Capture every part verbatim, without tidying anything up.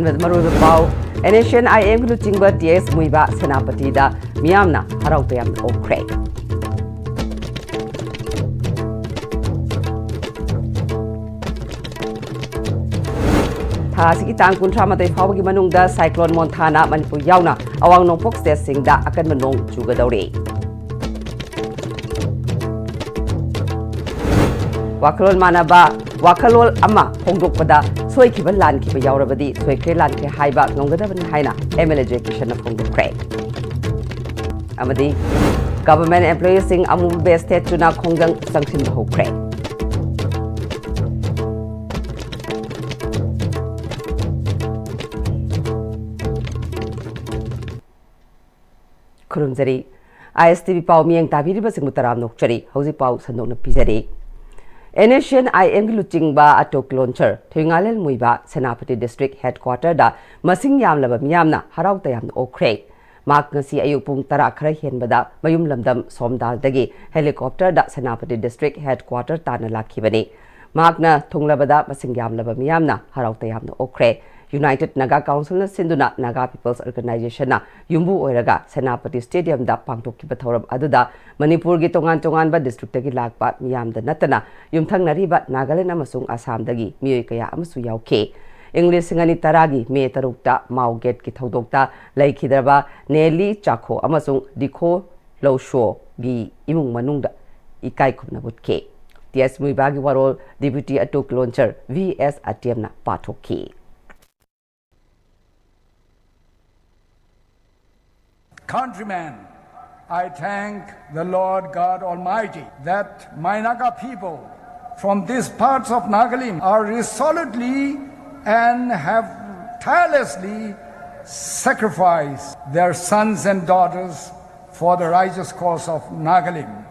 ꯃꯔꯨꯑꯣꯏꯕ ꯄꯥꯎ, and S and ꯑꯥꯏ ꯑꯦꯝꯒꯤ ꯂꯨꯆꯤꯡꯕ ꯇꯤ ꯑꯦꯁ ꯃꯨꯏꯕꯥ ꯁꯦꯅꯥꯄꯇꯤꯗ ꯃꯤꯌꯥꯝꯅ ꯍꯔꯥꯎ ꯇꯌꯥꯝꯅ ꯑꯣꯛꯈ꯭ꯔꯦ꯫ ꯊꯥ ꯑꯁꯤꯒꯤ ꯇꯥꯡ ꯀꯨꯟꯊ꯭ꯔꯥ ꯃꯥꯊꯣꯏ ꯐꯥꯎꯕꯒꯤ ꯃꯅꯨꯡꯗ ꯁꯥꯏꯀ꯭ꯂꯣꯟ ꯃꯣꯟꯊꯥꯅ ꯃꯅꯤꯄꯨꯔ ꯌꯥꯎꯅ ꯑꯋꯥꯡ ꯅꯣꯡꯄꯣꯛ ꯁ꯭ꯇꯦꯠꯁꯤꯡꯗ ꯑꯀꯟꯕ ꯅꯣꯡ ꯆꯨꯒꯗꯧꯔꯤ꯫ ꯋꯥꯈꯜꯂꯣꯟ ꯃꯥꯟꯅꯕ ꯋꯥꯈꯜꯂꯣꯟ ꯑꯃ ꯐꯣꯡꯗꯣꯛꯄꯗ ꯁꯣꯏꯈꯤꯕ ꯂꯥꯟꯈꯤꯕ ꯌꯥꯎꯔꯕꯗꯤ ꯁꯣꯏꯈ꯭ꯔꯦ ꯂꯥꯟꯈ꯭ꯔꯦ ꯍꯥꯏꯕ ꯉꯝꯒꯗꯕꯅꯤ ꯍꯥꯏꯅ ꯑꯦꯝ ꯑꯦꯜ ꯑꯦ ꯖꯦ ꯀꯤꯁꯟꯅ ꯐꯣꯡꯗꯣꯛꯈ꯭ꯔꯦ꯫ ꯑꯃꯗꯤ ꯒꯚꯔꯟꯃꯦꯟꯠ ꯑꯦꯝꯄ꯭ꯂꯣꯌꯤꯁꯤꯡ ꯑꯃꯨꯕ ꯕꯦꯁ ꯊꯦꯠꯇꯨꯅ ꯈꯣꯡꯖꯪ ꯆꯪꯁꯤꯟꯕ ꯍꯧꯈ꯭ꯔꯦ꯫ ꯈꯨꯔꯨꯝꯖꯔꯤ꯫ ꯑꯥꯏ ꯑꯦꯁ ꯇꯤ ꯚꯤ ꯄꯥꯎ ꯃꯤꯠꯌꯦꯡ ꯇꯥꯕꯤꯔꯤꯕꯁꯤꯡꯕꯨ ꯇꯔꯥꯝꯅ ꯑꯣꯛꯆꯔꯤ꯫ ꯍꯧꯖꯤꯛ ꯄꯥꯎ ꯁꯟꯗꯣꯛꯅ ꯄꯤꯖꯔꯤ꯫ ꯑꯦꯟ ꯑꯦꯁ ꯑꯦꯟ ꯑꯥꯏ ꯑꯦꯝꯒꯤ ꯂꯨꯆꯤꯡꯕ ꯑꯇꯣꯛ ꯂꯣꯟꯁꯔ ꯊꯣꯏꯉꯥꯂꯦꯜ ꯃꯨꯏꯕꯥ ꯁꯦꯅꯥꯄꯇꯤ ꯗꯤꯁꯇ꯭ꯔꯤꯛ ꯍꯦꯗꯀ꯭ꯋꯥꯇꯔꯗ ꯃꯁꯤꯡ ꯌꯥꯝꯂꯕ ꯃꯤꯌꯥꯝꯅ ꯍꯔꯥꯎ ꯇꯌꯥꯝꯅ ꯑꯣꯛꯈ꯭ꯔꯦ꯫ ꯃꯍꯥꯛ ꯉꯁꯤ ꯑꯌꯨꯛ ꯄꯨꯡ ꯇꯔꯥ ꯈꯔ ꯍꯦꯟꯕꯗ ꯃꯌꯨꯝ ꯂꯝꯗꯝ ꯁꯣꯝꯗꯥꯜꯗꯒꯤ ꯍꯦꯂꯤꯀꯣꯞꯇꯔꯗ ꯁꯦꯅꯥꯄꯇꯤ ꯗꯤꯁꯇ꯭ꯔꯤꯛ ꯍꯦꯗꯀ꯭ꯋꯥꯇꯔ ꯇꯥꯟꯅ ꯂꯥꯛꯈꯤꯕꯅꯤ꯫ ꯃꯍꯥꯛꯅ ꯊꯨꯡꯂꯕꯗ ꯃꯁꯤꯡ ꯌꯥꯝꯂꯕ ꯃꯤꯌꯥꯝꯅ ꯍꯔꯥꯎ ꯇꯌꯥꯝꯅ ꯑꯣꯛꯈ꯭ꯔꯦ꯫ ꯌꯨꯅꯥꯏꯇꯦꯗ ꯅꯥꯒꯥ ꯀꯥꯎꯟꯁꯤꯜꯅ ꯁꯤꯟꯗꯨꯅ ꯅꯥꯒꯥ ꯄꯤꯄꯜꯁ ꯑꯣꯔꯒꯅꯥꯏꯖꯦꯁꯟꯅ ꯌꯨꯝꯕꯨ ꯑꯣꯏꯔꯒ ꯁꯦꯅꯥꯄꯇꯤ ꯁ꯭ꯇꯦꯗꯤꯌꯝꯗ ꯄꯥꯡꯊꯣꯛꯈꯤꯕ ꯊꯧꯔꯝ ꯑꯗꯨꯗ ꯃꯅꯤꯄꯨꯔꯒꯤ ꯇꯣꯉꯥꯟ ꯇꯣꯉꯥꯟꯕ ꯗꯤꯁꯇ꯭ꯔꯤꯛꯇꯒꯤ ꯂꯥꯛꯄ ꯃꯤꯌꯥꯝꯗ ꯅꯠꯇꯅ ꯌꯨꯝꯊꯪꯅꯔꯤꯕ ꯅꯥꯒꯥꯂꯦꯟꯗ ꯑꯃꯁꯨꯡ ꯑꯁꯥꯝꯗꯒꯤ ꯃꯤꯑꯣꯏ ꯀꯌꯥ ꯑꯃꯁꯨ ꯌꯥꯎꯈꯤ꯫ ꯏꯪ ꯂꯤꯁꯤꯡ ꯑꯅꯤ ꯇꯔꯥꯒꯤ ꯃꯦ ꯇꯔꯨꯛꯇ ꯃꯥꯎ ꯒꯦꯠꯀꯤ ꯊꯧꯗꯣꯛꯇ ꯂꯩꯈꯤꯗ꯭ꯔꯕ ꯅꯦꯂꯤ ꯆꯥꯈꯣ ꯑꯃꯁꯨꯡ ꯗꯤꯈꯣ ꯂꯧꯁꯣꯒꯤ ꯏꯃꯨꯡ ꯃꯅꯨꯡꯗ ꯏꯀꯥꯏ ꯈꯨꯝꯅꯕ ꯎꯠꯈꯤ꯫ ꯇꯤ ꯑꯦꯁ ꯃꯨꯏꯕꯥꯒꯤ ꯋꯥꯔꯣꯜ ꯗꯤꯄ꯭ꯌꯨꯇꯤ ꯑꯇꯣꯛ ꯂꯣꯟꯁꯔ ꯚꯤ ꯑꯦꯁ ꯑꯇꯦꯝꯅ ꯄꯥꯊꯣꯛꯈꯤ꯫ Countrymen, I thank the Lord God Almighty that my Naga people from these parts of Nagalim are resolutely and have tirelessly sacrificed their sons and daughters for the righteous cause of Nagalim.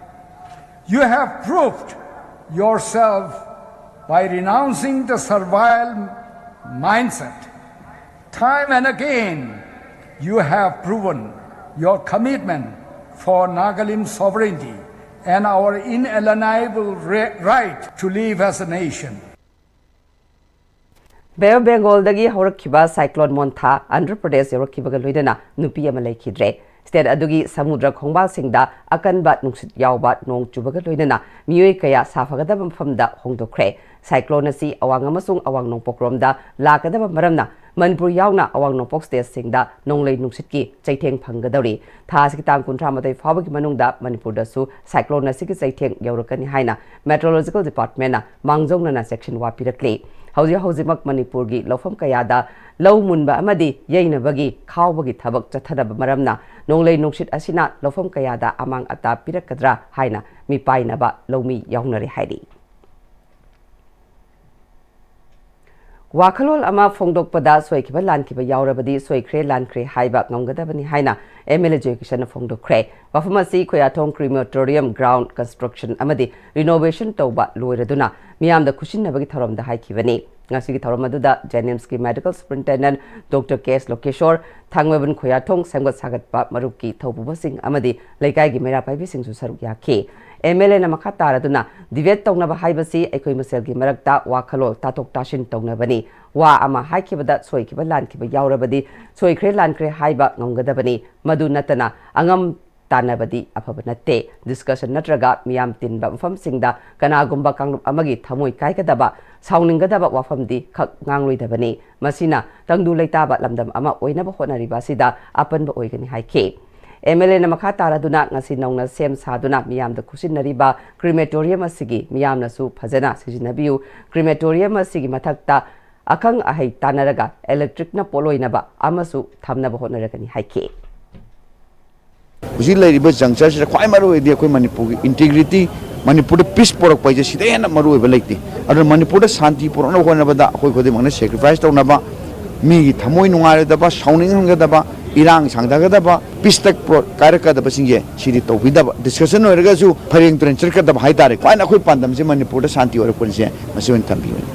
You have proved yourself by renouncing the servile mindset. Time and again, you have proven your commitment for Nagalim sovereignty and our inalienable re- right to live as a nation. Bay of ꯕꯦꯡꯒꯣꯜꯗꯒꯤ ꯍꯧꯔꯛꯈꯤꯕ cyclone Montha Andhra Pradesh ꯌꯧꯔꯛꯈꯤꯕꯒ ꯂꯣꯏꯅꯅ ꯅꯨꯄꯤ ꯑꯃ ꯂꯩꯈꯤꯗ꯭ꯔꯦ꯫ State ꯑꯗꯨꯒꯤ ꯁꯃꯨꯗ꯭ꯔ ꯈꯣꯡꯕꯥꯜꯁꯤꯡꯗ ꯑꯀꯟꯕ ꯅꯨꯡꯁꯤꯠ ꯌꯥꯎꯕ ꯅꯣꯡ ꯆꯨꯕꯒ ꯂꯣꯏꯅꯅ ꯃꯤꯑꯣꯏ ꯀꯌꯥ ꯁꯥꯐꯒꯗꯕ ꯃꯐꯝꯗ ꯍꯣꯡꯗꯣꯛꯈ꯭ꯔꯦ꯫ ꯁꯥꯏꯀ꯭ꯂꯣꯟ ꯑꯁꯤ ꯑꯋꯥꯡ ꯑꯃꯁꯨꯡ ꯑꯋꯥꯡ ꯅꯣꯡꯄꯣꯛꯔꯣꯝꯗ ꯂꯥꯛꯀꯗꯕ ꯃꯔꯝꯅ ꯃꯅꯤꯄꯨꯔ ꯌꯥꯎꯅ ꯑꯋꯥꯡ ꯅꯣꯡꯄꯣꯛ ꯁ꯭ꯇꯦꯠꯁꯤꯡꯗ ꯅꯣꯡꯂꯩ ꯅꯨꯡꯁꯤꯠꯀꯤ ꯆꯩꯊꯦꯡ ꯐꯪꯒꯗꯧꯔꯤ꯫ ꯊꯥ ꯑꯁꯤꯒꯤ ꯇꯥꯡ ꯀꯨꯟꯊ꯭ꯔꯥ ꯃꯥꯊꯣꯏ ꯐꯥꯎꯕꯒꯤ ꯃꯅꯨꯡꯗ ꯃꯅꯤꯄꯨꯔꯗꯁꯨ ꯁꯥꯏꯀ꯭ꯂꯣꯟ ꯑꯁꯤꯒꯤ ꯆꯩꯊꯦꯡ ꯌꯧꯔꯛꯀꯅꯤ ꯍꯥꯏꯅ ꯃꯦꯇ꯭ꯔꯣꯂꯣꯖꯤꯀꯦꯜ ꯗꯤꯄꯥꯔꯠꯃꯦꯟꯅ ꯃꯥꯡꯖꯧꯅꯅ ꯆꯦꯛꯁꯤꯟꯋꯥ ꯄꯤꯔꯛꯂꯤ꯫ ꯍꯧꯖꯤꯛ ꯍꯧꯖꯤꯛꯃꯛ ꯃꯅꯤꯄꯨꯔꯒꯤ ꯂꯧꯐꯝ ꯀꯌꯥꯗ ꯂꯧ ꯃꯨꯟꯕ ꯑꯃꯗꯤ ꯌꯩꯅꯕꯒꯤ ꯈꯥꯎꯕꯒꯤ ꯊꯕꯛ ꯆꯠꯊꯅꯕ ꯃꯔꯝꯅ ꯅꯣꯡꯂꯩ ꯅꯨꯡꯁꯤꯠ ꯑꯁꯤꯅ ꯂꯧꯐꯝ ꯀꯌꯥꯗ ꯑꯃꯥꯡ ꯑꯇꯥ ꯄꯤꯔꯛꯀꯗ꯭ꯔꯥ ꯍꯥꯏꯅ ꯃꯤꯄꯥꯏꯅꯕ ꯂꯧꯃꯤ ꯌꯥꯎꯅꯔꯦ ꯍꯥꯏꯔꯤ꯫ ꯋꯥꯈꯜꯂꯣꯟ ꯑꯃ ꯐꯣꯡꯗꯣꯛꯄꯗ ꯁꯣꯏꯈꯤꯕ ꯂꯥꯟꯈꯤꯕ ꯌꯥꯎꯔꯕꯗꯤ ꯁꯣꯏꯈ꯭ꯔꯦ ꯂꯥꯟꯈ꯭ꯔꯦ ꯍꯥꯏꯕ ꯉꯝꯒꯗꯕꯅꯤ ꯍꯥꯏꯅ ꯑꯦꯝ ꯑꯦꯜ ꯑꯦ ꯖꯣꯏꯀꯤꯁꯟꯅ ꯐꯣꯡꯗꯣꯛꯈ꯭ꯔꯦ꯫ ꯋꯥꯐꯝ ꯑꯁꯤ ꯈꯣꯌꯥꯊꯣꯡ ꯀ꯭ꯔꯤꯃꯦꯇꯣꯔꯤꯌꯝ ꯒ꯭ꯔꯥꯎꯟ ꯀꯟꯁꯇ꯭ꯔꯛꯁꯟ ꯑꯃꯗꯤ ꯔꯤꯅꯣꯚꯦꯁꯟ ꯇꯧꯕ ꯂꯣꯏꯔꯗꯨꯅ ꯃꯤꯌꯥꯝꯗ ꯈꯨꯠꯁꯤꯟꯅꯕꯒꯤ ꯊꯧꯔꯝꯗ ꯍꯥꯏꯈꯤꯕꯅꯤ꯫ ꯉꯁꯤꯒꯤ ꯊꯧꯔꯝ ꯑꯗꯨꯗ ꯖꯦꯅꯤꯝꯁꯀꯤ ꯃꯦꯗꯤꯀꯦꯜ ꯁꯨꯄꯔꯤꯟꯇꯦꯟꯗꯦꯟꯠ ꯗꯣꯛꯇꯔ ꯀꯦ ꯑꯦꯁ ꯂꯣꯀꯦꯁꯣꯔ, ꯊꯥꯡꯃꯩꯕꯟ ꯈꯣꯌꯥꯊꯣꯡ ꯁꯦꯝꯒꯠ ꯁꯥꯒꯠꯄ ꯃꯔꯨꯞꯀꯤ ꯊꯧꯄꯨꯕꯁꯤꯡ ꯑꯃꯗꯤ ꯂꯩꯀꯥꯏꯒꯤ ꯃꯩꯔꯥ ꯄꯥꯏꯕꯤꯁꯤꯡꯁꯨ ꯁꯔꯨꯛ ꯌꯥꯈꯤ꯫ ꯑꯦꯝ ꯑꯦꯜ ꯑꯦꯅ ꯃꯈꯥ ꯇꯥꯔꯗꯨꯅ, ꯗꯤꯕꯦꯠ ꯇꯧꯅꯕ ꯍꯥꯏꯕꯁꯤ ꯑꯩꯈꯣꯏ ꯃꯁꯦꯜꯒꯤ ꯃꯔꯛꯇ ꯋꯥꯈꯜꯂꯣꯟ ꯇꯥꯊꯣꯛ ꯇꯥꯁꯤꯟ ꯇꯧꯅꯕꯅꯤ꯫ ꯋꯥ ꯑꯃ ꯍꯥꯏꯈꯤꯕꯗ ꯁꯣꯏꯈꯤꯕ ꯂꯥꯟꯈꯤꯕ ꯌꯥꯎꯔꯕꯗꯤ ꯁꯣꯏꯈ꯭ꯔꯦ ꯂꯥꯟꯈ꯭ꯔꯦ ꯍꯥꯏꯕ ꯉꯝꯒꯗꯕꯅꯤ꯫ ꯃꯗꯨ ꯅꯠꯇꯅ ꯑꯉꯝ ꯇꯥꯟꯅꯕꯗꯤ ꯑꯐꯕ ꯅꯠꯇꯦ꯫ ꯗꯤꯁꯀꯁꯟ ꯅꯠꯇ꯭ꯔꯒ ꯃꯤꯌꯥꯝ ꯇꯤꯟꯕ ꯃꯐꯝꯁꯤꯡꯗ ꯀꯅꯥꯒꯨꯝꯕ ꯀꯥꯡꯂꯨꯞ ꯑꯃꯒꯤ ꯊꯃꯣꯏ ꯀꯥꯏꯒꯗꯕ, ꯁꯥꯎꯅꯤꯡꯒꯗꯕ ꯋꯥꯐꯝꯗꯤ ꯈꯛ ꯉꯥꯡꯂꯣꯏꯗꯕꯅꯤ꯫ ꯃꯁꯤꯅ ꯇꯪꯗꯨ ꯂꯩꯇꯥꯕ ꯂꯝꯗꯝ ꯑꯃ ꯑꯣꯏꯅꯕ ꯍꯣꯠꯅꯔꯤꯕ ꯑꯁꯤꯗ ꯑꯄꯟꯕ ꯑꯣꯏꯒꯅꯤ ꯍꯥꯏꯈꯤ꯫ ꯑꯦꯝ ꯑꯦꯜ ꯑꯦꯅ ꯃꯈꯥ ꯇꯥꯔꯗꯨꯅ ꯉꯁꯤ ꯅꯧꯅ ꯁꯦꯝ ꯁꯥꯗꯨꯅ ꯃꯤꯌꯥꯝꯗ ꯈꯨꯠꯁꯤꯟꯅꯔꯤꯕ ꯀ꯭ꯔꯤꯃꯦꯇꯣꯔꯤꯌꯝ ꯑꯁꯤꯒꯤ ꯃꯤꯌꯥꯝꯅꯁꯨ ꯐꯖꯅ ꯁꯤꯖꯤꯟꯅꯕꯤꯌꯨ꯫ ꯀ꯭ꯔꯤꯃꯦꯇꯣꯔꯤꯌꯝ ꯑꯁꯤꯒꯤ ꯃꯊꯛꯇ ꯑꯈꯪ ꯑꯍꯩ ꯇꯥꯟꯅꯔꯒ ꯏꯂꯦꯛꯇ꯭ꯔꯤꯛꯅ ꯄꯣꯠꯂꯣꯏꯅꯕ ꯑꯃꯁꯨ ꯊꯝꯅꯕ ꯍꯣꯠꯅꯔꯒꯅꯤ ꯍꯥꯏꯈꯤ꯫ ꯍꯧꯖꯤꯛ ꯂꯩꯔꯤꯕ ꯖꯪꯆꯔꯁꯤꯗ ꯈ꯭ꯋꯥꯏ ꯃꯔꯨ ꯑꯣꯏꯗꯤ ꯑꯩꯈꯣꯏ ꯃꯅꯤꯄꯨꯔꯒꯤ ꯏꯟꯇꯤꯒ꯭ꯔꯤꯇꯤ, ꯃꯅꯤꯄꯨꯔꯗ ꯄꯤꯁ ꯄꯣꯔꯛꯄ ꯍꯥꯏꯁꯦ ꯁꯤꯗ ꯍꯦꯟꯅ ꯃꯔꯨ ꯑꯣꯏꯕ ꯂꯩꯇꯦ꯫ ꯑꯗꯨꯅ ꯃꯅꯤꯄꯨꯔꯗ ꯁꯥꯟꯇꯤ ꯄꯨꯔꯛꯅꯕ ꯍꯣꯠꯅꯕꯗ ꯑꯩꯈꯣꯏ ꯈꯨꯗꯤꯡꯃꯛꯅ ꯁꯦꯀ꯭ꯔꯤꯐꯥꯏꯁ ꯇꯧꯅꯕ, ꯃꯤꯒꯤ ꯊꯃꯣꯏ ꯅꯨꯡꯉꯥꯏꯔꯣꯏꯗꯕ, ꯁꯥꯎꯅꯤꯡꯍꯟꯒꯗꯕ, ꯏꯔꯥꯡ ꯁꯥꯡꯊꯒꯗꯕ, ꯄꯤꯁꯇ ꯀꯥꯏꯔꯛꯀꯗꯕꯁꯤꯡꯁꯦ ꯁꯤꯗꯤ ꯇꯧꯕꯤꯗꯕ, ꯗꯤꯁꯀꯁꯟ ꯑꯣꯏꯔꯒꯁꯨ ꯐꯩꯔꯦꯡ ꯇꯨꯔꯦꯡ ꯆꯠꯀꯗꯕ ꯍꯥꯏꯇꯥꯔꯦ꯫ ꯈ꯭ꯋꯥꯏꯅ ꯑꯩꯈꯣꯏ ꯄꯥꯟꯗꯝꯁꯦ ꯃꯅꯤꯄꯨꯔꯗ ꯁꯥꯟꯇꯤ ꯑꯣꯏꯔꯛꯄꯁꯦ ꯃꯁꯤ ꯑꯣꯏꯅ ꯊꯝꯕꯤꯕꯅꯤ꯫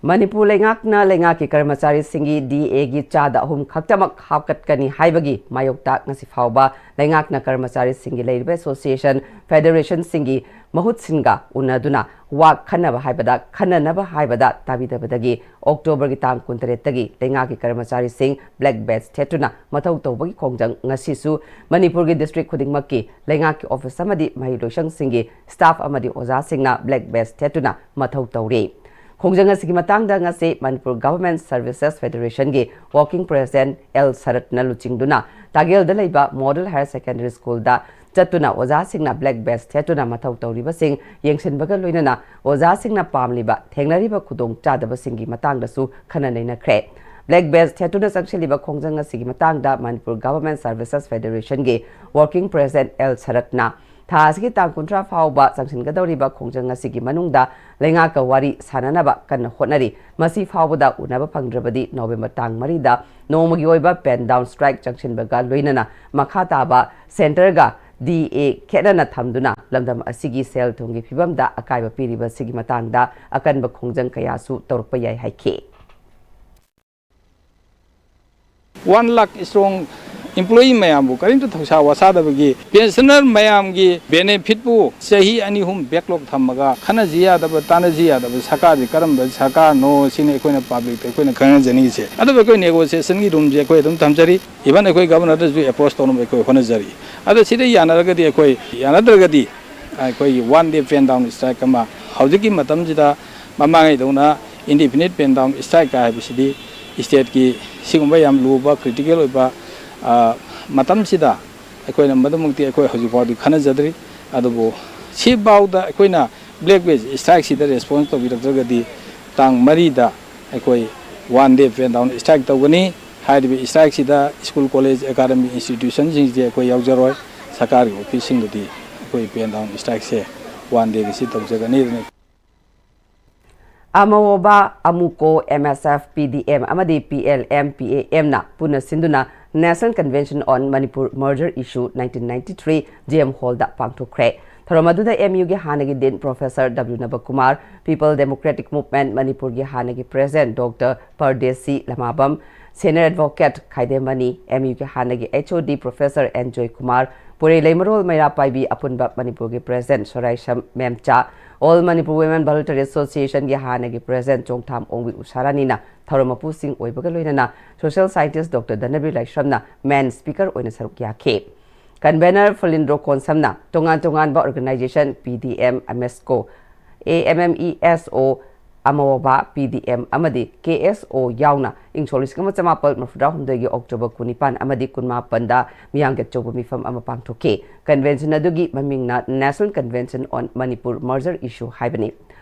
ꯃꯅꯤꯄꯨꯔ ꯂꯩꯉꯥꯛꯅ ꯂꯩꯉꯥꯛꯀꯤ ꯀꯔꯃꯆꯥꯔꯤꯁꯤꯡꯒꯤ ꯗꯤ ꯑꯦꯒꯤ ꯆꯥꯗ ꯑꯍꯨꯝ ꯈꯛꯇꯃꯛ ꯍꯥꯞꯀꯠꯀꯅꯤ ꯍꯥꯏꯕꯒꯤ ꯃꯥꯌꯣꯛꯇ ꯉꯁꯤ ꯐꯥꯎꯕ ꯂꯩꯉꯥꯛꯅ ꯀꯔꯃꯆꯥꯔꯤꯁꯤꯡꯒꯤ ꯂꯩꯔꯤꯕ ꯑꯦꯁꯣꯁꯤꯌꯦꯁꯟ, ꯐꯦꯗꯔꯦꯁꯟꯁꯤꯡꯒꯤ ꯃꯍꯨꯠꯁꯤꯡꯒ ꯎꯅꯗꯨꯅ ꯋꯥ ꯈꯟꯅꯕ ꯍꯥꯏꯕꯗ, ꯈꯟꯅꯅꯕ ꯍꯥꯏꯕꯗ ꯇꯥꯕꯤꯗꯕꯗꯒꯤ ꯑꯣꯛꯇꯣꯕꯔꯒꯤ ꯇꯥꯡ ꯀꯨꯟꯇꯔꯦꯠꯇꯒꯤ ꯂꯩꯉꯥꯛꯀꯤ ꯀꯔꯃꯆꯥꯔꯤꯁꯤꯡ ꯕ꯭ꯂꯦꯛ ꯕꯦꯖ ꯊꯦꯠꯇꯨꯅ ꯃꯊꯧ ꯇꯧꯕꯒꯤ ꯈꯣꯡꯖꯪ ꯉꯁꯤꯁꯨ ꯃꯅꯤꯄꯨꯔꯒꯤ ꯗꯤꯁꯇ꯭ꯔꯤꯛ ꯈꯨꯗꯤꯡꯃꯛꯀꯤ ꯂꯩꯉꯥꯛꯀꯤ ꯑꯣꯐꯤꯁ ꯑꯃꯗꯤ ꯃꯍꯩꯂꯣꯏꯁꯪꯁꯤꯡꯒꯤ ꯁ꯭ꯇꯥꯐ ꯑꯃꯗꯤ ꯑꯣꯖꯥꯁꯤꯡꯅ ꯕ꯭ꯂꯦꯛ ꯕꯦꯖ ꯊꯦꯠꯇꯨꯅ ꯃꯊꯧ ꯇꯧꯔꯤ꯫ ꯈꯣꯡꯖꯪ ꯑꯁꯤꯒꯤ ꯃꯇꯥꯡꯗ ꯉꯁꯤ ꯃꯅꯤꯄꯨꯔ ꯒꯚꯔꯟꯃꯦꯟꯠ ꯁꯔꯚꯤꯁꯦꯁ ꯐꯦꯗꯔꯦꯁꯟꯒꯤ ꯋꯥꯔꯀꯤꯡ ꯄ꯭ꯔꯦꯁꯤꯗꯦꯟꯠ ꯑꯦꯜ ꯁꯔꯠꯅ ꯂꯨꯆꯤꯡꯗꯨꯅ ꯇꯥꯒꯦꯜꯗ ꯂꯩꯕ ꯃꯣꯗꯦꯜ ꯍꯥꯌꯔ ꯁꯦꯀꯦꯟꯗꯔꯤ ꯁ꯭ꯀꯨꯜꯗ ꯆꯠꯇꯨꯅ ꯑꯣꯖꯥꯁꯤꯡꯅ ꯕ꯭ꯂꯦꯛ ꯕꯦꯖ ꯊꯦꯠꯇꯨꯅ ꯃꯊꯧ ꯇꯧꯔꯤꯕꯁꯤꯡ ꯌꯦꯡꯁꯤꯟꯕꯒ ꯂꯣꯏꯅꯅ ꯑꯣꯖꯥꯁꯤꯡꯅ ꯄꯥꯝꯂꯤꯕ ꯊꯦꯡꯅꯔꯤꯕ ꯈꯨꯗꯣꯡꯆꯥꯗꯕꯁꯤꯡꯒꯤ ꯃꯇꯥꯡꯗꯁꯨ ꯈꯟꯅ ꯅꯩꯅꯈ꯭ꯔꯦ꯫ ꯕ꯭ꯂꯦꯛ ꯕꯦꯖ ꯊꯦꯠꯇꯨꯅ ꯆꯪꯁꯤꯜꯂꯤꯕ ꯈꯣꯡꯖꯪ ꯑꯁꯤꯒꯤ ꯃꯇꯥꯡꯗ ꯃꯅꯤꯄꯨꯔ ꯒꯚꯔꯟꯃꯦꯟꯠ ꯁꯔꯚꯤꯁꯦꯁ ꯐꯦꯗꯔꯦꯁꯟꯒꯤ ꯋꯥꯔꯀꯤꯡ ꯄ꯭ꯔꯦꯁꯤꯗꯦꯟꯠ ꯑꯦꯜ ꯁꯔꯠꯅ ꯊꯥ ꯑꯁꯤꯒꯤ ꯇꯥꯡ ꯀꯨꯟꯊ꯭ꯔꯥ ꯐꯥꯎꯕ ꯆꯪꯁꯤꯟꯒꯗꯧꯔꯤꯕ ꯈꯣꯡꯖꯪ ꯑꯁꯤꯒꯤ ꯃꯅꯨꯡꯗ ꯂꯩꯉꯥꯛꯀ ꯋꯥꯔꯤ ꯁꯥꯅꯅꯕ ꯀꯟꯅ ꯍꯣꯠꯅꯔꯤ꯫ ꯃꯁꯤ ꯐꯥꯎꯕꯗ ꯎꯅꯕ ꯐꯪꯗ꯭ꯔꯕꯗꯤ ꯅꯣꯕꯦꯝꯕꯔ ꯇꯥꯡ ꯃꯔꯤꯗ ꯅꯣꯡꯃꯒꯤ ꯑꯣꯏꯕ ꯄꯦꯟ ꯗꯥꯎꯟ ꯁ꯭ꯇ꯭ꯔꯥꯏꯛ ꯆꯪꯁꯤꯟꯕꯒ ꯂꯣꯏꯅꯅ ꯃꯈꯥ ꯇꯥꯕ ꯁꯦꯟꯇꯔꯒ ꯗꯤ ꯑꯦ ꯈꯦꯠꯅꯅ ꯊꯝꯗꯨꯅ ꯂꯝꯗꯝ ꯑꯁꯤꯒꯤ ꯁꯦꯜ ꯊꯨꯝꯒꯤ ꯐꯤꯕꯝꯗ ꯑꯀꯥꯏꯕ ꯄꯤꯔꯤꯕꯁꯤꯒꯤ ꯃꯇꯥꯡꯗ ꯑꯀꯟꯕ ꯈꯣꯡꯖꯪ ꯀꯌꯥꯁꯨ ꯇꯧꯔꯛꯄ ꯌꯥꯏ ꯍꯥꯏꯈꯤ꯫ One lakh strong employee ꯃꯌꯥꯝꯕꯨ ꯀꯔꯤꯝꯇ ꯊꯧꯁꯥ ꯋꯥꯁꯥꯗꯕꯒꯤ, ꯄꯦꯟꯁꯅꯔ ꯃꯌꯥꯝꯒꯤ ꯕꯦꯅꯤꯐꯤꯠꯄꯨ ꯆꯍꯤ ꯑꯅꯤ ꯑꯍꯨꯝ ꯕꯦꯛꯂꯣꯛ ꯊꯝꯃꯒ ꯈꯟꯅꯁꯤ ꯌꯥꯗꯕ, ꯇꯥꯟꯅꯁꯤ ꯌꯥꯗꯕ ꯁꯔꯀꯥꯔꯁꯤ ꯀꯔꯝꯕ ꯁꯔꯀꯥꯔꯅꯣ ꯁꯤꯅꯤ ꯑꯩꯈꯣꯏꯅ ꯄꯕ꯭ꯂꯤꯛꯇ ꯑꯩꯈꯣꯏꯅ ꯈꯪꯍꯟꯖꯅꯤꯡꯉꯤꯁꯦ꯫ ꯑꯗꯨꯕꯨ ꯑꯩꯈꯣꯏ ꯅꯦꯒꯣꯁꯤꯌꯦꯁꯟꯒꯤ ꯔꯨꯝꯁꯦ ꯑꯩꯈꯣꯏ ꯑꯗꯨꯝ ꯊꯝꯖꯔꯤ꯫ ꯏꯚꯟ ꯑꯩꯈꯣꯏ ꯒꯚꯔꯅꯔꯗꯁꯨ ꯑꯦꯄ꯭ꯔꯣꯁ ꯇꯧꯅꯕ ꯑꯩꯈꯣꯏ ꯍꯣꯠꯅꯖꯔꯤ꯫ ꯑꯗꯣ ꯁꯤꯗ ꯌꯥꯅꯔꯒꯗꯤ ꯑꯩꯈꯣꯏ, ꯌꯥꯅꯗ꯭ꯔꯒꯗꯤ ꯑꯩꯈꯣꯏꯒꯤ one day pen down strike ꯑꯃ ꯍꯧꯖꯤꯛꯀꯤ ꯃꯇꯝꯁꯤꯗ ꯃꯃꯥꯡꯉꯩꯗꯧꯅ ꯏꯟꯗꯤꯐꯤꯅꯤꯠ ꯄꯦꯟ ꯗꯥꯎꯟ ꯁ꯭ꯇ꯭ꯔꯥꯏꯛꯀ ꯍꯥꯏꯕꯁꯤꯗꯤ ꯁ꯭ꯇꯦꯠꯀꯤ ꯁꯤꯒꯨꯝꯕ ꯌꯥꯝ ꯂꯨꯕ ꯀ꯭ꯔꯤꯇꯤꯀꯦꯜ ꯑꯣꯏꯕ ꯃꯇꯝꯁꯤꯗ ꯑꯩꯈꯣꯏꯅ ꯃꯗꯨꯃꯛꯇꯤ ꯑꯩꯈꯣꯏ ꯍꯧꯖꯤꯛ ꯐꯥꯎꯗꯤ ꯈꯟꯅꯖꯗ꯭ꯔꯤ꯫ ꯑꯗꯨꯕꯨ ꯁꯤꯐꯥꯎꯗ ꯑꯩꯈꯣꯏꯅ ꯕ꯭ꯂꯦꯛ ꯕꯦꯖ ꯁ꯭ꯇ꯭ꯔꯥꯏꯛꯁꯤꯗ ꯔꯦꯁꯄꯣꯟꯁ ꯇꯧꯕꯤꯔꯛꯇ꯭ꯔꯒꯗꯤ ꯇꯥꯡ ꯃꯔꯤꯗ ꯑꯩꯈꯣꯏ one day pen down strike ꯇꯧꯒꯅꯤ꯫ ꯍꯥꯏꯔꯤꯕ ꯁ꯭ꯇ꯭ꯔꯥꯏꯛꯁꯤꯗ ꯁ꯭ꯀꯨꯜ, ꯀꯣꯂꯦꯖ, ꯑꯦꯀꯥꯗꯃꯤꯛ ꯏꯟꯁꯇꯤꯇ꯭ꯌꯨꯁꯟꯁꯤꯡꯁꯦ ꯑꯩꯈꯣꯏ ꯌꯥꯎꯖꯔꯣꯏ꯫ ꯁꯔꯀꯥꯔꯒꯤ ꯑꯣꯐꯤꯁꯁꯤꯡꯗꯗꯤ ꯑꯩꯈꯣꯏ ꯄꯦꯟ ꯗꯥꯎꯟ ꯁ꯭ꯇ꯭ꯔꯥꯏꯛꯁꯦ ꯋꯥꯟ ꯗꯦꯒꯤꯁꯤ ꯇꯧꯖꯒꯅꯤ꯫ ꯑꯃꯋꯣꯕꯥ, ꯑꯃꯨꯀꯣ, M S F, P D M ꯑꯃꯗꯤ ꯄꯤ ꯑꯦꯜ ꯑꯦꯝ, ꯄꯤ ꯑꯦ ꯑꯦꯝꯅ ꯄꯨꯟꯅ ꯁꯤꯟꯗꯨꯅ National Convention on Manipur Merger Issue nineteen ninety-three G M ꯍꯣꯜꯗ ꯄꯥꯡꯊꯣꯛꯈ꯭ꯔꯦ꯫ ꯊꯧꯔꯝ ꯑꯗꯨꯗ M U ꯒꯤ ꯍꯥꯟꯅꯒꯤ Dean Professor W ꯅꯕꯀꯨꯃꯥꯔ, People Democratic Movement ꯃꯅꯤꯄꯨꯔꯒꯤ ꯍꯥꯟꯅꯒꯤ President Doctor ꯄꯔꯗꯦꯁꯤ ꯂꯃꯥꯕꯝ, Senior Advocate ꯈꯥꯏꯗꯦꯝꯃꯅꯤ, M U ꯒꯤ ꯍꯥꯟꯅꯒꯤ H O D Professor N Joykumar, ꯄꯨꯔꯩ ꯂꯩꯃꯔꯣꯜ ꯃꯩꯔꯥ ꯄꯥꯏꯕꯤ ꯑꯄꯨꯟꯕ ꯃꯅꯤꯄꯨꯔꯒꯤ President ꯁꯣꯔꯥꯏꯁꯝ ꯃꯦꯝꯆꯥ, All Manipur Women Voluntary Association ꯒꯤ ꯍꯥꯟꯅꯒꯤ President ꯆꯣꯡꯊꯥꯝ ꯑꯣꯡꯕꯤ ꯎꯁꯥꯔꯥꯅꯤꯅ ꯊꯧꯔꯝ ꯃꯄꯨꯁꯤꯡ ꯑꯣꯏꯕꯒ ꯂꯣꯏꯅꯅ Social Scientist Doctor ꯙꯅꯕꯤꯔ ꯂꯥꯏꯁ꯭ꯔꯝꯅ Main Speaker ꯑꯣꯏꯅ ꯁꯔꯨꯛ ꯌꯥꯈꯤ꯫ Convener ꯐꯨꯂꯤꯟꯗ꯭ꯔꯣ ꯀꯣꯟꯁꯝꯅ ꯇꯣꯉꯥꯟ ꯇꯣꯉꯥꯟꯕ organization P D M, AMESCO, A M M E S O, ꯑꯃꯋꯥꯕꯥ, P D M ꯑꯃꯗꯤ K S O ꯌꯥꯎꯅ ꯏꯪ ꯁꯣꯛ ꯂꯤꯁꯤꯡ ꯑꯃ ꯆꯃꯥꯄꯜ ꯃꯔꯤꯐꯨꯇꯔꯥꯍꯨꯝꯗꯣꯏꯒꯤ ꯑꯣꯛꯇꯣꯕꯔ ꯀꯨꯟꯅꯤꯄꯥꯟ ꯑꯃꯗꯤ ꯀꯨꯟꯃꯥꯄꯟꯗ ꯃꯤꯌꯥꯝꯒꯤ ꯑꯆꯧꯕ ꯃꯤꯐꯝ ꯑꯃ ꯄꯥꯡꯊꯣꯛꯈꯤ꯫ Convention ꯑꯗꯨꯒꯤ ꯃꯃꯤꯡꯅ National Convention on Manipur Merger Issue ꯍꯥꯏꯕꯅꯤ꯫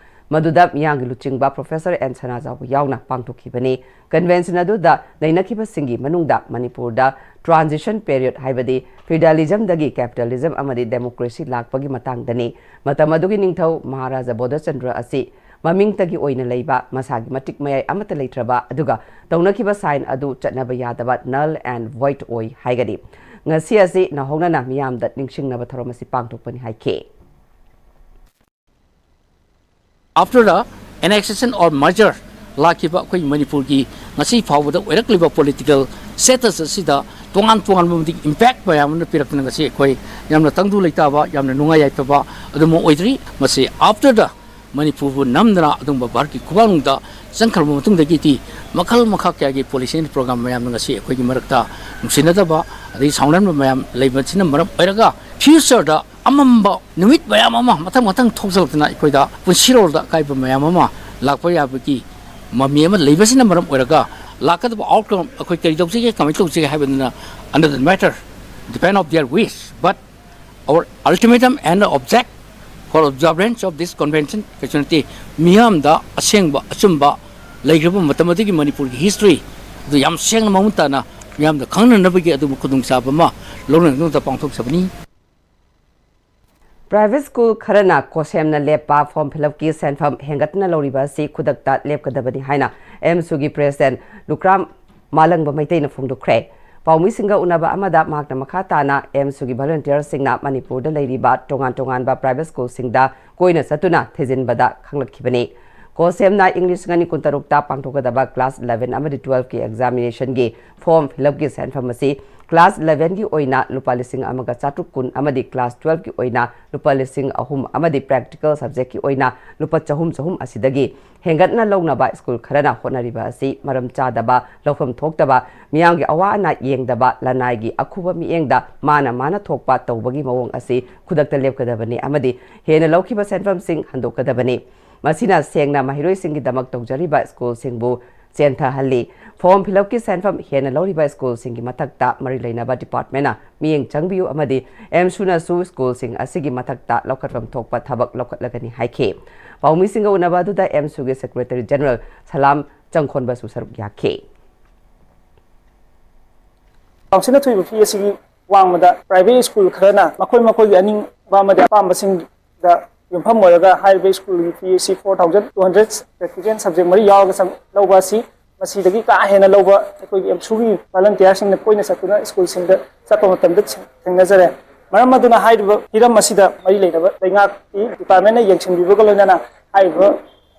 ꯃꯗꯨꯗ ꯃꯤꯌꯥꯝꯒꯤ ꯂꯨꯆꯤꯡꯕ Professor N ꯁꯅꯥꯖꯥꯎꯕ ꯌꯥꯎꯅ ꯄꯥꯡꯊꯣꯛꯈꯤꯕꯅꯤ꯫ Convention ꯑꯗꯨꯗ ꯅꯩꯅꯈꯤꯕꯁꯤꯡꯒꯤ ꯃꯅꯨꯡꯗ ꯃꯅꯤꯄꯨꯔꯗ transition period ꯍꯥꯏꯕꯗꯤ feudalism ꯗꯒꯤ capitalism ꯑꯃꯗꯤ democracy ꯂꯥꯛꯄꯒꯤ ꯃꯇꯥꯡꯗꯅꯤ꯫ ꯃꯇꯝ ꯑꯗꯨꯒꯤ ꯅꯤꯡꯊꯧ ꯃꯍꯥꯔꯥꯖꯥ ꯕꯣꯙꯆꯟꯗ꯭ꯔ ꯑꯁꯤ ꯃꯃꯤꯡꯇꯒꯤ ꯑꯣꯏꯅ ꯂꯩꯕ, ꯃꯁꯥꯒꯤ ꯃꯇꯤꯛ ꯃꯌꯥꯏ ꯑꯃꯠꯇ ꯂꯩꯇ꯭ꯔꯕ, ꯑꯗꯨꯒ ꯇꯧꯅꯈꯤꯕ sign ꯑꯗꯨ ꯆꯠꯅꯕ ꯌꯥꯗꯕ, null and void ꯑꯣꯏ ꯍꯥꯏꯒꯅꯤ꯫ ꯉꯁꯤ ꯑꯁꯤ ꯅꯧꯍꯧꯅꯅ ꯃꯤꯌꯥꯝꯗ ꯅꯤꯡꯁꯤꯡꯅꯕ ꯊꯧꯔꯝ ꯑꯁꯤ ꯄꯥꯡꯊꯣꯛꯄꯅꯤ ꯍꯥꯏꯈꯤ꯫ After the annexation or merger ꯂꯥꯛꯈꯤꯕ ꯑꯩꯈꯣꯏ ꯃꯅꯤꯄꯨꯔꯒꯤ ꯉꯁꯤ ꯐꯥꯎꯕꯗ ꯑꯣꯏꯔꯛꯂꯤꯕ political status ꯑꯁꯤꯗ ꯇꯣꯉꯥꯟ ꯇꯣꯉꯥꯟꯕ ꯃꯇꯤꯛ impact ꯃꯌꯥꯝ ꯑꯃ ꯄꯤꯔꯛꯇꯨꯅ ꯉꯁꯤ ꯑꯩꯈꯣꯏ ꯌꯥꯝꯅ ꯇꯪꯗꯨ ꯂꯩꯇꯥꯕ, ꯌꯥꯝꯅ ꯅꯨꯡꯉꯥꯏ ꯌꯥꯏꯐꯕ ꯑꯗꯨꯝꯕ ꯑꯣꯏꯗ꯭ꯔꯤ꯫ ꯃꯁꯤ after the ꯃꯅꯤꯄꯨꯔꯕꯨ ꯅꯝꯗꯅ ꯑꯗꯨꯒꯨꯝꯕ ꯚꯥꯔꯠꯀꯤ ꯈꯨꯕꯥꯛꯅꯨꯡꯗ ꯆꯪꯈ꯭ꯔꯕ ꯃꯇꯨꯡꯗꯒꯤꯗꯤ ꯃꯈꯜ ꯃꯈꯥ ꯀꯌꯥꯒꯤ policy and program ꯃꯌꯥꯝꯅ ꯉꯁꯤ ꯑꯩꯈꯣꯏꯒꯤ ꯃꯔꯛꯇ ꯅꯨꯡꯁꯤꯅꯗꯕ ꯑꯗꯒꯤ ꯁꯥꯎꯅꯍꯟꯕ ꯃꯌꯥꯝ ꯂꯩꯕꯁꯤꯅ ꯃꯔꯝ ꯑꯣꯏꯔꯒ future ꯗ ꯑꯃꯝꯕ ꯅꯨꯃꯤꯠ ꯃꯌꯥꯝ ꯑꯃ ꯃꯊꯪ ꯃꯊꯪ ꯊꯣꯛꯆꯜꯂꯛꯇꯅ ꯑꯩꯈꯣꯏꯗ ꯄꯨꯟꯁꯤꯔꯣꯜꯗ ꯑꯀꯥꯏꯕ ꯃꯌꯥꯝ ꯑꯃ ꯂꯥꯛꯄ ꯌꯥꯕꯒꯤ ꯃꯃꯤ ꯑꯃ ꯂꯩꯕꯁꯤꯅ ꯃꯔꯝ ꯑꯣꯏꯔꯒ ꯂꯥꯛꯀꯗꯕ outcome ꯑꯩꯈꯣꯏ ꯀꯔꯤ ꯇꯧꯁꯤꯒꯦ, ꯀꯃꯥꯏꯅ ꯇꯧꯁꯤꯒꯦ ꯍꯥꯏꯕꯗꯨꯅ another matter, depend of their wish, but our ultimatum and object for observance of this convention ꯀꯩꯁꯨ ꯅꯠꯇꯦ꯫ ꯃꯤꯌꯥꯝꯗ ꯑꯁꯦꯡꯕ ꯑꯆꯨꯝꯕ ꯂꯩꯈ꯭ꯔꯕ ꯃꯇꯝ ꯑꯗꯨꯒꯤ ꯃꯅꯤꯄꯨꯔꯒꯤ history ꯑꯗꯨ ꯌꯥꯝ ꯁꯦꯡꯅ ꯃꯃꯨꯠ ꯇꯥꯅ ꯃꯤꯌꯥꯝꯗ ꯈꯪꯅꯅꯕꯒꯤ ꯑꯗꯨꯒꯨꯝꯕ ꯈꯨꯗꯣꯡꯆꯥꯕ ꯑꯃ ꯂꯧꯅꯅꯕ ꯄꯥꯡꯊꯣꯛꯆꯕꯅꯤ꯫ Private school ꯈꯔꯅ ꯀꯣꯁꯦꯝꯅ ꯂꯦꯞꯄ form fill up ꯀꯤ ꯁꯦꯟꯐꯝ ꯍꯦꯟꯒꯠꯇꯅ ꯂꯧꯔꯤꯕ ꯑꯁꯤ ꯈꯨꯗꯛꯇ ꯂꯦꯞꯀꯗꯕꯅꯤ ꯍꯥꯏꯅ AMSU ꯒꯤ President ꯂꯨꯀ꯭ꯔꯥꯝ ꯃꯥꯂꯪꯕ ꯃꯩꯇꯩꯅ ꯐꯣꯡꯗꯣꯛꯈ꯭ꯔꯦ꯫ ꯄꯥꯎꯃꯤꯁꯤꯡꯒ ꯎꯅꯕ ꯑꯃꯗ ꯃꯍꯥꯛꯅ ꯃꯈꯥ ꯇꯥꯅ ꯑꯦꯝꯁꯨꯒꯤ ꯚꯣꯂꯨꯟꯇꯤꯌꯔꯁꯤꯡꯅ ꯃꯅꯤꯄꯨꯔꯗ ꯂꯩꯔꯤꯕ ꯇꯣꯉꯥꯟ ꯇꯣꯉꯥꯟꯕ ꯄ꯭ꯔꯥꯏꯚꯦꯠ ꯁ꯭ꯀꯨꯜꯁꯤꯡꯗ ꯀꯣꯏꯅ ꯆꯠꯇꯨꯅ ꯊꯤꯖꯤꯟꯕꯗ ꯈꯪꯂꯛꯈꯤꯕꯅꯤ꯫ ꯀꯣꯁꯦꯝꯅ ꯏꯪ ꯂꯤꯁꯤꯡ ꯑꯅꯤ ꯀꯨꯟꯇꯔꯨꯛꯇ ꯄꯥꯡꯊꯣꯛꯀꯗꯕ ꯀ꯭ꯂꯥꯁ ꯏꯂꯦꯚꯦꯟ ꯑꯃꯗꯤ ꯇꯨꯋꯦꯜꯐꯀꯤ ꯑꯦꯛꯖꯥꯃꯤꯅꯦꯁꯟꯒꯤ ꯐꯣꯔꯝ ꯐꯤꯜ ꯑꯞꯀꯤ ꯁꯦꯟꯐꯝ ꯑꯁꯤ ꯀ꯭ꯂꯥꯁ ꯏꯂꯦꯚꯦꯟꯒꯤ ꯑꯣꯏꯅ ꯂꯨꯄꯥ ꯂꯤꯁꯤꯡ ꯑꯃꯒ ꯆꯥꯇ꯭ꯔꯨꯛ ꯀꯨꯟ ꯑꯃꯗꯤ ꯀ꯭ꯂꯥꯁ ꯇꯨꯋꯦꯜꯐꯀꯤ ꯑꯣꯏꯅ ꯂꯨꯄꯥ ꯂꯤꯁꯤꯡ ꯑꯍꯨꯝ ꯑꯃꯗꯤ ꯄ꯭ꯔꯦꯛꯇꯤꯀꯦꯜ ꯁꯕꯖꯦꯛꯀꯤ ꯑꯣꯏꯅ ꯂꯨꯄꯥ ꯆꯍꯨꯝ ꯆꯍꯨꯝ ꯑꯁꯤꯗꯒꯤ ꯍꯦꯟꯒꯠꯅ ꯂꯧꯅꯕ ꯁ꯭ꯀꯨꯜ ꯈꯔꯅ ꯍꯣꯠꯅꯔꯤꯕ ꯑꯁꯤ ꯃꯔꯝ ꯆꯥꯗꯕ, ꯂꯧꯐꯝ ꯊꯣꯛꯇꯕ, ꯃꯤꯌꯥꯝꯒꯤ ꯑꯋꯥ ꯑꯅꯥ ꯌꯦꯡꯗꯕ, ꯂꯅꯥꯏꯒꯤ ꯑꯈꯨꯕ ꯃꯤꯠꯌꯦꯡꯗ ꯃꯥꯅ ꯃꯥꯅ ꯊꯣꯛꯄ ꯇꯧꯕꯒꯤ ꯃꯑꯣꯡ ꯑꯁꯤ ꯈꯨꯗꯛꯇ ꯂꯦꯞꯀꯗꯕꯅꯤ ꯑꯃꯗꯤ ꯍꯦꯟꯅ ꯂꯧꯈꯤꯕ ꯁꯦꯟꯐꯝꯁꯤꯡ ꯍꯟꯗꯣꯛꯀꯗꯕꯅꯤ꯫ ꯃꯁꯤꯅ ꯁꯦꯡꯅ ꯃꯍꯩꯔꯣꯏꯁꯤꯡꯒꯤꯗꯃꯛ ꯇꯧꯖꯔꯤꯕ ꯁ꯭ꯀꯨꯜꯁꯤꯡꯕꯨ ꯆꯦꯟꯊꯍꯜꯂꯤ꯫ ꯐꯣꯔꯝ ꯐꯤꯜ ꯑꯞꯀꯤ ꯁꯦꯟꯐꯝ ꯍꯦꯟꯅ ꯂꯧꯔꯤꯕ ꯁ꯭ꯀꯨꯜꯁꯤꯡꯒꯤ ꯃꯊꯛꯇ ꯃꯔꯤ ꯂꯩꯅꯕ ꯗꯤꯄꯥꯔꯠꯃꯦꯟꯅ ꯃꯤꯠꯌꯦꯡ ꯆꯪꯕꯤꯌꯨ ꯑꯃꯗꯤ ꯑꯦꯝꯁꯨꯅꯁꯨ ꯁ꯭ꯀꯨꯜꯁꯤꯡ ꯑꯁꯤꯒꯤ ꯃꯊꯛꯇ ꯂꯧꯈꯠꯐꯝ ꯊꯣꯛꯄ ꯊꯕꯛ ꯂꯧꯈꯠꯂꯒꯅꯤ ꯍꯥꯏꯈꯤ꯫ ꯄꯥꯎꯃꯤꯁꯤꯡꯒ ꯎꯅꯕ ꯑꯗꯨꯗ ꯑꯦꯝꯁꯨꯒꯤ ꯁꯦꯀ꯭ꯔꯦꯇꯔꯤ ꯖꯦꯅꯔꯦꯜ ꯁꯂꯥꯝ ꯆꯪꯈꯣꯟꯕꯁꯨ ꯁꯔꯨꯛ ꯌꯥꯈꯤ꯫ ꯀꯥꯎꯟꯁꯤꯜꯅ ꯊꯣꯛꯏꯕ ꯐꯤ ꯑꯁꯤꯒꯤ ꯋꯥꯡꯃꯗ ꯄ꯭ꯔꯥꯏꯚꯦꯠ ꯁ꯭ꯀꯨꯜ ꯈꯔꯅ ꯃꯈꯣꯏ ꯃꯈꯣꯏꯒꯤ ꯑꯅꯤꯡꯕ ꯑꯃꯗꯤ ꯑꯄꯥꯝꯕꯁꯤꯡꯗ ꯌꯨꯝꯐꯝ ꯑꯣꯏꯔꯒ ꯍꯥꯏꯔꯤꯕ ꯁ꯭ꯀꯨꯜꯒꯤ ꯐꯤ ꯑꯁꯤ four thousand two hundred practical subject ꯃꯔꯤ ꯌꯥꯎꯔꯒ ꯆꯪ-, ꯂꯧꯕ ꯑꯁꯤ ꯃꯁꯤꯗꯒꯤ ꯀꯥ ꯍꯦꯟꯅ ꯂꯧꯕ ꯑꯩꯈꯣꯏꯒꯤ ꯑꯦꯝꯁꯨꯒꯤ ꯚꯣꯂꯨꯟꯇꯤꯌꯔꯁꯤꯡꯅ ꯀꯣꯏꯅ ꯆꯠꯇꯨꯅ ꯁ꯭ꯀꯨꯜꯁꯤꯡꯗ ꯆꯠꯄ ꯃꯇꯝꯗ ꯊꯦꯡꯅꯖꯔꯦ꯫ ꯃꯔꯝ ꯑꯗꯨꯅ ꯍꯥꯏꯔꯤꯕ ꯍꯤꯔꯝ ꯑꯁꯤꯗ ꯃꯔꯤ ꯂꯩꯅꯕ ꯂꯩꯉꯥꯛꯀꯤ ꯗꯤꯄꯥꯔꯠꯃꯦꯟꯅ ꯌꯦꯡꯁꯤꯟꯕꯤꯕꯒ ꯂꯣꯏꯅꯅ ꯍꯥꯏꯔꯤꯕ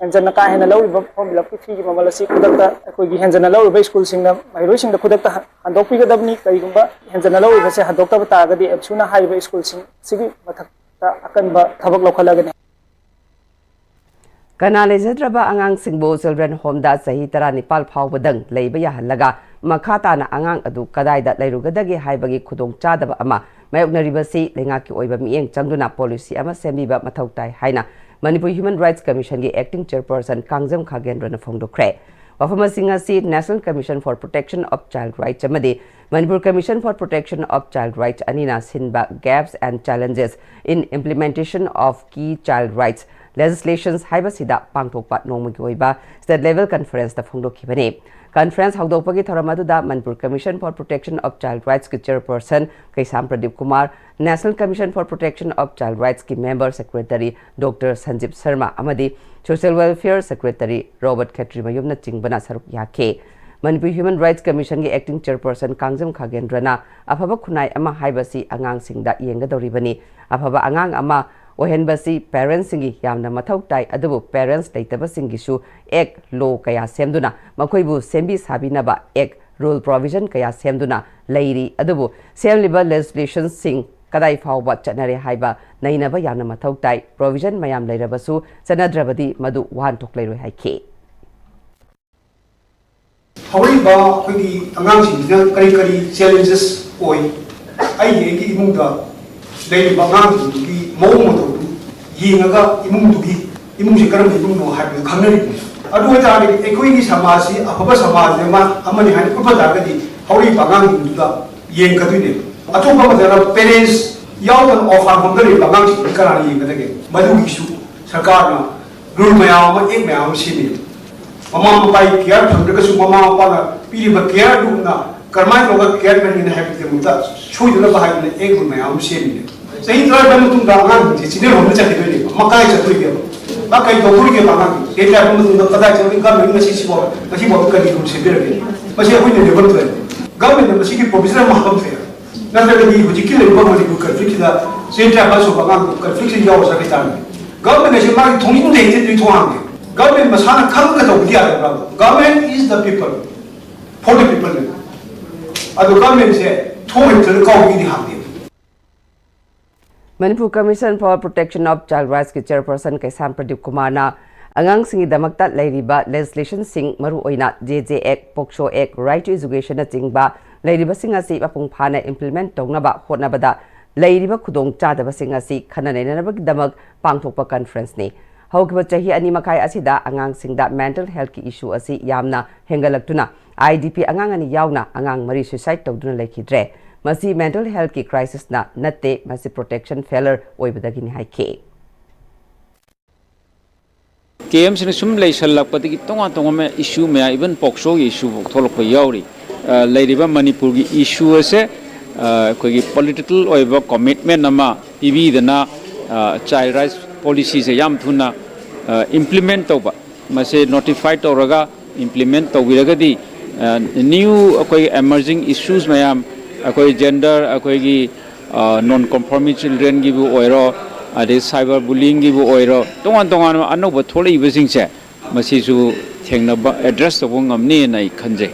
ꯍꯦꯟꯖꯟꯅ ꯀꯥ ꯍꯦꯟꯅ ꯂꯧꯔꯤꯕ ꯐꯣꯔꯝ ꯐꯤꯜ ꯑꯞꯀꯤ ꯐꯤꯒꯤ ꯃꯃꯜ ꯑꯁꯤ ꯈꯨꯗꯛꯇ ꯑꯩꯈꯣꯏꯒꯤ ꯍꯦꯟꯖꯟꯅ ꯂꯧꯔꯤꯕ ꯁ꯭ꯀꯨꯜꯁꯤꯡꯅ ꯃꯍꯩꯔꯣꯏꯁꯤꯡꯗ ꯈꯨꯗꯛꯇ ꯍꯟꯗꯣꯛꯄꯤꯒꯗꯕꯅꯤ꯫ ꯀꯔꯤꯒꯨꯝꯕ ꯍꯦꯟꯖꯟꯅ ꯂꯧꯔꯤꯕꯁꯦ ꯍꯟꯗꯣꯛꯇꯕ ꯇꯥꯔꯒꯗꯤ ꯑꯦꯝꯁꯨꯅ ꯍꯥꯏꯔꯤꯕ ꯁ꯭ꯀꯨꯜꯁꯤꯡ ꯑꯁꯤꯒꯤ ꯃꯊꯛꯇ ꯑꯀꯟꯕ ꯊꯕꯛ ꯂꯧꯈꯠꯂꯒꯅꯤ꯫ ꯀꯅꯥ ꯂꯩꯖꯗ꯭ꯔꯕ ꯑꯉꯥꯡꯁꯤꯡꯕꯨ ꯆꯤꯜꯗ꯭ꯔꯦꯟ ꯍꯣꯝꯗ ꯆꯍꯤ ꯇꯔꯥꯅꯤꯄꯥꯜ ꯐꯥꯎꯕꯗꯪ ꯂꯩꯕ ꯌꯥꯍꯜꯂꯒ ꯃꯈꯥ ꯇꯥꯅ ꯑꯉꯥꯡ ꯑꯗꯨ ꯀꯗꯥꯏꯗ ꯂꯩꯔꯨꯒꯗꯒꯦ ꯍꯥꯏꯕꯒꯤ ꯈꯨꯗꯣꯡꯆꯥꯗꯕ ꯑꯃ ꯃꯥꯌꯣꯛꯅꯔꯤꯕꯁꯤ ꯂꯩꯉꯥꯛꯀꯤ ꯑꯣꯏꯕ ꯃꯤꯠꯌꯦꯡ ꯆꯪꯗꯨꯅ ꯄꯣꯂꯤꯁꯤ ꯑꯃ ꯁꯦꯝꯕꯤꯕ ꯃꯊꯧ ꯇꯥꯏ ꯍꯥꯏꯅ ꯃꯅꯤꯄꯨꯔ ꯍ꯭ꯌꯨꯃꯦꯟ ꯔꯥꯏꯠꯁ ꯀꯃꯤꯁꯟꯒꯤ ꯑꯦꯛꯇꯤꯡ ꯆꯦꯌꯔꯄꯔꯁꯟ ꯀꯥꯡꯖꯝ ꯈꯥꯒꯦꯟꯗ꯭ꯔꯅ ꯐꯣꯡꯗꯣꯛꯈ꯭ꯔꯦ꯫ ꯋꯥꯐꯝ ꯑꯁꯤꯡ ꯑꯁꯤ National Commission for Protection of Child Rights ꯑꯃꯗꯤ Manipur Commission for Protection of Child Rights ꯑꯅꯤꯅ ꯁꯤꯟꯕ Gaps and Challenges in Implementation of Key Child Rights Legislations ꯍꯥꯏꯕꯁꯤꯗ ꯄꯥꯡꯊꯣꯛꯄ ꯅꯣꯡꯃꯒꯤ ꯑꯣꯏꯕ state level conferenceꯇ ꯐꯣꯡꯗꯣꯛꯈꯤꯕꯅꯤ꯫ Conference ꯍꯧꯗꯣꯛꯄꯒꯤ ꯊꯧꯔꯝ ꯑꯗꯨꯗ Manipur Commission for Protection of Child Rightsꯀꯤ ꯆꯦꯌꯔꯄꯔꯁꯟ Keisham Pradeep Kumar, National Commission for Protection of Child Rightsꯀꯤ member secretary Doctor ꯁꯟꯖꯤꯞ Sharma ꯑꯃꯗꯤ Social Welfare Secretary Robert ꯈꯦꯇ꯭ꯔꯤꯃꯌꯨꯝꯅꯆꯤꯡꯕꯅ ꯁꯔꯨꯛ ꯌꯥꯈꯤ꯫ ꯃꯅꯤꯄꯨꯔ ꯍ꯭ꯌꯨꯃꯦꯟ ꯔꯥꯏꯠꯁ ꯀꯃꯤꯁꯟꯒꯤ ꯑꯦꯛꯇꯤꯡ ꯆꯦꯌꯔꯄꯔꯁꯟ ꯀꯥꯡꯖꯝ ꯈꯥꯒꯦꯟꯗ꯭ꯔꯅ ꯑꯐꯕ ꯈꯨꯟꯅꯥꯏ ꯑꯃ ꯍꯥꯏꯕꯁꯤ ꯑꯉꯥꯡꯁꯤꯡꯗ ꯌꯦꯡꯒꯗꯧꯔꯤꯕꯅꯤ꯫ ꯑꯐꯕ ꯑꯉꯥꯡ ꯑꯃ ꯑꯣꯏꯍꯟꯕꯁꯤ ꯄꯦꯔꯦꯟꯠꯁꯁꯤꯡꯒꯤ ꯌꯥꯝꯅ ꯃꯊꯧ ꯇꯥꯏ, ꯑꯗꯨꯕꯨ ꯄꯦꯔꯦꯟꯠꯁ ꯂꯩꯇꯕꯁꯤꯡꯒꯤꯁꯨ ꯑꯦꯛ, ꯂꯣ ꯀꯌꯥ ꯁꯦꯝꯗꯨꯅ ꯃꯈꯣꯏꯕꯨ ꯁꯦꯝꯕꯤ ꯁꯥꯕꯤꯅꯕ ꯑꯦꯛ, ꯔꯨꯜ ꯄ꯭ꯔꯣꯚꯤꯖꯟ ꯀꯌꯥ ꯁꯦꯝꯗꯨꯅ ꯂꯩꯔꯤ꯫ ꯑꯗꯨꯕꯨ ꯁꯦꯝꯂꯤꯕ ꯂꯦꯖꯤꯁꯂꯦꯁꯟꯁꯤꯡ ꯀꯗꯥꯏ ꯐꯥꯎꯕ ꯆꯠꯅꯔꯦ ꯍꯥꯏꯕ ꯅꯩꯅꯕ ꯌꯥꯝꯅ ꯃꯊꯧ ꯇꯥꯏ꯫ ꯄ꯭ꯔꯣꯚꯤꯖꯟ ꯃꯌꯥꯝ ꯂꯩꯔꯕꯁꯨ ꯆꯠꯅꯗ꯭ꯔꯕꯗꯤ ꯃꯗꯨ ꯋꯥꯍꯟꯊꯣꯛ ꯂꯩꯔꯣꯏ ꯍꯥꯏꯈꯤ꯫ ꯍꯧꯔꯛꯏꯕ ꯑꯩꯈꯣꯏꯒꯤ ꯑꯉꯥꯡꯁꯤꯡꯁꯤꯅ ꯀꯔꯤ ꯀꯔꯤ ꯆꯦꯂꯦꯟꯖꯦꯁ ꯑꯣꯏ? ꯑꯩꯒꯤ ꯑꯩꯒꯤ ꯏꯃꯨꯡꯗ ꯂꯩꯔꯤꯕ ꯑꯉꯥꯡꯁꯤꯡꯗꯨꯒꯤ ꯃꯑꯣꯡ ꯃꯇꯧꯗꯨ ꯌꯦꯡꯉꯒ ꯏꯃꯨꯡꯗꯨꯒꯤ, ꯏꯃꯨꯡꯁꯤ ꯀꯔꯝꯕ ꯏꯃꯨꯡꯅꯣ ꯍꯥꯏꯕꯗꯨ ꯈꯪꯅꯔꯤꯕꯅꯤ꯫ ꯑꯗꯨ ꯑꯣꯏꯇꯥꯔꯒꯗꯤ ꯑꯩꯈꯣꯏꯒꯤ ꯁꯃꯥꯖꯁꯤ ꯑꯐꯕ ꯁꯃꯥꯖ ꯑꯃ, ꯑꯃꯅꯤ ꯍꯥꯏꯅ ꯎꯠꯄ ꯇꯥꯔꯒꯗꯤ ꯍꯧꯔꯛꯏꯕ ꯑꯉꯥꯡꯁꯤꯡꯗꯨꯗ ꯌꯦꯡꯒꯗꯣꯏꯅꯦ꯫ ꯑꯇꯣꯞꯄ ꯑꯃꯗꯅ ꯄꯦꯔꯦꯟꯠꯁ ꯌꯥꯎꯗꯅ ꯑꯣꯔꯐꯥꯟ ꯍꯣꯝꯗ ꯂꯩꯕ ꯑꯉꯥꯡꯁꯤꯡꯗꯤ ꯀꯅꯥꯅ ꯌꯦꯡꯒꯗꯒꯦ? ꯃꯗꯨꯒꯤꯁꯨ ꯁꯔꯀꯥꯔꯅ ꯔꯨꯜ ꯃꯌꯥꯝ ꯑꯃ, ꯑꯦꯛ ꯃꯌꯥꯝ ꯑꯃ ꯁꯦꯝꯃꯤ꯫ ꯃꯃꯥ ꯃꯄꯥꯒꯤ ꯀꯤꯌꯔ ꯐꯪꯗ꯭ꯔꯒꯁꯨ ꯃꯃꯥ ꯃꯄꯥꯅ ꯄꯤꯔꯤꯕ ꯀꯤꯌꯔꯗꯨꯅ ꯀꯔꯝꯍꯥꯏꯅ ꯇꯧꯔꯒ ꯀꯤꯌꯔ ꯐꯪꯒꯅꯤ ꯍꯥꯏꯕꯒꯤꯗꯃꯛꯇ ꯁꯣꯏꯗꯅꯕ ꯍꯥꯏꯗꯅ ꯑꯦꯛ ꯔꯨꯜ ꯃꯌꯥꯝ ꯑꯃ ꯁꯦꯝꯃꯤꯅꯦ꯫ ꯆꯍꯤ ꯇꯔꯥꯅꯤꯄꯥꯟ ꯃꯇꯨꯡꯗ ꯑꯉꯥꯡꯁꯤꯡꯁꯦ ꯆꯤꯜꯗ꯭ꯔꯦꯟ ꯍꯣꯝꯗ ꯆꯠꯈꯤꯗꯣꯏꯅꯦꯕ꯫ ꯃꯥ ꯀꯥꯏ ꯆꯠꯇꯣꯔꯤꯒꯦꯕ? ꯃꯥ ꯀꯔꯤ ꯇꯧꯗꯣꯔꯤꯒꯦꯕ? ꯑꯉꯥꯡꯁꯤꯡ ꯆꯍꯤ ꯇꯔꯥꯅꯤꯄꯥꯟ ꯃꯇꯨꯡꯗ ꯀꯗꯥꯏ ꯆꯠꯂꯤ? ꯒꯃꯦꯟ ꯉꯁꯤ ꯁꯤꯐꯥꯎ, ꯉꯁꯤꯐꯥꯎ ꯀꯔꯤ ꯔꯨꯜ ꯁꯦꯝꯕꯤꯔꯒꯦ? ꯃꯁꯤ ꯑꯩꯈꯣꯏꯅ ꯂꯦꯞꯐꯝ ꯊꯣꯛꯑꯦ꯫ ꯒꯃꯦꯟꯅ ꯃꯁꯤꯒꯤ ꯄ꯭ꯔꯣꯚꯤꯖꯟ ꯑꯃ ꯍꯥꯞꯐꯝ ꯊꯣꯛꯑꯦ꯫ ꯅꯠꯇ꯭ꯔꯒꯗꯤ ꯍꯧꯖꯤꯛꯀꯤ ꯂꯩꯔꯤꯕ ꯃꯅꯤꯄꯨꯔ ꯀꯟꯐ꯭ꯂꯤꯛꯁꯤꯗ ꯆꯍꯤ ꯇꯔꯥꯃꯥꯄꯜ ꯁꯨꯕ ꯑꯉꯥꯡꯗꯨ ꯀꯟꯐ꯭ꯂꯤꯛꯁꯤꯗ ꯌꯥꯎꯔ ꯆꯠꯈꯤ ꯇꯥꯔꯒꯗꯤ ꯒꯃꯦꯟ ꯑꯁꯤ ꯃꯥꯒꯤ ꯊꯣꯡꯖꯤꯟꯗ ꯍꯦꯛ ꯊꯤꯟꯗꯣꯏ ꯊꯣꯡ ꯍꯥꯡꯗꯦ꯫ ꯒꯃꯦꯟ ꯃꯁꯥꯅ ꯈꯪꯉꯒ ꯇꯧꯕꯗꯤ ꯌꯥꯗꯕ꯭ꯔꯥ? Government is the people, for the people ꯅꯦ꯫ ꯑꯗꯣ ꯒꯃꯦꯟꯁꯦ ꯊꯣꯡ ꯍꯦꯛ ꯊꯤꯜꯂꯒ ꯀꯥꯎꯕꯒꯤꯗꯤ ꯍꯥꯡꯗꯦ꯫ Manipur Commission for Protection of Child Rights ꯀꯤ ꯆꯦꯌꯔꯄꯔꯁꯟ ꯀꯩꯁꯥꯝ ꯄ꯭ꯔꯗꯤꯞ ꯀꯨꯃꯥꯔꯅ ꯑꯉꯥꯡꯁꯤꯡꯒꯤꯗꯃꯛꯇ ꯂꯩꯔꯤꯕ ꯂꯦꯖꯤꯁꯂꯦꯁꯟꯁꯤꯡ, ꯃꯔꯨꯑꯣꯏꯅ ꯖꯦ ꯖꯦ ꯑꯦꯛ, ꯄꯣꯛꯁꯣ ꯑꯦꯛ, ꯔꯥꯏꯠ ꯇꯨ ꯏꯖꯨꯀꯦꯁꯟꯅꯆꯤꯡꯕ ꯂꯩꯔꯤꯕꯁꯤꯡ ꯑꯁꯤ ꯃꯄꯨꯡ ꯐꯥꯅ ꯏꯝꯄ꯭ꯂꯤꯃꯦꯟꯠ ꯇꯧꯅꯕ ꯍꯣꯠꯅꯕꯗ ꯂꯩꯔꯤꯕ ꯈꯨꯗꯣꯡꯆꯥꯗꯕꯁꯤꯡ ꯑꯁꯤ ꯈꯟꯅ ꯅꯩꯅꯅꯕꯒꯤꯗꯃꯛ ꯄꯥꯡꯊꯣꯛꯄ ꯀꯟꯐꯔꯦꯟꯁꯅꯤ꯫ ꯍꯧꯈꯤꯕ ꯆꯍꯤ ꯑꯅꯤ ꯃꯈꯥꯏ ꯑꯁꯤꯗ ꯑꯉꯥꯡꯁꯤꯡꯗ ꯃꯦꯟꯇꯜ ꯍꯦꯜꯊꯀꯤ ꯏꯁꯨ ꯑꯁꯤ ꯌꯥꯝꯅ ꯍꯦꯟꯒꯠꯂꯛꯇꯨꯅ ꯑꯥꯏ ꯗꯤ ꯄꯤ ꯑꯉꯥꯡ ꯑꯅꯤ ꯌꯥꯎꯅ ꯑꯉꯥꯡ ꯃꯔꯤ ꯁꯨꯏꯁꯥꯏꯗ ꯇꯧꯗꯨꯅ ꯂꯩꯈꯤꯗ꯭ꯔꯦ꯫ ꯃꯁꯤ ꯃꯦꯟꯇꯜ ꯍꯦꯜꯊꯀꯤ ꯀ꯭ꯔꯥꯏꯁꯤꯁꯅ ꯅꯠꯇꯦ, ꯃꯁꯤ ꯄ꯭ꯔꯣꯇꯦꯛꯁꯟ ꯐꯦꯂꯔ ꯑꯣꯏꯕꯗꯒꯤꯅꯤ ꯍꯥꯏꯈꯤ꯫ ꯀꯦꯝꯞꯁꯤꯅ ꯁꯨꯝ ꯂꯩꯁꯜꯂꯛꯄꯗꯒꯤ ꯇꯣꯉꯥꯟ ꯇꯣꯉꯥꯟꯕ ꯏꯁꯨ ꯃꯌꯥꯝ, ꯏꯚꯟ ꯄꯣꯛꯁꯣꯒꯤ ꯏꯁꯨ ꯐꯥꯎ ꯊꯣꯛꯂꯛꯄ ꯌꯥꯎꯔꯤ꯫ ꯑ, ꯂꯩꯔꯤꯕ ꯃꯅꯤꯄꯨꯔꯒꯤ ꯏꯁꯨ ꯑꯁꯦ, ꯑ, ꯑꯩꯈꯣꯏꯒꯤ ꯄꯣꯂꯤꯇꯤꯀꯦꯜ ꯑꯣꯏꯕ ꯀꯣꯃꯤꯠꯃꯦꯟ ꯑꯃ ꯄꯤꯕꯤꯗꯅ, ꯑ, ꯆꯥꯏꯜ ꯔꯥꯏꯠꯁ ꯄꯣꯂꯤꯁꯤꯁꯦ ꯌꯥꯝ ꯊꯨꯅ, ꯑ, ꯏꯝꯄ꯭ꯂꯤꯃꯦꯟꯠ ꯇꯧꯕ, ꯃꯁꯦ ꯅꯣꯇꯤꯐꯥꯏ ꯇꯧꯔꯒ ꯏꯝꯄ꯭ꯂꯤꯃꯦꯟꯠ ꯇꯧꯕꯤꯔꯒꯗꯤ, ꯅ꯭ꯌꯨ ꯑꯩꯈꯣꯏ ꯑꯦꯃꯔꯖꯤꯡ ꯏꯁꯨꯁ ꯃꯌꯥꯝ, ꯑꯩꯈꯣꯏ ꯖꯦꯟꯗꯔ, ꯑꯩꯈꯣꯏꯒꯤ ꯅꯣꯟ ꯀꯣꯟꯐꯣꯔꯃꯤꯡ ꯆꯤꯜꯗ꯭ꯔꯦꯟꯒꯤꯕꯨ ꯑꯣꯏꯔꯣ, ꯑꯗꯩ ꯁꯥꯏꯕꯔ ꯕꯨꯂꯤꯡꯒꯤꯕꯨ ꯑꯣꯏꯔꯣ, ꯇꯣꯉꯥꯟ ꯇꯣꯉꯥꯟꯕ ꯑꯅꯧꯕ ꯊꯣꯛꯂꯛꯏꯕꯁꯤꯡꯁꯦ, ꯃꯁꯤꯁꯨ ꯊꯦꯡꯅꯕ, ꯑꯦꯗ꯭ꯔꯦꯁ ꯇꯧꯕ ꯉꯝꯅꯤꯅ ꯑꯩ ꯈꯟꯖꯩ꯫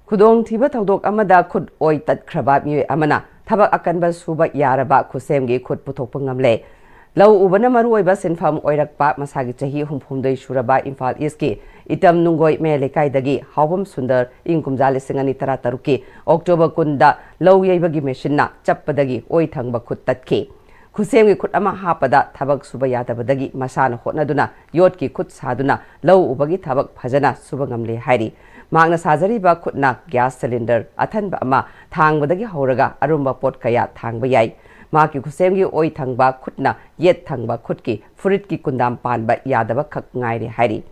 ꯈꯨꯗꯣꯡꯊꯤꯕ ꯊꯧꯗꯣꯛ ꯑꯃꯗ ꯈꯨꯠ ꯑꯣꯏ ꯇꯠꯈ꯭ꯔꯕ ꯃꯤꯑꯣꯏ ꯑꯃꯅ ꯊꯕꯛ ꯑꯀꯟꯕ ꯁꯨꯕ ꯌꯥꯔꯕ ꯈꯨꯠꯁꯦꯝꯒꯤ ꯈꯨꯠ ꯄꯨꯊꯣꯛꯄ ꯉꯝꯂꯦ꯫ ꯂꯧ ꯎꯕꯅ ꯃꯔꯨꯑꯣꯏꯕ ꯁꯤꯟꯐꯝ ꯑꯣꯏꯔꯛꯄ ꯃꯁꯥꯒꯤ ꯆꯍꯤ ꯍꯨꯝꯐꯨꯍꯨꯝꯗꯣꯏ ꯁꯨꯔꯕ ꯏꯝꯐꯥꯜ ꯏꯁꯀꯤ ꯏꯇꯝ ꯅꯨꯡꯒꯣꯏ ꯃꯌꯥꯏ ꯂꯩꯀꯥꯏꯗꯒꯤ ꯍꯥꯎꯕꯝ ꯁꯨꯟꯗꯔ ꯏꯪ ꯀꯨꯝꯖꯥ ꯂꯤꯁꯤꯡ ꯑꯅꯤ ꯇꯔꯥ ꯇꯔꯨꯛꯀꯤ ꯑꯣꯛꯇꯣꯕꯔ ꯀꯨꯟꯗ ꯂꯧ ꯌꯩꯕꯒꯤ ꯃꯦꯁꯤꯟꯅ ꯆꯞꯄꯗꯒꯤ ꯑꯣꯏ ꯊꯪꯕ ꯈꯨꯠ ꯇꯠꯈꯤ꯫ ꯈꯨꯠꯁꯦꯝꯒꯤ ꯈꯨꯠ ꯑꯃ ꯍꯥꯞꯄꯗ ꯊꯕꯛ ꯁꯨꯕ ꯌꯥꯗꯕꯗꯒꯤ ꯃꯁꯥꯅ ꯍꯣꯠꯅꯗꯨꯅ ꯌꯣꯠꯀꯤ ꯈꯨꯠ ꯁꯥꯗꯨꯅ ꯂꯧ ꯎꯕꯒꯤ ꯊꯕꯛ ꯐꯖꯅ ꯁꯨꯕ ꯉꯝꯂꯦ ꯍꯥꯏꯔꯤ꯫ ꯃꯍꯥꯛꯅ ꯁꯥꯖꯔꯤꯕ ꯈꯨꯠꯅ ꯒ꯭ꯌꯥꯁ ꯁꯤꯂꯤꯟꯗꯔ ꯑꯊꯟꯕ ꯑꯃ ꯊꯥꯡꯕꯗꯒꯤ ꯍꯧꯔꯒ ꯑꯔꯨꯝꯕ ꯄꯣꯠ ꯀꯌꯥ ꯊꯥꯡꯕ ꯌꯥꯏ꯫ ꯃꯍꯥꯛꯀꯤ ꯈꯨꯠꯁꯦꯝꯒꯤ ꯑꯣꯏ ꯊꯪꯕ ꯈꯨꯠꯅ ꯌꯦꯠ ꯊꯪꯕ ꯈꯨꯠꯀꯤ ꯐꯨꯔꯤꯠꯀꯤ ꯀꯨꯟꯗꯥꯝ ꯄꯥꯟꯕ ꯌꯥꯗꯕ ꯈꯛ ꯉꯥꯏꯔꯦ ꯍꯥꯏꯔꯤ꯫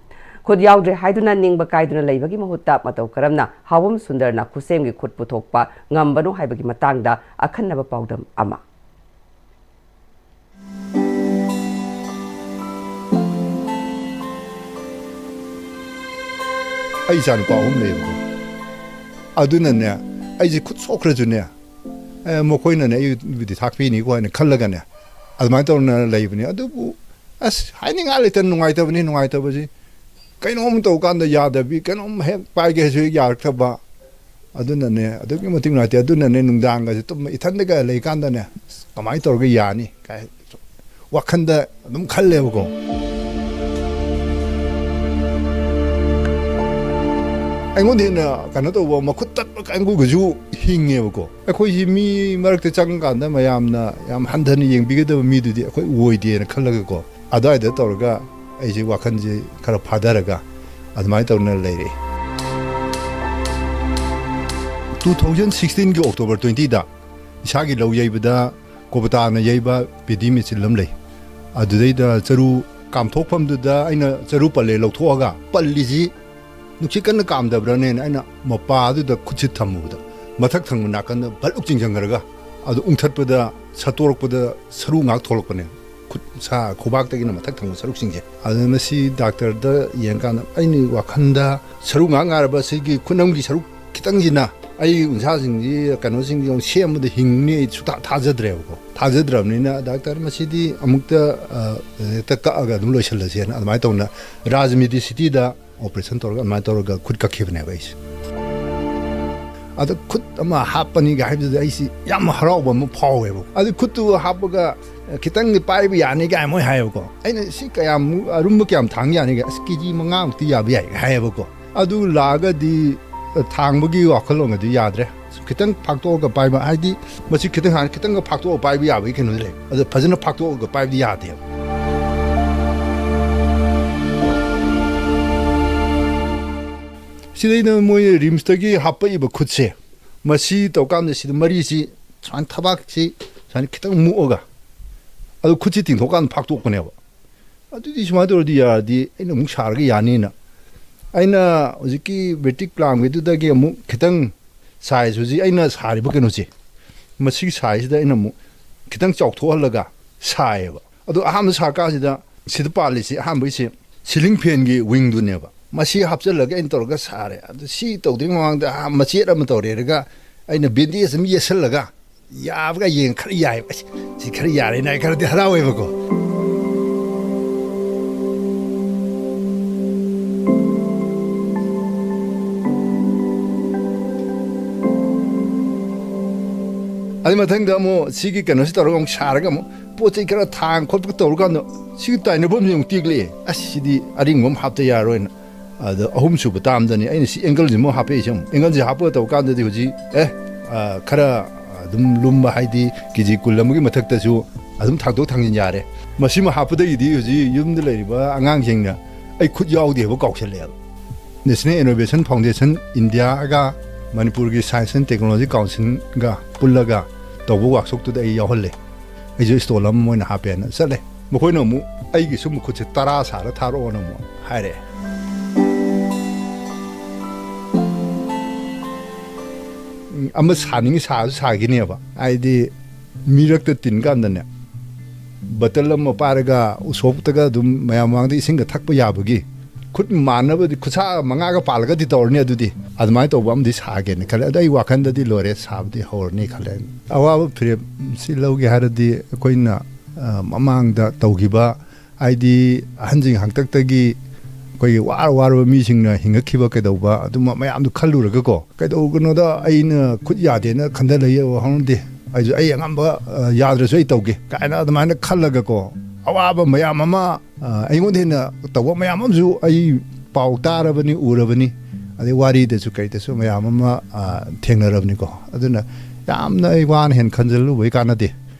ꯈꯨꯠ ꯌꯥꯎꯗ꯭ꯔꯦ ꯍꯥꯏꯗꯨꯅ ꯅꯤꯡꯕ ꯀꯥꯏꯗꯨꯅ ꯂꯩꯕꯒꯤ ꯃꯍꯨꯠꯇ ꯃꯇꯧ ꯀꯔꯝꯅ ꯍꯥꯎꯕꯝ ꯁꯨꯟꯗꯔꯅ ꯈꯨꯠꯁꯦꯝꯒꯤ ꯈꯨꯠ ꯄꯨꯊꯣꯛꯄ ꯉꯝꯕꯅꯣ ꯍꯥꯏꯕꯒꯤ ꯃꯇꯥꯡꯗ ꯑꯈꯟꯅꯕ ꯄꯥꯎꯗꯝ ꯑꯃ꯫ ꯑꯩ ꯏꯆꯥꯅꯨꯄꯥ ꯑꯍꯨꯝ ꯂꯩꯌꯦꯕꯀꯣ꯫ ꯑꯗꯨꯅꯅꯦ, ꯑꯩꯁꯦ ꯈꯨꯠ ꯁꯣꯛꯈ꯭ꯔꯁꯨꯅꯦ, ꯑꯦ, ꯃꯈꯣꯏꯅꯅꯦ ꯑꯩꯕꯨꯗꯤ ꯊꯥꯛꯄꯤꯅꯤꯀꯣ ꯍꯥꯏꯅ ꯈꯜꯂꯒꯅꯦ, ꯑꯗꯨꯃꯥꯏꯅ ꯇꯧꯅ ꯂꯩꯕꯅꯤ꯫ ꯑꯗꯨꯕꯨ ꯑꯁ, ꯍꯥꯏꯅꯤꯡꯉꯥꯏ ꯂꯩꯇꯅ ꯅꯨꯡꯉꯥꯏꯇꯕꯅꯤ, ꯅꯨꯡꯉꯥꯏꯇꯕꯁꯤ꯫ ꯀꯩꯅꯣꯝ ꯇꯧꯀꯥꯟꯗ ꯌꯥꯗꯕꯤ, ꯀꯩꯅꯣꯝ ꯍꯦꯛ ꯄꯥꯏꯒꯦ ꯍꯥꯏꯁꯨ ꯍꯦꯛ ꯌꯥꯔꯛꯇꯕ꯫ ꯑꯗꯨꯅꯅꯦ, ꯑꯗꯨꯛꯀꯤ ꯃꯇꯤꯛ ꯅꯨꯡꯉꯥꯏꯇꯦ꯫ ꯑꯗꯨꯅꯅꯦ, ꯅꯨꯡꯗꯥꯡꯒꯁꯦ ꯇꯨꯝꯕ, ꯏꯊꯟꯗꯒ ꯂꯩꯀꯥꯟꯗꯅꯦ, "ꯑꯁ, ꯀꯃꯥꯏꯅ ꯇꯧꯔꯒ ꯌꯥꯅꯤ?" ꯀꯥꯏ ꯋꯥꯈꯟꯗ ꯑꯗꯨꯝ ꯈꯜꯂꯦꯕꯀꯣ꯫ ꯑꯩꯉꯣꯟꯗ ꯍꯦꯟꯅ ꯀꯩꯅꯣ ꯇꯧꯕ, ꯃꯈꯨꯠ ꯇꯠꯄ ꯀꯥꯡꯕꯨꯒꯁꯨ ꯍꯤꯡꯉꯦꯕꯀꯣ꯫ ꯑꯩꯈꯣꯏꯁꯤ ꯃꯤ ꯃꯔꯛꯇ ꯆꯪꯀꯥꯟꯗ ꯃꯌꯥꯝꯅ ꯌꯥꯝ ꯍꯟꯊꯅ ꯌꯦꯡꯕꯤꯒꯗꯕ ꯃꯤꯗꯨꯗꯤ ꯑꯩꯈꯣꯏ ꯑꯣꯏꯗꯦꯅ ꯈꯜꯂꯒꯀꯣ, ꯑꯗꯨꯋꯥꯏꯗ ꯇꯧꯔꯒ ꯑꯩꯁꯦ ꯋꯥꯈꯜꯁꯦ ꯈꯔ ꯐꯥꯊꯔꯒ ꯑꯗꯨꯃꯥꯏꯅ ꯇꯧꯗꯅ ꯂꯩꯔꯛꯑꯦ꯫ Two thousand sixteen ꯒꯤ October twenty ꯗ ꯏꯁꯥꯒꯤ ꯂꯧ ꯌꯩꯕꯗ ꯀꯣꯕꯇꯥꯅ ꯌꯩꯕ ꯄꯦꯗꯤ ꯃꯦꯆꯤꯟ ꯑꯃ ꯂꯩ꯫ ꯑꯗꯨꯗꯩꯗ ꯆꯔꯨ ꯀꯥꯝꯊꯣꯛꯐꯝꯗꯨꯗ ꯑꯩꯅ ꯆꯔꯨ ꯄꯜꯂꯦ ꯂꯧꯊꯣꯛꯑꯒ, ꯄꯜꯂꯤꯁꯤ ꯅꯨꯡꯁꯤꯠ ꯀꯟꯅ ꯀꯥꯝꯗꯕ꯭ꯔꯥꯅꯦꯅ ꯑꯩꯅ ꯃꯄꯥꯗꯨꯗ ꯈꯨꯠꯁꯦ ꯊꯝꯃꯨꯕꯗ, ꯃꯊꯛ ꯊꯪꯕ ꯅꯥꯀꯟꯗ ꯚꯠ ꯂꯨꯛ ꯆꯤꯡꯁꯤꯟꯈ꯭ꯔꯒ, ꯑꯗꯨ ꯎꯪꯊꯠꯄꯗ, ꯁꯠꯇꯣꯔꯛꯄꯗ ꯁꯔꯨ ꯉꯥꯛ ꯊꯣꯛꯂꯛꯄꯅꯦ꯫ ꯈꯨꯠ ꯁꯥ ꯈꯨꯕꯥꯛꯇꯒꯤꯅ ꯃꯊꯛ ꯊꯪꯕ ꯁꯔꯨꯛꯁꯤꯡꯁꯦ꯫ ꯑꯗꯨꯅ ꯃꯁꯤ ꯗꯥꯛꯇꯔꯗ ꯌꯦꯡꯀꯥꯟꯗ ꯑꯩꯅ ꯋꯥꯈꯜꯗ ꯁꯔꯨ ꯉꯥꯛ ꯉꯥꯏꯔꯕ ꯁꯤꯒꯤ ꯈꯨꯅꯝꯒꯤ ꯁꯔꯨꯛ ꯈꯤꯇꯪꯁꯤꯅ ꯑꯩ ꯎꯟꯁꯥꯁꯤꯡꯁꯤ, ꯀꯩꯅꯣꯁꯤꯡꯁꯤ ꯑꯃꯨꯛ ꯁꯦꯝꯕꯗ ꯍꯤꯡꯅꯤ ꯑꯩ ꯁꯨꯛꯊꯥ ꯊꯥꯖꯗ꯭ꯔꯦꯕꯀꯣ꯫ ꯊꯥꯖꯗ꯭ꯔꯕꯅꯤꯅ ꯗꯥꯛꯇꯔ ꯃꯁꯤꯗꯤ ꯑꯃꯨꯛꯇ, ꯑ, ꯍꯦꯛꯇ ꯀꯛꯑꯒ ꯑꯗꯨꯝ ꯂꯣꯏꯁꯤꯜꯂꯁꯦꯅ ꯑꯗꯨꯃꯥꯏꯅ ꯇꯧꯅ ꯔꯥꯖ ꯃꯦꯗꯤꯁꯤꯇꯤꯗ ꯑꯣꯄꯔꯦꯁꯟ ꯇꯧꯔꯒ ꯑꯗꯨꯃꯥꯏꯅ ꯇꯧꯔꯒ ꯈꯨꯠ ꯀꯛꯈꯤꯕꯅꯦꯕ ꯑꯩꯁꯦ꯫ ꯑꯗ ꯈꯨꯠ ꯑꯃ ꯍꯥꯞꯄꯅꯤꯒ ꯍꯥꯏꯕꯗꯨꯗ ꯑꯩꯁꯤ ꯌꯥꯝ ꯍꯔꯥꯎꯕ ꯑꯃ ꯐꯥꯎꯋꯦꯕ꯫ ꯑꯗꯨ ꯈꯨꯠꯇꯨ ꯍꯥꯞꯄꯒ ꯈꯤꯇꯪꯗꯤ ꯄꯥꯏꯕ ꯌꯥꯅꯤ ꯀꯥꯏ ꯃꯣꯏ ꯍꯥꯏꯌꯦꯕꯀꯣ꯫ ꯑꯩꯅ ꯁꯤ ꯀꯌꯥꯃꯨꯛ ꯑꯔꯨꯝꯕ ꯀꯌꯥꯝ ꯊꯥꯡ ꯌꯥꯅꯤꯒ, "ꯑꯁ, ꯀꯦ ꯖꯤ ꯃꯉꯥꯃꯨꯛꯇꯤ ꯌꯥꯕ ꯌꯥꯏ" ꯍꯥꯏꯌꯦꯕꯀꯣ꯫ ꯑꯗꯨ ꯂꯥꯛꯑꯒꯗꯤ ꯊꯥꯡꯕꯒꯤ ꯋꯥꯈꯜꯂꯣꯟꯒꯗꯤ ꯌꯥꯗ꯭ꯔꯦ꯫ ꯈꯤꯇꯪ ꯐꯥꯛꯇꯣꯛꯑꯒ ꯄꯥꯏꯕ, ꯍꯥꯏꯗꯤ ꯃꯁꯤ ꯈꯤꯇꯪ ꯍꯥꯟꯅ ꯈꯤꯇꯪꯒ ꯐꯥꯛꯇꯣꯛꯑꯒ ꯄꯥꯏꯕ ꯌꯥꯕꯒꯤ ꯀꯩꯅꯣꯗꯤ ꯂꯩ, ꯑꯗꯣ ꯐꯖꯅ ꯐꯥꯛꯇꯣꯛꯑꯒ ꯄꯥꯏꯕꯗꯤ ꯌꯥꯗꯦꯕ꯫ ꯁꯤꯗꯩꯗ ꯃꯣꯏ ꯔꯤꯝꯁꯇꯒꯤ ꯍꯥꯞꯄꯛꯏꯕ ꯈꯨꯠꯁꯦ, ꯃꯁꯤ ꯇꯧꯀꯥꯟꯗ ꯁꯤꯗ ꯃꯔꯤꯁꯤ ꯁꯨꯃꯥꯏꯅ, ꯊꯕꯥꯛꯁꯤ ꯁꯨꯃꯥꯏꯅ ꯈꯤꯇꯪ ꯃꯨꯛꯑꯒ, ꯑꯗꯨ ꯈꯨꯠꯁꯤ ꯇꯤꯡꯊꯣꯛꯀꯥꯟꯗ ꯐꯥꯛꯇꯣꯛꯄꯅꯦꯕ꯫ ꯑꯗꯨꯗꯤ ꯁꯨꯃꯥꯏꯅ ꯇꯧꯔꯗꯤ ꯌꯥꯔꯗꯤ ꯑꯩꯅ ꯑꯃꯨꯛ ꯁꯥꯔꯒ ꯌꯥꯅꯤꯅ, ꯑꯩꯅ ꯍꯧꯖꯤꯛꯀꯤ ꯕꯦꯇꯤꯛ ꯄ꯭ꯂꯥꯟꯒꯤꯗꯨꯗꯒꯤ ꯑꯃꯨꯛ ꯈꯤꯇꯪ ꯁꯥꯏꯖ, ꯍꯧꯖꯤꯛ ꯑꯩꯅ ꯁꯥꯔꯤꯕ ꯀꯩꯅꯣꯁꯦ, ꯃꯁꯤꯒꯤ ꯁꯥꯏꯖꯁꯤꯗ ꯑꯩꯅ ꯑꯃꯨꯛ ꯈꯤꯇꯪ ꯆꯥꯎꯊꯣꯛꯍꯜꯂꯒ ꯁꯥꯏꯌꯦꯕ꯫ ꯑꯗꯣ ꯑꯍꯥꯟꯕ ꯁꯥꯔꯀꯥꯟꯁꯤꯗ ꯁꯤꯗ ꯄꯥꯜꯂꯤꯁꯤ, ꯑꯍꯥꯟꯕꯒꯤꯁꯤ ꯁꯤꯂꯤꯡ ꯐꯦꯟꯒꯤ ꯋꯤꯡꯗꯨꯅꯦꯕ꯫ ꯃꯁꯤ ꯍꯥꯞꯆꯤꯜꯂꯒ ꯑꯩꯅ ꯇꯧꯔꯒ ꯁꯥꯔꯦ꯫ ꯑꯗꯨ ꯁꯤ ꯇꯧꯗ꯭ꯔꯤꯉꯩ ꯃꯃꯥꯡꯗ, ꯑꯥ, ꯃꯆꯦꯠ ꯑꯃ ꯇꯧꯔꯦꯔꯒ ꯑꯩꯅ ꯕꯦꯟꯗꯦꯖ ꯑꯃ ꯌꯦꯠꯁꯜꯂꯒ, ꯌꯥꯕꯒ ꯌꯦꯡ ꯈꯔ ꯌꯥꯏꯕ꯫ "ꯑꯁ, ꯁꯤ ꯈꯔ ꯌꯥꯔꯦꯅ" ꯑꯩ ꯈꯔꯗꯤ ꯍꯔꯥꯎꯋꯦꯕꯀꯣ꯫ ꯑꯗꯨ ꯃꯊꯪꯗ ꯑꯃꯨꯛ ꯁꯤꯒꯤ ꯀꯩꯅꯣꯁꯤ ꯇꯧꯔꯒ ꯑꯃꯨꯛ ꯁꯥꯔꯒ ꯑꯃꯨꯛ ꯄꯣꯠ ꯆꯩ ꯈꯔ ꯊꯥꯡ ꯈꯣꯠꯄ ꯇꯧꯔꯀꯥꯟꯗ ꯁꯤꯒꯤ ꯇꯥꯏꯅꯐꯝꯁꯤ ꯑꯃꯨꯛ ꯇꯦꯛꯂꯛꯑꯦ꯫ "ꯑꯁ, ꯁꯤꯗꯤ ꯑꯔꯤꯡꯕ ꯑꯃ ꯍꯥꯞꯇ ꯌꯥꯔꯣꯏꯅ" ꯑꯗꯣ ꯑꯍꯨꯝꯁꯨꯕ ꯇꯥꯝꯗꯅꯤ ꯑꯩꯅ ꯁꯤ ꯑꯦꯡꯒꯜꯁꯤꯃꯨꯛ ꯍꯥꯞꯄꯛꯏꯁꯦ ꯑꯃꯨꯛ꯫ ꯑꯦꯡꯒꯜꯁꯦ ꯍꯥꯞꯄꯒ ꯇꯧ ꯀꯥꯟꯗꯗꯤ ꯍꯧꯖꯤꯛ, ꯑꯦ, ꯑ, ꯈꯔ ꯑꯗꯨꯝ ꯂꯨꯝꯕ, ꯍꯥꯏꯗꯤ ꯀꯦ ꯖꯤ ꯀꯨꯟ ꯑꯃꯒꯤ ꯃꯊꯛꯇꯁꯨ ꯑꯗꯨꯝ ꯊꯥꯡꯗꯣꯛ ꯊꯥꯡꯖꯤꯟ ꯌꯥꯔꯦ꯫ ꯃꯁꯤꯃ ꯍꯥꯞꯄꯗꯒꯤꯗꯤ ꯍꯧꯖꯤꯛ ꯌꯨꯝꯗ ꯂꯩꯔꯤꯕ ꯑꯉꯥꯡꯁꯤꯡꯅ ꯑꯩ ꯈꯨꯠ ꯌꯥꯎꯗꯦꯕ ꯀꯥꯎꯁꯜꯂꯛꯑꯦꯕ꯫ National Innovation Foundation India-ꯒ ꯃꯅꯤꯄꯨꯔꯒꯤ Science and Technology Council-ꯒ ꯄꯨꯜꯂꯒ ꯇꯧꯕ ꯋꯥꯛꯁꯣꯞꯇꯨꯗ ꯑꯩ ꯌꯥꯎꯍꯜꯂꯦ꯫ ꯑꯩꯁꯨ ꯁ꯭ꯇꯣꯜ ꯑꯃ ꯃꯣꯏꯅ ꯍꯥꯞꯄꯦꯅ ꯆꯠꯂꯦ꯫ ꯃꯈꯣꯏꯅ ꯑꯃꯨꯛ ꯑꯩꯒꯤ ꯁꯨꯝꯕ ꯈꯨꯠꯁꯦ ꯇꯔꯥ ꯁꯥꯔ ꯊꯥꯔꯛꯑꯣꯅ ꯑꯃꯨꯛ ꯍꯥꯏꯔꯛꯑꯦ꯫ ꯑꯃ ꯁꯥꯅꯤꯡꯉꯤ ꯁꯥꯁꯨ ꯁꯥꯈꯤꯅꯦꯕ꯫ ꯍꯥꯏꯗꯤ ꯃꯤꯔꯛꯇ ꯇꯤꯟ ꯀꯥꯟꯗꯅꯦ, ꯕꯇꯜ ꯑꯃ ꯄꯥꯏꯔꯒ ꯎꯁꯣꯞꯇꯒ ꯑꯗꯨꯝ ꯃꯌꯥꯝ ꯃꯃꯥꯡꯗ ꯏꯁꯤꯡꯒ ꯊꯛꯄ ꯌꯥꯕꯒꯤ, ꯈꯨꯠ ꯃꯥꯟꯅꯕꯗꯤ, ꯈꯨꯠꯁꯥ ꯃꯉꯥꯒ ꯄꯥꯜꯂꯒꯗꯤ ꯇꯧꯔꯅꯤ꯫ ꯑꯗꯨꯗꯤ ꯑꯗꯨꯃꯥꯏꯅ ꯇꯧꯕ ꯑꯃꯗꯤ ꯁꯥꯒꯦꯅ ꯈꯜꯂꯦ꯫ ꯑꯗꯣ ꯑꯩ ꯋꯥꯈꯜꯗꯗꯤ ꯂꯣꯏꯔꯦ, ꯁꯥꯕꯗꯤ ꯍꯧꯔꯅꯤ ꯈꯜꯂꯦ꯫ ꯑꯋꯥꯕ ꯐꯤꯔꯦꯞꯁꯤ ꯂꯧꯒꯦ ꯍꯥꯏꯔꯗꯤ ꯑꯩꯈꯣꯏꯅ, ꯑ, ꯃꯃꯥꯡꯗ ꯇꯧꯈꯤꯕ, ꯍꯥꯏꯗꯤ ꯑꯍꯟꯁꯤꯡ ꯍꯥꯛꯇꯛꯇꯒꯤ ꯑꯩꯈꯣꯏꯒꯤ ꯋꯥꯔ ꯋꯥꯔꯕ ꯃꯤꯁꯤꯡꯅ ꯍꯤꯡꯉꯛꯈꯤꯕ ꯀꯩꯗꯧꯕ ꯑꯗꯨꯝꯕ ꯃꯌꯥꯝꯗꯨ ꯈꯜꯂꯨꯔꯒꯀꯣ, ꯀꯩꯗꯧꯒꯅꯣꯗ ꯑꯩꯅ ꯈꯨꯠ ꯌꯥꯗꯦꯅ ꯈꯟꯗ ꯂꯩ ꯍꯧꯅꯗꯦ, ꯑꯩꯁꯨ ꯑꯩ ꯑꯉꯝꯕ, ꯑ, ꯌꯥꯗ꯭ꯔꯁꯨ ꯑꯩ ꯇꯧꯒꯦ ꯀꯥꯏꯅ ꯑꯗꯨꯃꯥꯏꯅ ꯈꯜꯂꯒꯀꯣ, ꯑꯋꯥꯕ ꯃꯌꯥꯝ ꯑꯃ, ꯑ, ꯑꯩꯉꯣꯟꯗ ꯍꯦꯟꯅ ꯇꯧꯕ ꯃꯌꯥꯝ ꯑꯃꯁꯨ ꯑꯩ ꯄꯥꯎ ꯇꯥꯔꯕꯅꯤ, ꯎꯔꯕꯅꯤ, ꯑꯗꯩ ꯋꯥꯔꯤꯗꯁꯨ ꯀꯩꯗꯁꯨ ꯃꯌꯥꯝ ꯑꯃ, ꯑ, ꯊꯦꯡꯅꯔꯕꯅꯤꯀꯣ꯫ ꯑꯗꯨꯅ ꯌꯥꯝꯅ ꯑꯩ ꯋꯥꯅ ꯍꯦꯟꯅ ꯈꯟꯖꯜꯂꯨꯕꯩ ꯀꯥꯟꯅꯗꯦ꯫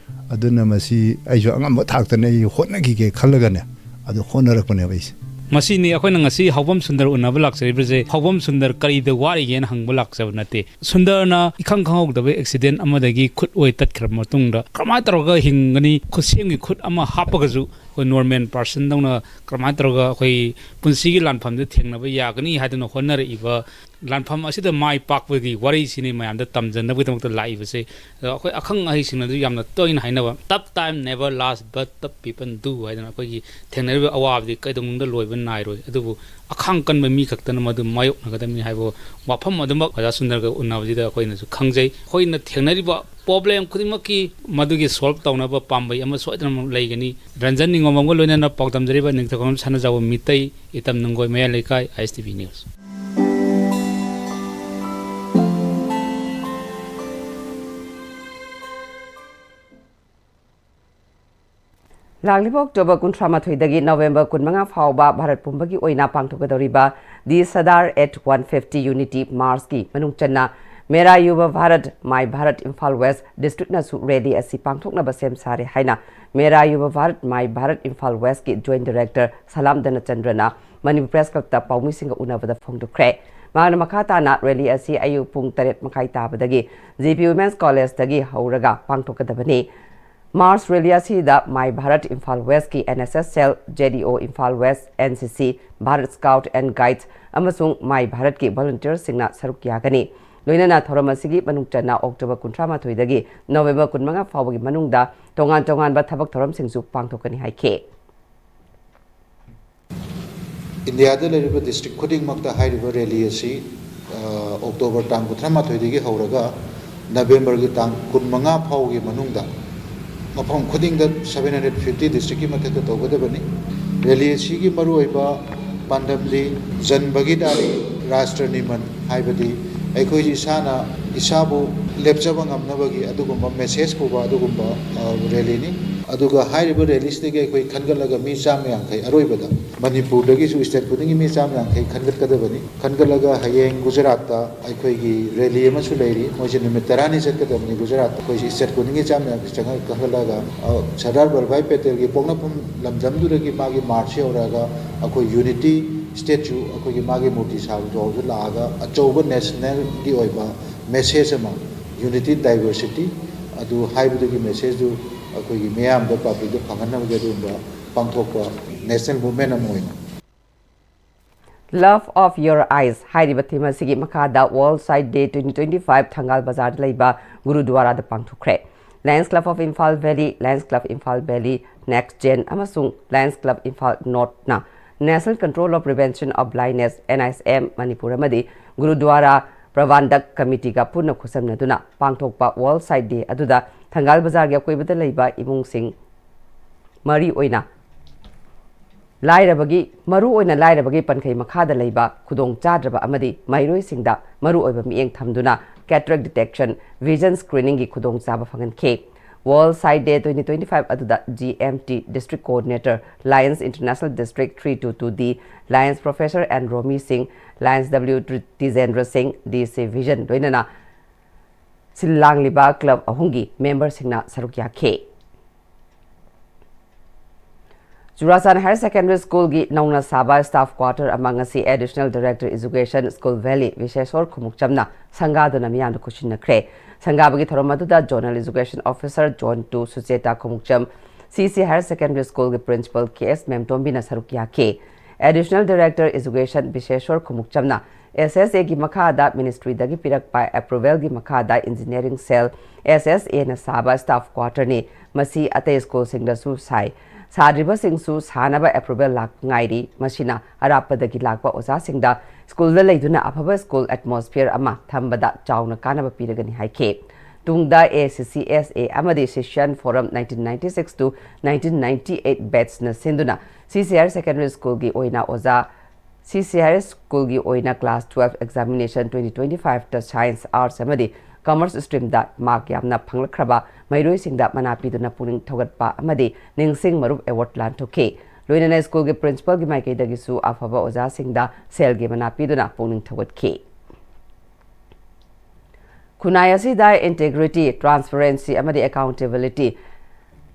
ꯑꯗꯨꯅ ꯃꯁꯤ ꯑꯩꯁꯨ ꯑꯉꯝꯕ ꯊꯥꯛꯇꯅ ꯑꯩ ꯍꯣꯠꯅꯈꯤꯒꯦ ꯈꯜꯂꯒꯅꯦ, ꯑꯗꯨ ꯍꯣꯠꯅꯔꯛꯄꯅꯦꯕ ꯑꯩꯁꯦ꯫ ꯃꯁꯤꯅꯤ ꯑꯩꯈꯣꯏꯅ ꯉꯁꯤ ꯍꯥꯎꯕꯝ ꯁꯨꯟꯗꯔ ꯎꯅꯕ ꯂꯥꯛꯆꯔꯤꯕꯁꯦ꯫ ꯍꯥꯎꯕꯝ ꯁꯨꯟꯗꯔ ꯀꯔꯤꯗ ꯋꯥꯔꯤꯒꯦꯅ ꯍꯪꯕ ꯂꯥꯛꯆꯕ ꯅꯠꯇꯦ꯫ ꯁꯨꯟꯗꯔꯅ ꯏꯈꯪ ꯈꯪꯍꯧꯗꯕ ꯑꯦꯛꯁꯤꯗꯦꯟ ꯑꯃꯗꯒꯤ ꯈꯨꯠ ꯑꯣꯏ ꯇꯠꯈ꯭ꯔꯕ ꯃꯇꯨꯡꯗ ꯀꯔꯝꯍꯥꯏꯅ ꯇꯧꯔꯒ ꯍꯤꯡꯒꯅꯤ, ꯈꯨꯠꯁꯦꯝꯒꯤ ꯈꯨꯠ ꯑꯃ ꯍꯥꯞꯄꯒꯁꯨ ꯑꯩꯈꯣꯏ ꯅꯣꯔꯃꯦꯜ ꯄꯥꯔꯁꯟꯗꯧꯅ ꯀꯔꯝꯍꯥꯏꯅ ꯇꯧꯔꯒ ꯑꯩꯈꯣꯏ ꯄꯨꯟꯁꯤꯒꯤ ꯂꯥꯟꯐꯝꯗ ꯊꯦꯡꯅꯕ ꯌꯥꯒꯅꯤ ꯍꯥꯏꯗꯨꯅ ꯍꯣꯠꯅꯔꯛꯏꯕ ꯂꯥꯟꯐꯝ ꯑꯁꯤꯗ ꯃꯥꯏ ꯄꯥꯛꯄꯒꯤ ꯋꯥꯔꯤꯁꯤꯅꯤ ꯃꯌꯥꯝꯗ ꯇꯝꯖꯅꯕꯒꯤꯗꯃꯛꯇ ꯂꯥꯛꯏꯕꯁꯦ꯫ ꯑꯗꯣ ꯑꯩꯈꯣꯏ ꯑꯈꯪ ꯑꯍꯩꯁꯤꯡꯅꯁꯨ ꯌꯥꯝꯅ ꯇꯣꯏꯅ ꯍꯥꯏꯅꯕ, "Tough time never last, but tough people do" ꯍꯥꯏꯗꯅ ꯑꯩꯈꯣꯏꯒꯤ ꯊꯦꯡꯅꯔꯤꯕ ꯑꯋꯥꯕꯗꯤ ꯀꯩꯗꯧꯅꯨꯡꯗ ꯂꯣꯏꯕ ꯅꯥꯏꯔꯣꯏ꯫ ꯑꯗꯨꯕꯨ ꯑꯈꯥꯡ ꯀꯟꯕ ꯃꯤ ꯈꯛꯇꯅ ꯃꯗꯨ ꯃꯥꯌꯣꯛꯅꯒꯗꯕꯅꯤ ꯍꯥꯏꯕ ꯋꯥꯐꯝ ꯑꯗꯨꯃꯛ ꯑꯣꯖꯥ ꯁꯨꯟꯗꯔꯒ ꯎꯅꯕꯁꯤꯗ ꯑꯩꯈꯣꯏꯅꯁꯨ ꯈꯪꯖꯩ꯫ ꯑꯩꯈꯣꯏꯅ ꯊꯦꯡꯅꯔꯤꯕ ꯄ꯭ꯔꯣꯕ꯭ꯂꯦꯝ ꯈꯨꯗꯤꯡꯃꯛꯀꯤ ꯃꯗꯨꯒꯤ ꯁꯣꯜꯕ ꯇꯧꯅꯕ ꯄꯥꯝꯕꯩ ꯑꯃ ꯁꯣꯏꯗꯅꯃꯛ ꯂꯩꯒꯅꯤ꯫ ꯔꯟꯖꯟ ꯅꯤꯡꯉꯣꯝꯕꯝꯒ ꯂꯣꯏꯅꯅ ꯄꯥꯎꯗꯝꯖꯔꯤꯕ ꯅꯤꯡꯊꯧꯈꯣꯡꯕꯝ ꯁꯅꯥꯖꯥꯎꯕ ꯃꯤꯇꯩ, ꯏꯇꯝ ꯅꯨꯡꯒꯣꯏ, ꯃꯌꯥꯏ ꯂꯩꯀꯥꯏ, I S T V news. ꯂꯥꯛꯂꯤꯕ ꯑꯣꯛꯇꯣꯕꯔ ꯀꯨꯟꯊ꯭ꯔꯥ ꯃꯥꯊꯣꯏꯗꯒꯤ ꯅꯕꯦꯝꯕꯔ ꯀꯨꯟꯃꯉꯥ ꯐꯥꯎꯕ ꯚꯥꯔꯠ ꯄꯨꯝꯕꯒꯤ ꯑꯣꯏꯅ ꯄꯥꯡꯊꯣꯛꯀꯗꯧꯔꯤꯕ the Sardar at one fifty unity ꯃꯥꯔꯆꯀꯤ ꯃꯅꯨꯡ ꯆꯟꯅ ꯃꯦꯔꯥ ꯌꯨꯕ ꯚꯥꯔꯠ, ꯃꯥꯏ ꯚꯥꯔꯠ ꯏꯝꯐꯥꯜ ꯋꯦꯁ ꯗꯤꯁꯇ꯭ꯔꯤꯛꯅꯁꯨ ꯔꯦꯂꯤ ꯑꯁꯤ ꯄꯥꯡꯊꯣꯛꯅꯕ ꯁꯦꯝ ꯁꯥꯔꯦ ꯍꯥꯏꯅ ꯃꯦꯔꯥ ꯌꯨꯕ ꯚꯥꯔꯠ, ꯃꯥꯏ ꯚꯥꯔꯠ ꯏꯝꯐꯥꯜ ꯋꯦꯁꯀꯤ ꯖꯣꯏꯟꯠ ꯗꯥꯏꯔꯦꯛꯇꯔ ꯁꯂꯥꯝ ꯙꯅꯆꯟꯗ꯭ꯔꯅ ꯃꯅꯤꯄꯨꯔ ꯄ꯭ꯔꯦꯁ ꯀ꯭ꯂꯕꯇ ꯄꯥꯎꯃꯤꯁꯤꯡꯒ ꯎꯅꯕꯗ ꯐꯣꯡꯗꯣꯛꯈ꯭ꯔꯦ꯫ ꯃꯍꯥꯛꯅ ꯃꯈꯥ ꯇꯥꯅ ꯔꯦꯂꯤ ꯑꯁꯤ ꯑꯌꯨꯛ ꯄꯨꯡ ꯇꯔꯦꯠ ꯃꯈꯥꯏ ꯇꯥꯕꯗꯒꯤ ꯖꯤ ꯄꯤ ꯋꯨꯃꯦꯟꯁ ꯀꯣꯂꯦꯖꯇꯒꯤ ꯍꯧꯔꯒ ꯄꯥꯡꯊꯣꯛꯀꯗꯕꯅꯤ꯫ ꯃꯥꯔꯆ ꯔꯦꯂꯤ ꯑꯁꯤꯗ ꯃꯥꯏ ꯚꯥꯔꯠ ꯏꯝꯐꯥꯜ ꯋꯦꯁꯀꯤ and S S cell, J ꯗꯤ ꯑꯣ ꯏꯝꯐꯥꯜ ꯋꯦꯁ, ꯑꯦꯟ ꯁꯤ ꯁꯤ, ꯚꯥꯔꯠ ꯁ꯭ꯀꯥꯎꯠ ꯑꯦꯟ ꯒꯥꯏꯗ ꯑꯃꯁꯨꯡ ꯃꯥꯏ ꯚꯥꯔꯠꯀꯤ ꯚꯣꯂꯨꯟꯇꯤꯌꯔꯁꯤꯡꯅ ꯁꯔꯨꯛ ꯌꯥꯒꯅꯤ꯫ ꯂꯣꯏꯅꯅ ꯊꯧꯔꯝ ꯑꯁꯤꯒꯤ ꯃꯅꯨꯡ ꯆꯟꯅ ꯑꯣꯛꯇꯣꯕꯔ ꯀꯨꯟꯊ꯭ꯔꯥ ꯃꯥꯊꯣꯏꯗꯒꯤ ꯅꯣꯕꯦꯝꯕꯔ ꯀꯨꯟꯃꯉꯥ ꯐꯥꯎꯕꯒꯤ ꯃꯅꯨꯡꯗ ꯇꯣꯉꯥꯟ ꯇꯣꯉꯥꯟꯕ ꯊꯕꯛ ꯊꯧꯔꯝꯁꯤꯡꯁꯨ ꯄꯥꯡꯊꯣꯛꯀꯅꯤ ꯍꯥꯏꯈꯤ꯫ ꯏꯟꯗꯤꯌꯥꯗ ꯂꯩꯔꯤꯕ ꯗꯤꯁꯇ꯭ꯔꯤꯛ ꯈꯨꯗꯤꯡꯃꯛꯇ ꯍꯥꯏꯔꯤꯕ ꯔꯦꯂꯤ ꯑꯁꯤ, ꯑ, ꯑꯣꯛꯇꯣꯕꯔ ꯇꯥꯡ ꯀꯨꯟꯊ꯭ꯔꯥ ꯃꯥꯊꯣꯏꯗꯒꯤ ꯍꯧꯔꯒ ꯅꯕꯦꯝꯕꯔꯒꯤ ꯇꯥꯡ ꯀꯨꯟꯃꯉꯥ ꯐꯥꯎꯒꯤ ꯃꯅꯨꯡꯗ ꯃꯐꯝ ꯈꯨꯗꯤꯡꯗ seven hundred fifty ꯗꯤꯁꯇ꯭ꯔꯤꯛꯀꯤ ꯃꯊꯛꯇ ꯇꯧꯒꯗꯕꯅꯤ꯫ ꯔꯦꯂꯤ ꯑꯁꯤꯒꯤ ꯃꯔꯨꯑꯣꯏꯕ ꯄꯥꯟꯗꯝꯗꯤ ꯖꯟ ꯚꯥꯒꯤꯗꯥꯔꯤ ꯔꯥꯁꯇ꯭ꯔ ꯅꯤꯃꯟ, ꯍꯥꯏꯕꯗꯤ ꯑꯩꯈꯣꯏ ꯏꯁꯥꯅ ꯏꯁꯥꯕꯨ ꯂꯦꯞꯆꯕ ꯉꯝꯅꯕꯒꯤ ꯑꯗꯨꯒꯨꯝꯕ ꯃꯦꯁꯦꯖ ꯄꯨꯕ ꯑꯗꯨꯒꯨꯝꯕ, ꯑ, ꯔꯦꯂꯤꯅꯤ꯫ ꯑꯗꯨꯒ ꯍꯥꯏꯔꯤꯕ ꯔꯦꯂꯤꯁꯤꯗꯒꯤ ꯑꯩꯈꯣꯏ ꯈꯟꯒꯠꯂꯒ ꯃꯤ ꯆꯥꯝꯃ ꯌꯥꯡꯈꯩ ꯑꯔꯣꯏꯕꯗ ꯃꯅꯤꯄꯨꯔꯗꯒꯤꯁꯨ ꯁ꯭ꯇꯦꯠ ꯈꯨꯗꯤꯡꯒꯤ ꯃꯤ ꯆꯥꯝꯃ ꯌꯥꯡꯈꯩ ꯈꯟꯒꯠꯀꯗꯕꯅꯤ꯫ ꯈꯟꯒꯠꯂꯒ ꯍꯌꯦꯡ ꯒꯨꯖꯔꯥꯠꯇ ꯑꯩꯈꯣꯏꯒꯤ ꯔꯦꯂꯤ ꯑꯃꯁꯨ ꯂꯩꯔꯤ꯫ ꯃꯣꯏꯁꯦ ꯅꯨꯃꯤꯠ ꯇꯔꯥꯅꯤ ꯆꯠꯀꯗꯕꯅꯤ ꯒꯨꯖꯔꯥꯠꯇ꯫ ꯑꯩꯈꯣꯏꯁꯦ ꯁ꯭ꯇꯦꯠ ꯈꯨꯗꯤꯡꯒꯤ ꯆꯥꯝꯃ ꯌꯥꯡꯈꯩ ꯆꯪꯉ-, ꯀꯥꯈꯠꯂꯒ, ꯑ, ꯁꯔꯗꯥꯔ ꯚꯜꯚꯥꯏ ꯄꯦꯇꯦꯜꯒꯤ ꯄꯣꯛꯅꯐꯝ ꯂꯝꯗꯝꯗꯨꯗꯒꯤ ꯃꯥꯒꯤ ꯃꯥꯔꯆꯁꯤ ꯍꯧꯔꯛꯑꯒ ꯑꯩꯈꯣꯏ ꯌꯨꯅꯤꯇꯤ ꯁ꯭ꯇꯦꯆꯨ, ꯑꯩꯈꯣꯏꯒꯤ ꯃꯥꯒꯤ ꯃꯨꯔꯇꯤ ꯁꯥꯕ ꯐꯥꯎꯕꯗ ꯂꯥꯛꯑꯒ ꯑꯆꯧꯕ ꯅꯦꯁꯅꯦꯜꯒꯤ ꯑꯣꯏꯕ ꯃꯦꯁꯦꯖ ꯑꯃ, ꯌꯨꯅꯤꯇꯤ ꯗꯥꯏꯚꯔꯁꯤꯇꯤ ꯑꯗꯨ ꯍꯥꯏꯕꯗꯨꯒꯤ ꯃꯦꯁꯦꯖꯇꯨ ꯑꯩꯈꯣꯏꯒꯤ ꯃꯤꯌꯥꯝꯗ, ꯄꯕ꯭ꯂꯤꯛꯇ ꯐꯪꯍꯟꯅꯕꯒꯤ ꯑꯗꯨꯒꯨꯝꯕ ꯄꯥꯡꯊꯣꯛꯄ ꯅꯦꯁꯅꯦꯜ ꯃꯨꯚꯃꯦꯟ ꯑꯃ ꯑꯣꯏꯅ꯫ Love of Your Eyes ꯍꯥꯏꯔꯤꯕ ꯊꯤꯝ ꯑꯁꯤꯒꯤ ꯃꯈꯥꯗ World Sight Day twenty twenty five ꯊꯪꯒꯥꯜ ꯕꯖꯥꯔꯗ ꯂꯩꯕ ꯒꯨꯔꯨꯗ꯭ꯋꯥꯔꯥꯗ ꯄꯥꯡꯊꯣꯛꯈ꯭ꯔꯦ꯫ Lions Club of Imphal Valley, Lions Club Imphal Valley Next Gen ꯑꯃꯁꯨꯡ Lions Club Imphal Northꯅ National Control of Prevention of Blindness, N I C M, Manipur ꯑꯃꯗꯤ ꯒꯨꯔꯨꯗ꯭ꯋꯥꯔꯥ ꯄ꯭ꯔꯕꯥꯟꯙꯛ ꯀꯃꯤꯇꯤꯒ ꯄꯨꯟꯅ ꯈꯨꯠꯁꯝꯅꯗꯨꯅ ꯄꯥꯡꯊꯣꯛꯄ World Sight Day ꯑꯗꯨꯗ ꯊꯪꯒꯥꯜ ꯕꯖꯥꯔꯒꯤ ꯑꯀꯣꯏꯕꯗ ꯂꯩꯕ ꯏꯃꯨꯡꯁꯤꯡ ꯃꯔꯤ ꯑꯣꯏꯅ ꯂꯥꯏꯔꯕꯒꯤ, ꯃꯔꯨ ꯑꯣꯏꯅ ꯂꯥꯏꯔꯕꯒꯤ ꯄꯟꯈꯩ ꯃꯈꯥꯗ ꯂꯩꯕ ꯈꯨꯗꯣꯡ ꯆꯥꯗ꯭ꯔꯕ ꯑꯃꯗꯤ ꯃꯍꯩꯔꯣꯏꯁꯤꯡꯗ ꯃꯔꯨ ꯑꯣꯏꯕ ꯃꯤꯠꯌꯦꯡ ꯊꯝꯗꯨꯅ cataract detection, vision screeningꯒꯤ ꯈꯨꯗꯣꯡꯆꯥꯕ ꯐꯪꯍꯟꯈꯤ꯫ World Sight Day twenty twenty five ꯑꯗꯨꯗ G M T District Coordinator, Lions International District three two two D, Lions Professor N Romi Singh, Lions W Tijendra Singh, D C Vision, ꯂꯣꯏꯅꯅ ꯁꯤꯜ ꯂꯥꯡꯂꯤꯕ club ꯑꯍꯨꯝꯒꯤ ꯃꯦꯝꯕꯔꯁꯤꯡꯅ ꯁꯔꯨꯛ ꯌꯥꯈꯤ꯫ ꯆꯨꯔꯥꯆꯥꯟ Higher Secondary Schoolꯒꯤ ꯅꯧꯅ ꯁꯥꯕ staff quarter ꯑꯃ ꯉꯁꯤ Additional Director Education, School Valley, ꯕꯤꯁꯦꯁꯣꯔ ꯈꯨꯃꯨꯛꯆꯝꯅ ꯁꯪꯒꯥꯗꯨꯅ ꯃꯤꯌꯥꯝꯗ ꯈꯨꯠꯁꯤꯟꯅꯈ꯭ꯔꯦ꯫ ꯁꯪꯒꯥꯕꯒꯤ ꯊꯧꯔꯝ ꯑꯗꯨꯗ Zonal Education Officer Zone two Sucheta Khumukcham, C C Higher Secondary Schoolꯒꯤ Principal K S ꯃꯦꯝꯇꯣꯝꯕꯤꯅ ꯁꯔꯨꯛ ꯌꯥꯈꯤ꯫ Additional Director Education ꯕꯤꯁꯦꯁꯣꯔ ꯈꯨꯃꯨꯛꯆꯝꯅ ꯑꯦꯁ ꯑꯦꯁ ꯑꯦꯒꯤ ꯃꯈꯥꯗ ꯃꯤꯅꯤꯁꯇ꯭ꯔꯤꯗꯒꯤ ꯄꯤꯔꯛꯄ ꯑꯦꯄ꯭ꯔꯨꯚꯦꯜꯒꯤ ꯃꯈꯥꯗ ꯏꯟꯖꯤꯅꯤꯌꯥꯔꯤꯡ ꯁꯦꯜ, ꯑꯦꯁ ꯑꯦꯁ ꯑꯦꯅ ꯁꯥꯕ ꯁ꯭ꯇꯥꯐ ꯀ꯭ꯋꯥꯇꯔꯅꯤ꯫ ꯃꯁꯤ ꯑꯇꯩ ꯁ꯭ꯀꯨꯜꯁꯤꯡꯗꯁꯨ ꯁꯥꯏ꯫ ꯁꯥꯗ꯭ꯔꯤꯕꯁꯤꯡꯁꯨ ꯁꯥꯅꯕ ꯑꯦꯄ꯭ꯔꯨꯚꯦꯜ ꯂꯥꯛꯄ ꯉꯥꯏꯔꯤ꯫ ꯃꯁꯤꯅ ꯑꯔꯥꯞꯄꯗꯒꯤ ꯂꯥꯛꯄ ꯑꯣꯖꯥꯁꯤꯡꯗ ꯁ꯭ꯀꯨꯜꯗ ꯂꯩꯗꯨꯅ ꯑꯐꯕ ꯁ꯭ꯀꯨꯜ ꯑꯦꯠꯃꯣꯁꯐꯤꯌꯔ ꯑꯃ ꯊꯝꯕꯗ ꯆꯥꯎꯅ ꯀꯥꯟꯅꯕ ꯄꯤꯔꯒꯅꯤ ꯍꯥꯏꯈꯤ꯫ ꯇꯨꯡꯗ ꯑꯦ ꯁꯤ ꯁꯤ ꯑꯦꯁ ꯑꯦ ꯑꯃꯗꯤ ꯁꯤꯁꯤꯌꯥꯟ from nineteen ninety six to nineteen ninety eight batchꯅ ꯁꯤꯟꯗꯨꯅ ꯁꯤ ꯁꯤ ꯍꯥꯌꯔ ꯁꯦꯀꯦꯟꯗꯔꯤ ꯁ꯭ꯀꯨꯜꯒꯤ ꯑꯣꯏꯅ ꯑꯣꯖꯥ ꯁꯤ ꯁꯤ ꯍꯥꯌꯔ ꯁ꯭ꯀꯨꯜꯒꯤ ꯑꯣꯏꯅ class twelve examination twenty twenty fiveꯇ science, arts ꯑꯃꯗꯤ commerce streamꯗ mark ꯌꯥꯝꯅ ꯐꯪꯂꯛꯈ꯭ꯔꯕ ꯃꯍꯩꯔꯣꯏꯁꯤꯡꯗ ꯃꯅꯥ ꯄꯤꯗꯨꯅ ꯄꯨꯛꯅꯤꯡ ꯊꯧꯒꯠꯄ ꯑꯃꯗꯤ ꯅꯤꯡꯁꯤꯡ ꯃꯔꯨꯞ award ꯂꯥꯟꯊꯣꯛꯈꯤ꯫ ꯂꯣꯏꯅꯅ ꯁ꯭ꯀꯨꯜꯒꯤ ꯄ꯭ꯔꯤꯟꯁꯤꯄꯜꯒꯤ ꯃꯥꯏꯀꯩꯗꯒꯤꯁꯨ ꯑꯐꯕ ꯑꯣꯖꯥꯁꯤꯡꯗ ꯁꯦꯜꯒꯤ ꯃꯅꯥ ꯄꯤꯗꯨꯅ ꯄꯨꯛꯅꯤꯡ ꯊꯧꯒꯠꯈꯤ꯫ ꯈꯨꯟꯅꯥꯏ ꯑꯁꯤꯗ integrity, transparency ꯑꯃꯗꯤ accountability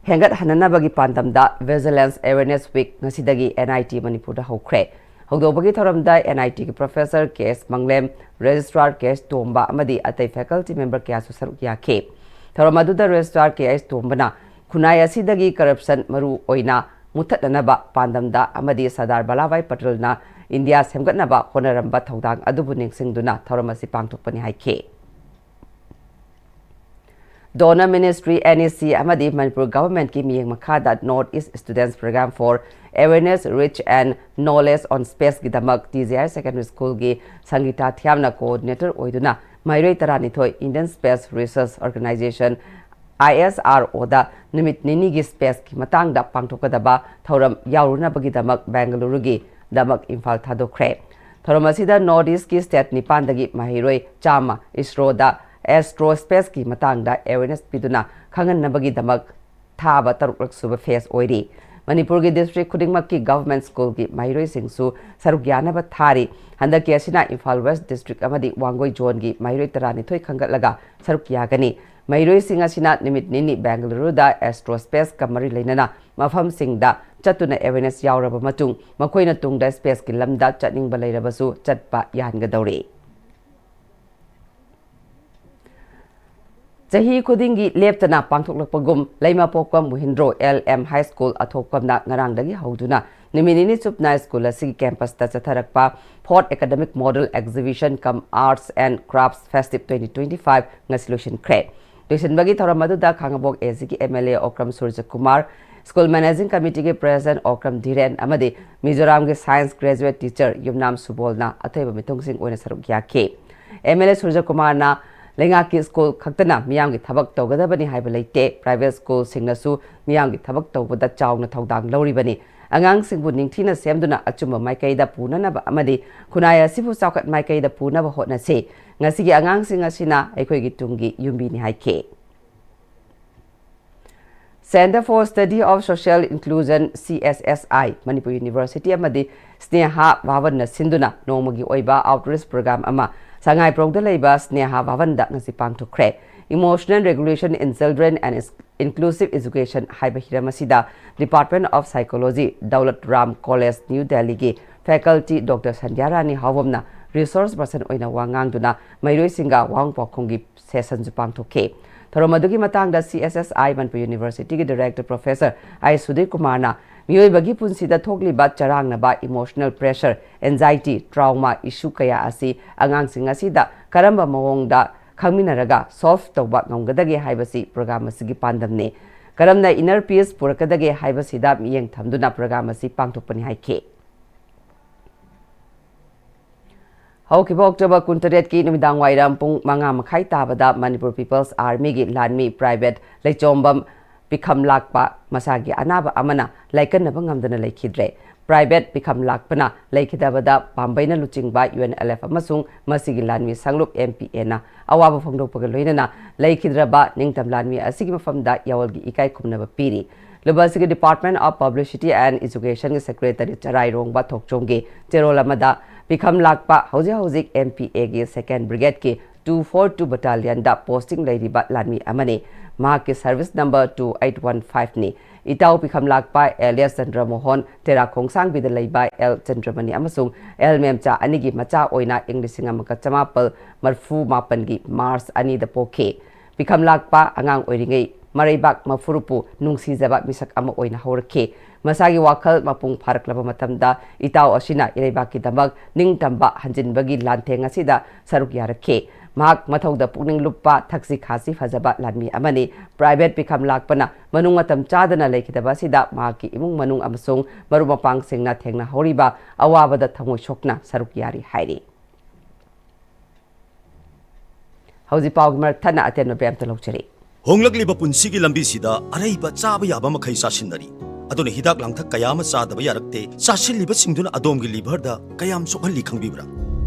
ꯍꯦꯟꯒꯠꯍꯟꯅꯅꯕꯒꯤ ꯄꯥꯟꯗꯝꯗ Vigilance Awareness Week ꯉꯁꯤꯗꯒꯤ N I T ꯃꯅꯤꯄꯨꯔꯗ ꯍꯧꯈ꯭ꯔꯦ꯫ ꯍꯧꯗꯣꯛꯄꯒꯤ ꯊꯧꯔꯝꯗ N I Tꯒꯤ professor K S ꯃꯪꯂꯦꯝ, registrar K S ꯇꯣꯝꯕ ꯑꯃꯗꯤ ꯑꯇꯩ faculty member ꯀꯌꯥꯁꯨ ꯁꯔꯨꯛ ꯌꯥꯈꯤ꯫ ꯊꯧꯔꯝ ꯑꯗꯨꯗ registrar K S ꯇꯣꯝꯕꯅ ꯈꯨꯟꯅꯥꯏ ꯑꯁꯤꯗꯒꯤ corruption ꯃꯔꯨ ꯑꯣꯏꯅ ꯃꯨꯠꯊꯠꯅꯅꯕ ꯄꯥꯟꯗꯝꯗ ꯑꯃꯗꯤ ꯁꯔꯗꯥꯔ ꯚꯜꯂꯥꯚꯥꯏ ꯄꯇꯦꯜꯅ ꯏꯟꯗꯤꯌꯥ ꯁꯦꯝꯒꯠꯅꯕ ꯍꯣꯠꯅꯔꯝꯕ ꯊꯧꯗꯥꯡ ꯑꯗꯨꯕꯨ ꯅꯤꯡꯁꯤꯡꯗꯨꯅ ꯊꯧꯔꯝ ꯑꯁꯤ ꯄꯥꯡꯊꯣꯛꯄꯅꯤ ꯍꯥꯏꯈꯤ꯫ Donor Ministry, N E C ꯑꯃꯗꯤ ꯃꯅꯤꯄꯨꯔ governmentꯀꯤ ꯃꯤꯠꯌꯦꯡ ꯃꯈꯥꯗ North East Students Program for Awareness, Reach and Knowledge on Spaceꯀꯤꯗꯃꯛ T J Higher Secondary Schoolꯒꯤ ꯁꯪꯒꯤꯇꯥ ꯊꯤꯌꯥꯝꯅ coordinator ꯑꯣꯏꯗꯨꯅ ꯃꯍꯩꯔꯣꯏ ꯇꯔꯥꯅꯤꯊꯣꯏ Indian Space Research Organisation, I S R Oꯗ ꯅꯨꯃꯤꯠ ꯅꯤꯅꯤꯒꯤ spaceꯀꯤ ꯃꯇꯥꯡꯗ ꯄꯥꯡꯊꯣꯛꯀꯗꯕ ꯊꯧꯔꯝ ꯌꯥꯎꯔꯨꯅꯕꯒꯤꯗꯃꯛ ꯕꯦꯡꯒꯂꯨꯔꯨꯒꯤꯗꯃꯛ ꯏꯝꯐꯥꯜ ꯊꯥꯗꯣꯛꯈ꯭ꯔꯦ꯫ ꯊꯧꯔꯝ ꯑꯁꯤꯗ North Eastꯀꯤ state ꯅꯤꯄꯥꯟꯗꯒꯤ ꯃꯍꯩꯔꯣꯏ ꯆꯥꯝꯃ ISROꯗ aerospaceꯀꯤ ꯃꯇꯥꯡꯗ awareness ꯄꯤꯗꯨꯅ ꯈꯪꯍꯟꯅꯕꯒꯤꯗꯃꯛ ꯊꯥꯕ ꯇꯔꯨꯛꯂꯛ ꯁꯨꯕ phase ꯑꯣꯏꯔꯤ꯫ ꯃꯅꯤꯄꯨꯔꯒꯤ district ꯈꯨꯗꯤꯡꯃꯛꯀꯤ government schoolꯒꯤ ꯃꯍꯩꯔꯣꯏꯁꯤꯡꯁꯨ ꯁꯔꯨꯛ ꯌꯥꯅꯕ ꯊꯥꯔꯤ꯫ ꯍꯟꯗꯛꯀꯤ ꯑꯁꯤꯅ ꯏꯝꯐꯥꯜ West district ꯑꯃꯗꯤ ꯋꯥꯡꯒꯣꯏ zoneꯒꯤ ꯃꯍꯩꯔꯣꯏ ꯇꯔꯥꯅꯤꯊꯣꯏ ꯈꯟꯒꯠꯂꯒ ꯁꯔꯨꯛ ꯌꯥꯒꯅꯤ꯫ ꯃꯍꯩꯔꯣꯏꯁꯤꯡ ꯑꯁꯤꯅ ꯅꯨꯃꯤꯠ ꯅꯤꯅꯤ ꯕꯦꯡꯒꯂꯨꯔꯨꯗ aerospaceꯀ ꯃꯔꯤ ꯂꯩꯅꯅ ꯃꯐꯝꯁꯤꯡꯗ ꯆꯠꯇꯨꯅ awareness ꯌꯥꯎꯔꯕ ꯃꯇꯨꯡ, ꯃꯈꯣꯏꯅ ꯇꯨꯡꯗ spaceꯀꯤ ꯂꯝꯗ ꯆꯠꯅꯤꯡꯕ ꯂꯩꯔꯕꯁꯨ ꯆꯠꯄ ꯌꯥꯍꯟꯒꯗꯧꯔꯤ꯫ ꯆꯍꯤ ꯈꯨꯗꯤꯡꯒꯤ ꯂꯦꯞꯇꯅ ꯄꯥꯡꯊꯣꯛꯂꯛꯄꯒꯨꯝ, ꯂꯩꯃꯄꯣꯛꯄꯝ ꯃꯨꯍꯤꯟꯗ꯭ꯔꯣ L M High School ꯑꯊꯣꯛꯄꯝꯅ ꯉꯔꯥꯡꯗꯒꯤ ꯍꯧꯗꯨꯅ ꯅꯨꯃꯤꯠ ꯅꯤꯅꯤ ꯆꯨꯞꯅ ꯁ꯭ꯀꯨꯜ ꯑꯁꯤꯒꯤ ꯀꯦꯝꯄꯁꯇ ꯆꯠꯊꯔꯛꯄ Fourth Academic Model Exhibition cum Arts and Crafts Festive twenty twenty-five ꯉꯁꯤ ꯂꯣꯏꯁꯤꯟꯈ꯭ꯔꯦ꯫ ꯂꯣꯏꯁꯤꯟꯕꯒꯤ ꯊꯧꯔꯝ ꯑꯗꯨꯗ ꯈꯥꯉꯕꯣꯛ ꯑꯦ ꯖꯤꯒꯤ M L A Okram Surajkumar, school managing ꯀꯃꯤꯇꯤꯒꯤ ꯄ꯭ꯔꯦꯁꯤꯗꯦꯟꯠ ꯑꯣꯀ꯭ꯔꯝ ꯙꯤꯔꯦꯟ ꯑꯃꯗꯤ ꯃꯤꯖꯣꯔꯥꯝꯒꯤ ꯁꯥꯏꯟꯁ ꯒ꯭ꯔꯦꯖꯨꯑꯦꯠ ꯇꯤꯆꯔ ꯌꯨꯝꯅꯥꯝ ꯁꯨꯕꯣꯜꯅ ꯑꯊꯣꯏꯕ ꯃꯤꯊꯨꯡꯁꯤꯡ ꯑꯣꯏꯅ ꯁꯔꯨꯛ ꯌꯥꯈꯤ꯫ ꯑꯦꯝ ꯑꯦꯜ ꯑꯦ ꯁꯨꯔꯖꯀꯨꯃꯥꯔꯅ ꯂꯩꯉꯥꯛꯀꯤ ꯁ꯭ꯀꯨꯜ ꯈꯛꯇꯅ ꯃꯤꯌꯥꯝꯒꯤ ꯊꯕꯛ ꯇꯧꯒꯗꯕꯅꯤ ꯍꯥꯏꯕ ꯂꯩꯇꯦ, ꯄ꯭ꯔꯥꯏꯚꯦꯠ ꯁ꯭ꯀꯨꯜꯁꯤꯡꯅꯁꯨ ꯃꯤꯌꯥꯝꯒꯤ ꯊꯕꯛ ꯇꯧꯕꯗ ꯆꯥꯎꯅ ꯊꯧꯗꯥꯡ ꯂꯧꯔꯤꯕꯅꯤ꯫ ꯑꯉꯥꯡꯁꯤꯡꯕꯨ ꯅꯤꯡꯊꯤꯅ ꯁꯦꯝꯗꯨꯅ ꯑꯆꯨꯝꯕ ꯃꯥꯏꯀꯩꯗ ꯄꯨꯅꯅꯕ ꯑꯃꯗꯤ ꯈꯨꯟꯅꯥꯏ ꯑꯁꯤꯕꯨ ꯆꯥꯎꯈꯠ ꯃꯥꯏꯀꯩꯗ ꯄꯨꯅꯕ ꯍꯣꯠꯅꯁꯤ꯫ ꯉꯁꯤꯒꯤ ꯑꯉꯥꯡꯁꯤꯡ ꯑꯁꯤꯅ ꯑꯩꯈꯣꯏꯒꯤ ꯇꯨꯡꯒꯤ ꯌꯨꯝꯕꯤꯅꯤ ꯍꯥꯏꯈꯤ꯫ Centre for Study of Social Inclusion, C S S I, Manipur university ꯑꯃꯗꯤ ꯁ꯭ꯅꯦꯍꯥ ꯚꯥꯕꯟꯅ ꯁꯤꯟꯗꯨꯅ ꯅꯣꯡꯃꯒꯤ ꯑꯣꯏꯕ ꯑꯥꯎꯠꯔꯤꯆ ꯄ꯭ꯔꯣꯒ꯭ꯔꯥꯝ ꯑꯃ ꯁꯉꯥꯏꯄ꯭ꯔꯧꯗ ꯂꯩꯕ ꯁ꯭ꯅꯦꯍꯥ ꯚꯥꯕꯟꯗ ꯉꯁꯤ ꯄꯥꯡꯊꯣꯛꯈ꯭ꯔꯦ꯫ Emotional Regulation in Children and Inclusive Education ꯍꯥꯏꯕ ꯍꯤꯔꯝ ꯑꯁꯤꯗ Department of Psychology, Daulat Ram college, new ꯗꯦꯜꯂꯤꯒꯤ faculty ꯗꯣꯛꯇꯔ ꯁꯟꯙ꯭ꯌꯥ ꯔꯥꯅꯤ ꯍꯥꯎꯕꯝꯅ resource person ꯑꯣꯏꯅ ꯋꯥ ꯉꯥꯡꯗꯨꯅ ꯃꯍꯩꯔꯣꯏꯁꯤꯡꯒ ꯋꯥꯍꯪ ꯄꯥꯎꯈꯨꯝꯒꯤ ꯁꯦꯁꯟꯁꯨ ꯄꯥꯡꯊꯣꯛꯈꯤ꯫ ꯊꯧꯔꯝ ꯑꯗꯨꯒꯤ ꯃꯇꯥꯡꯗ C S S I Manipur ꯌꯨꯅꯤꯚꯔꯁꯤꯇꯤꯒꯤ ꯗꯥꯏꯔꯦꯛꯇꯔ ꯄ꯭ꯔꯣꯐꯦꯁꯔ ꯑꯥꯏ ꯁꯨꯙꯤꯔ ꯀꯨꯃꯥꯔꯅ ꯃꯤꯑꯣꯏꯕꯒꯤ ꯄꯨꯟꯁꯤꯗ ꯊꯣꯛꯂꯤꯕ ꯆꯔꯥꯡꯅꯕ, emotional pressure, anxiety, trauma issue ꯀꯌꯥ ꯑꯁꯤ ꯑꯉꯥꯡꯁꯤꯡ ꯑꯁꯤꯗ ꯀꯔꯝꯕ ꯃꯑꯣꯡꯗ ꯈꯪꯃꯤꯟꯅꯔꯒ solve ꯇꯧꯕ ꯉꯝꯒꯗꯒꯦ ꯍꯥꯏꯕꯁꯤ ꯄ꯭ꯔꯣꯒ꯭ꯔꯥꯝ ꯑꯁꯤꯒꯤ ꯄꯥꯟꯗꯝꯅꯤ꯫ ꯀꯔꯝꯅ inner peace ꯄꯨꯔꯛꯀꯗꯒꯦ ꯍꯥꯏꯕꯁꯤꯗ ꯃꯤꯠꯌꯦꯡ ꯊꯝꯗꯨꯅ ꯄ꯭ꯔꯣꯒ꯭ꯔꯥꯝ ꯑꯁꯤ ꯄꯥꯡꯊꯣꯛꯄꯅꯤ ꯍꯥꯏꯈꯤ꯫ ꯍꯧꯈꯤꯕ ꯑꯣꯛꯇꯣꯕꯔ ꯀꯨꯟꯇꯔꯦꯠꯀꯤ ꯅꯨꯃꯤꯗꯥꯡ ꯋꯥꯏꯔꯝ ꯄꯨꯡ ꯃꯉꯥ ꯃꯈꯥꯏ ꯇꯥꯕꯗ ꯃꯅꯤꯄꯨꯔ ꯄꯤꯄꯜꯁ ꯑꯥꯔꯃꯤꯒꯤ ꯂꯥꯟꯃꯤ ꯄ꯭ꯔꯥꯏꯚꯦꯠ ꯂꯩꯆꯣꯝꯕꯝ ꯄꯤꯈꯝ ꯂꯥꯛꯄ ꯃꯁꯥꯒꯤ ꯑꯅꯥꯕ ꯑꯃꯅ ꯂꯥꯏꯀꯠꯅꯕ ꯉꯝꯗꯅ ꯂꯩꯈꯤꯗ꯭ꯔꯦ꯫ ꯄ꯭ꯔꯥꯏꯚꯦꯠ ꯄꯤꯈꯝ ꯂꯥꯛꯄꯅ ꯂꯩꯈꯤꯗꯕꯗ ꯄꯥꯝꯕꯩꯅ ꯂꯨꯆꯤꯡꯕ ꯌꯨ ꯑꯦꯟ ꯑꯦꯜ ꯑꯦꯐ ꯑꯃꯁꯨꯡ ꯃꯁꯤꯒꯤ ꯂꯥꯟꯃꯤ ꯁꯪꯂꯨꯞ ꯑꯦꯝ ꯄꯤ ꯑꯦꯅ ꯑꯋꯥꯕ ꯐꯣꯡꯗꯣꯛꯄꯒ ꯂꯣꯏꯅꯅ ꯂꯩꯈꯤꯗ꯭ꯔꯕ ꯅꯤꯡꯇꯝ ꯂꯥꯟꯃꯤ ꯑꯁꯤꯒꯤ ꯃꯐꯝꯗ ꯌꯥꯑꯣꯜꯒꯤ ꯏꯀꯥꯏ ꯈꯨꯝꯅꯕ ꯄꯤꯔꯤ꯫ ꯂꯨꯕꯥꯁꯤꯒꯤ Department of Publicity and Education ꯒꯤ Secretary ꯆꯔꯥꯏꯔꯣꯡꯕ ꯊꯣꯛꯆꯣꯝꯒꯤ ꯆꯦꯔꯣꯜ ꯑꯃꯗ ꯄꯤꯈꯝ ꯂꯥꯛꯄ ꯍꯧꯖꯤꯛ ꯍꯧꯖꯤꯛ ꯑꯦꯝ ꯄꯤ ꯑꯦꯒꯤ second brigade ꯀꯤ two four two battalion ꯗ posting ꯂꯩꯔꯤꯕ ꯂꯥꯟꯃꯤ ꯑꯃꯅꯤ꯫ ꯃꯍꯥꯛꯀꯤ service number two eight one five ꯅꯤ꯫ ꯏꯇꯥꯎ ꯄꯤꯈꯝ ꯂꯥꯛꯄ alias ꯆꯟꯗ꯭ꯔꯃꯣꯍꯟ ꯇꯦꯔꯥ ꯈꯣꯡꯁꯥꯡꯕꯤꯗ ꯂꯩꯕ ꯑꯦꯜ ꯆꯟꯗ꯭ꯔꯃꯅꯤ ꯑꯃꯁꯨꯡ ꯑꯦꯜ ꯃꯦꯝꯆꯥ ꯑꯅꯤꯒꯤ ꯃꯆꯥ ꯑꯣꯏꯅ ꯏꯪ ꯂꯤꯁꯤꯡ ꯑꯃꯒ ꯆꯃꯥꯄꯜ ꯃꯔꯤꯐꯨ ꯃꯥꯄꯟꯒꯤ ꯃꯥꯔꯆ ꯑꯅꯤꯗ ꯄꯣꯛꯈꯤ꯫ ꯄꯤꯈꯝ ꯂꯥꯛꯄ ꯑꯉꯥꯡ ꯑꯣꯏꯔꯤꯉꯩ ꯃꯔꯩꯕꯥꯛ ꯃꯐꯨꯔꯨꯞꯄꯨ ꯅꯨꯡꯁꯤꯖꯕ ꯃꯤꯁꯛ ꯑꯃ ꯑꯣꯏꯅ ꯍꯧꯔꯛꯈꯤ꯫ ꯃꯁꯥꯒꯤ ꯋꯥꯈꯜ ꯃꯄꯨꯡ ꯐꯥꯔꯛꯂꯕ ꯃꯇꯝꯗ ꯏꯇꯥꯎ ꯑꯁꯤꯅ ꯏꯔꯩꯕꯥꯛꯀꯤꯗꯃꯛ ꯅꯤꯡꯇꯝꯕ ꯍꯟꯖꯤꯟꯕꯒꯤ ꯂꯥꯟꯊꯦꯡ ꯑꯁꯤꯗ ꯁꯔꯨꯛ ꯌꯥꯔꯛꯈꯤ꯫ ꯃꯍꯥꯛ ꯃꯊꯧꯗ ꯄꯨꯛꯅꯤꯡ ꯂꯨꯞꯄ, ꯊꯛꯁꯤ ꯈꯥꯁꯤ ꯐꯖꯕ ꯂꯥꯟꯃꯤ ꯑꯃꯅꯤ꯫ ꯄ꯭ꯔꯥꯏꯚꯦꯠ ꯄꯤꯈꯝ ꯂꯥꯛꯄꯅ ꯃꯅꯨꯡ ꯃꯇꯝ ꯆꯥꯗꯅ ꯂꯩꯈꯤꯗꯕ ꯑꯁꯤꯗ ꯃꯍꯥꯛꯀꯤ ꯏꯃꯨꯡ ꯃꯅꯨꯡ ꯑꯃꯁꯨꯡ ꯃꯔꯨꯞ ꯃꯄꯥꯡꯁꯤꯡꯅ ꯊꯦꯡꯅꯍꯧꯔꯤꯕ ꯑꯋꯥꯕꯗ ꯊꯃꯣꯏ ꯁꯣꯛꯅ ꯁꯔꯨꯛ ꯌꯥꯔꯤ ꯍꯥꯏꯔꯤ꯫ ꯍꯧꯖꯤꯛ ꯄꯥꯎꯒꯤ ꯃꯔꯛ ꯊꯠꯅ ꯑꯇꯦꯟꯕ ꯕ꯭ꯔꯦꯛ ꯑꯝꯇ ꯂꯧꯖꯔꯤ꯫ ꯍꯣꯡꯂꯛꯂꯤꯕ ꯄꯨꯟꯁꯤꯒꯤ ꯂꯝꯕꯤꯁꯤꯗ ꯑꯔꯩꯕ ꯆꯥꯕ ꯌꯥꯕ ꯃꯈꯩ ꯆꯥꯁꯤꯟꯅꯔꯤ꯫ ꯑꯗꯨꯅ ꯍꯤꯗꯥꯛ ꯂꯥꯡꯊꯛ ꯀꯌꯥ ꯑꯃ ꯆꯥꯗꯕ ꯌꯥꯔꯛꯇꯦ꯫ ꯆꯥꯁꯤꯜꯂꯤꯕꯁꯤꯡꯗꯨꯅ ꯑꯗꯣꯝꯒꯤ ꯂꯤꯚꯔꯗ ꯀꯌꯥꯝ ꯁꯣꯛꯍꯜꯂꯤ ꯈꯪꯕꯤꯕ꯭ꯔꯥ?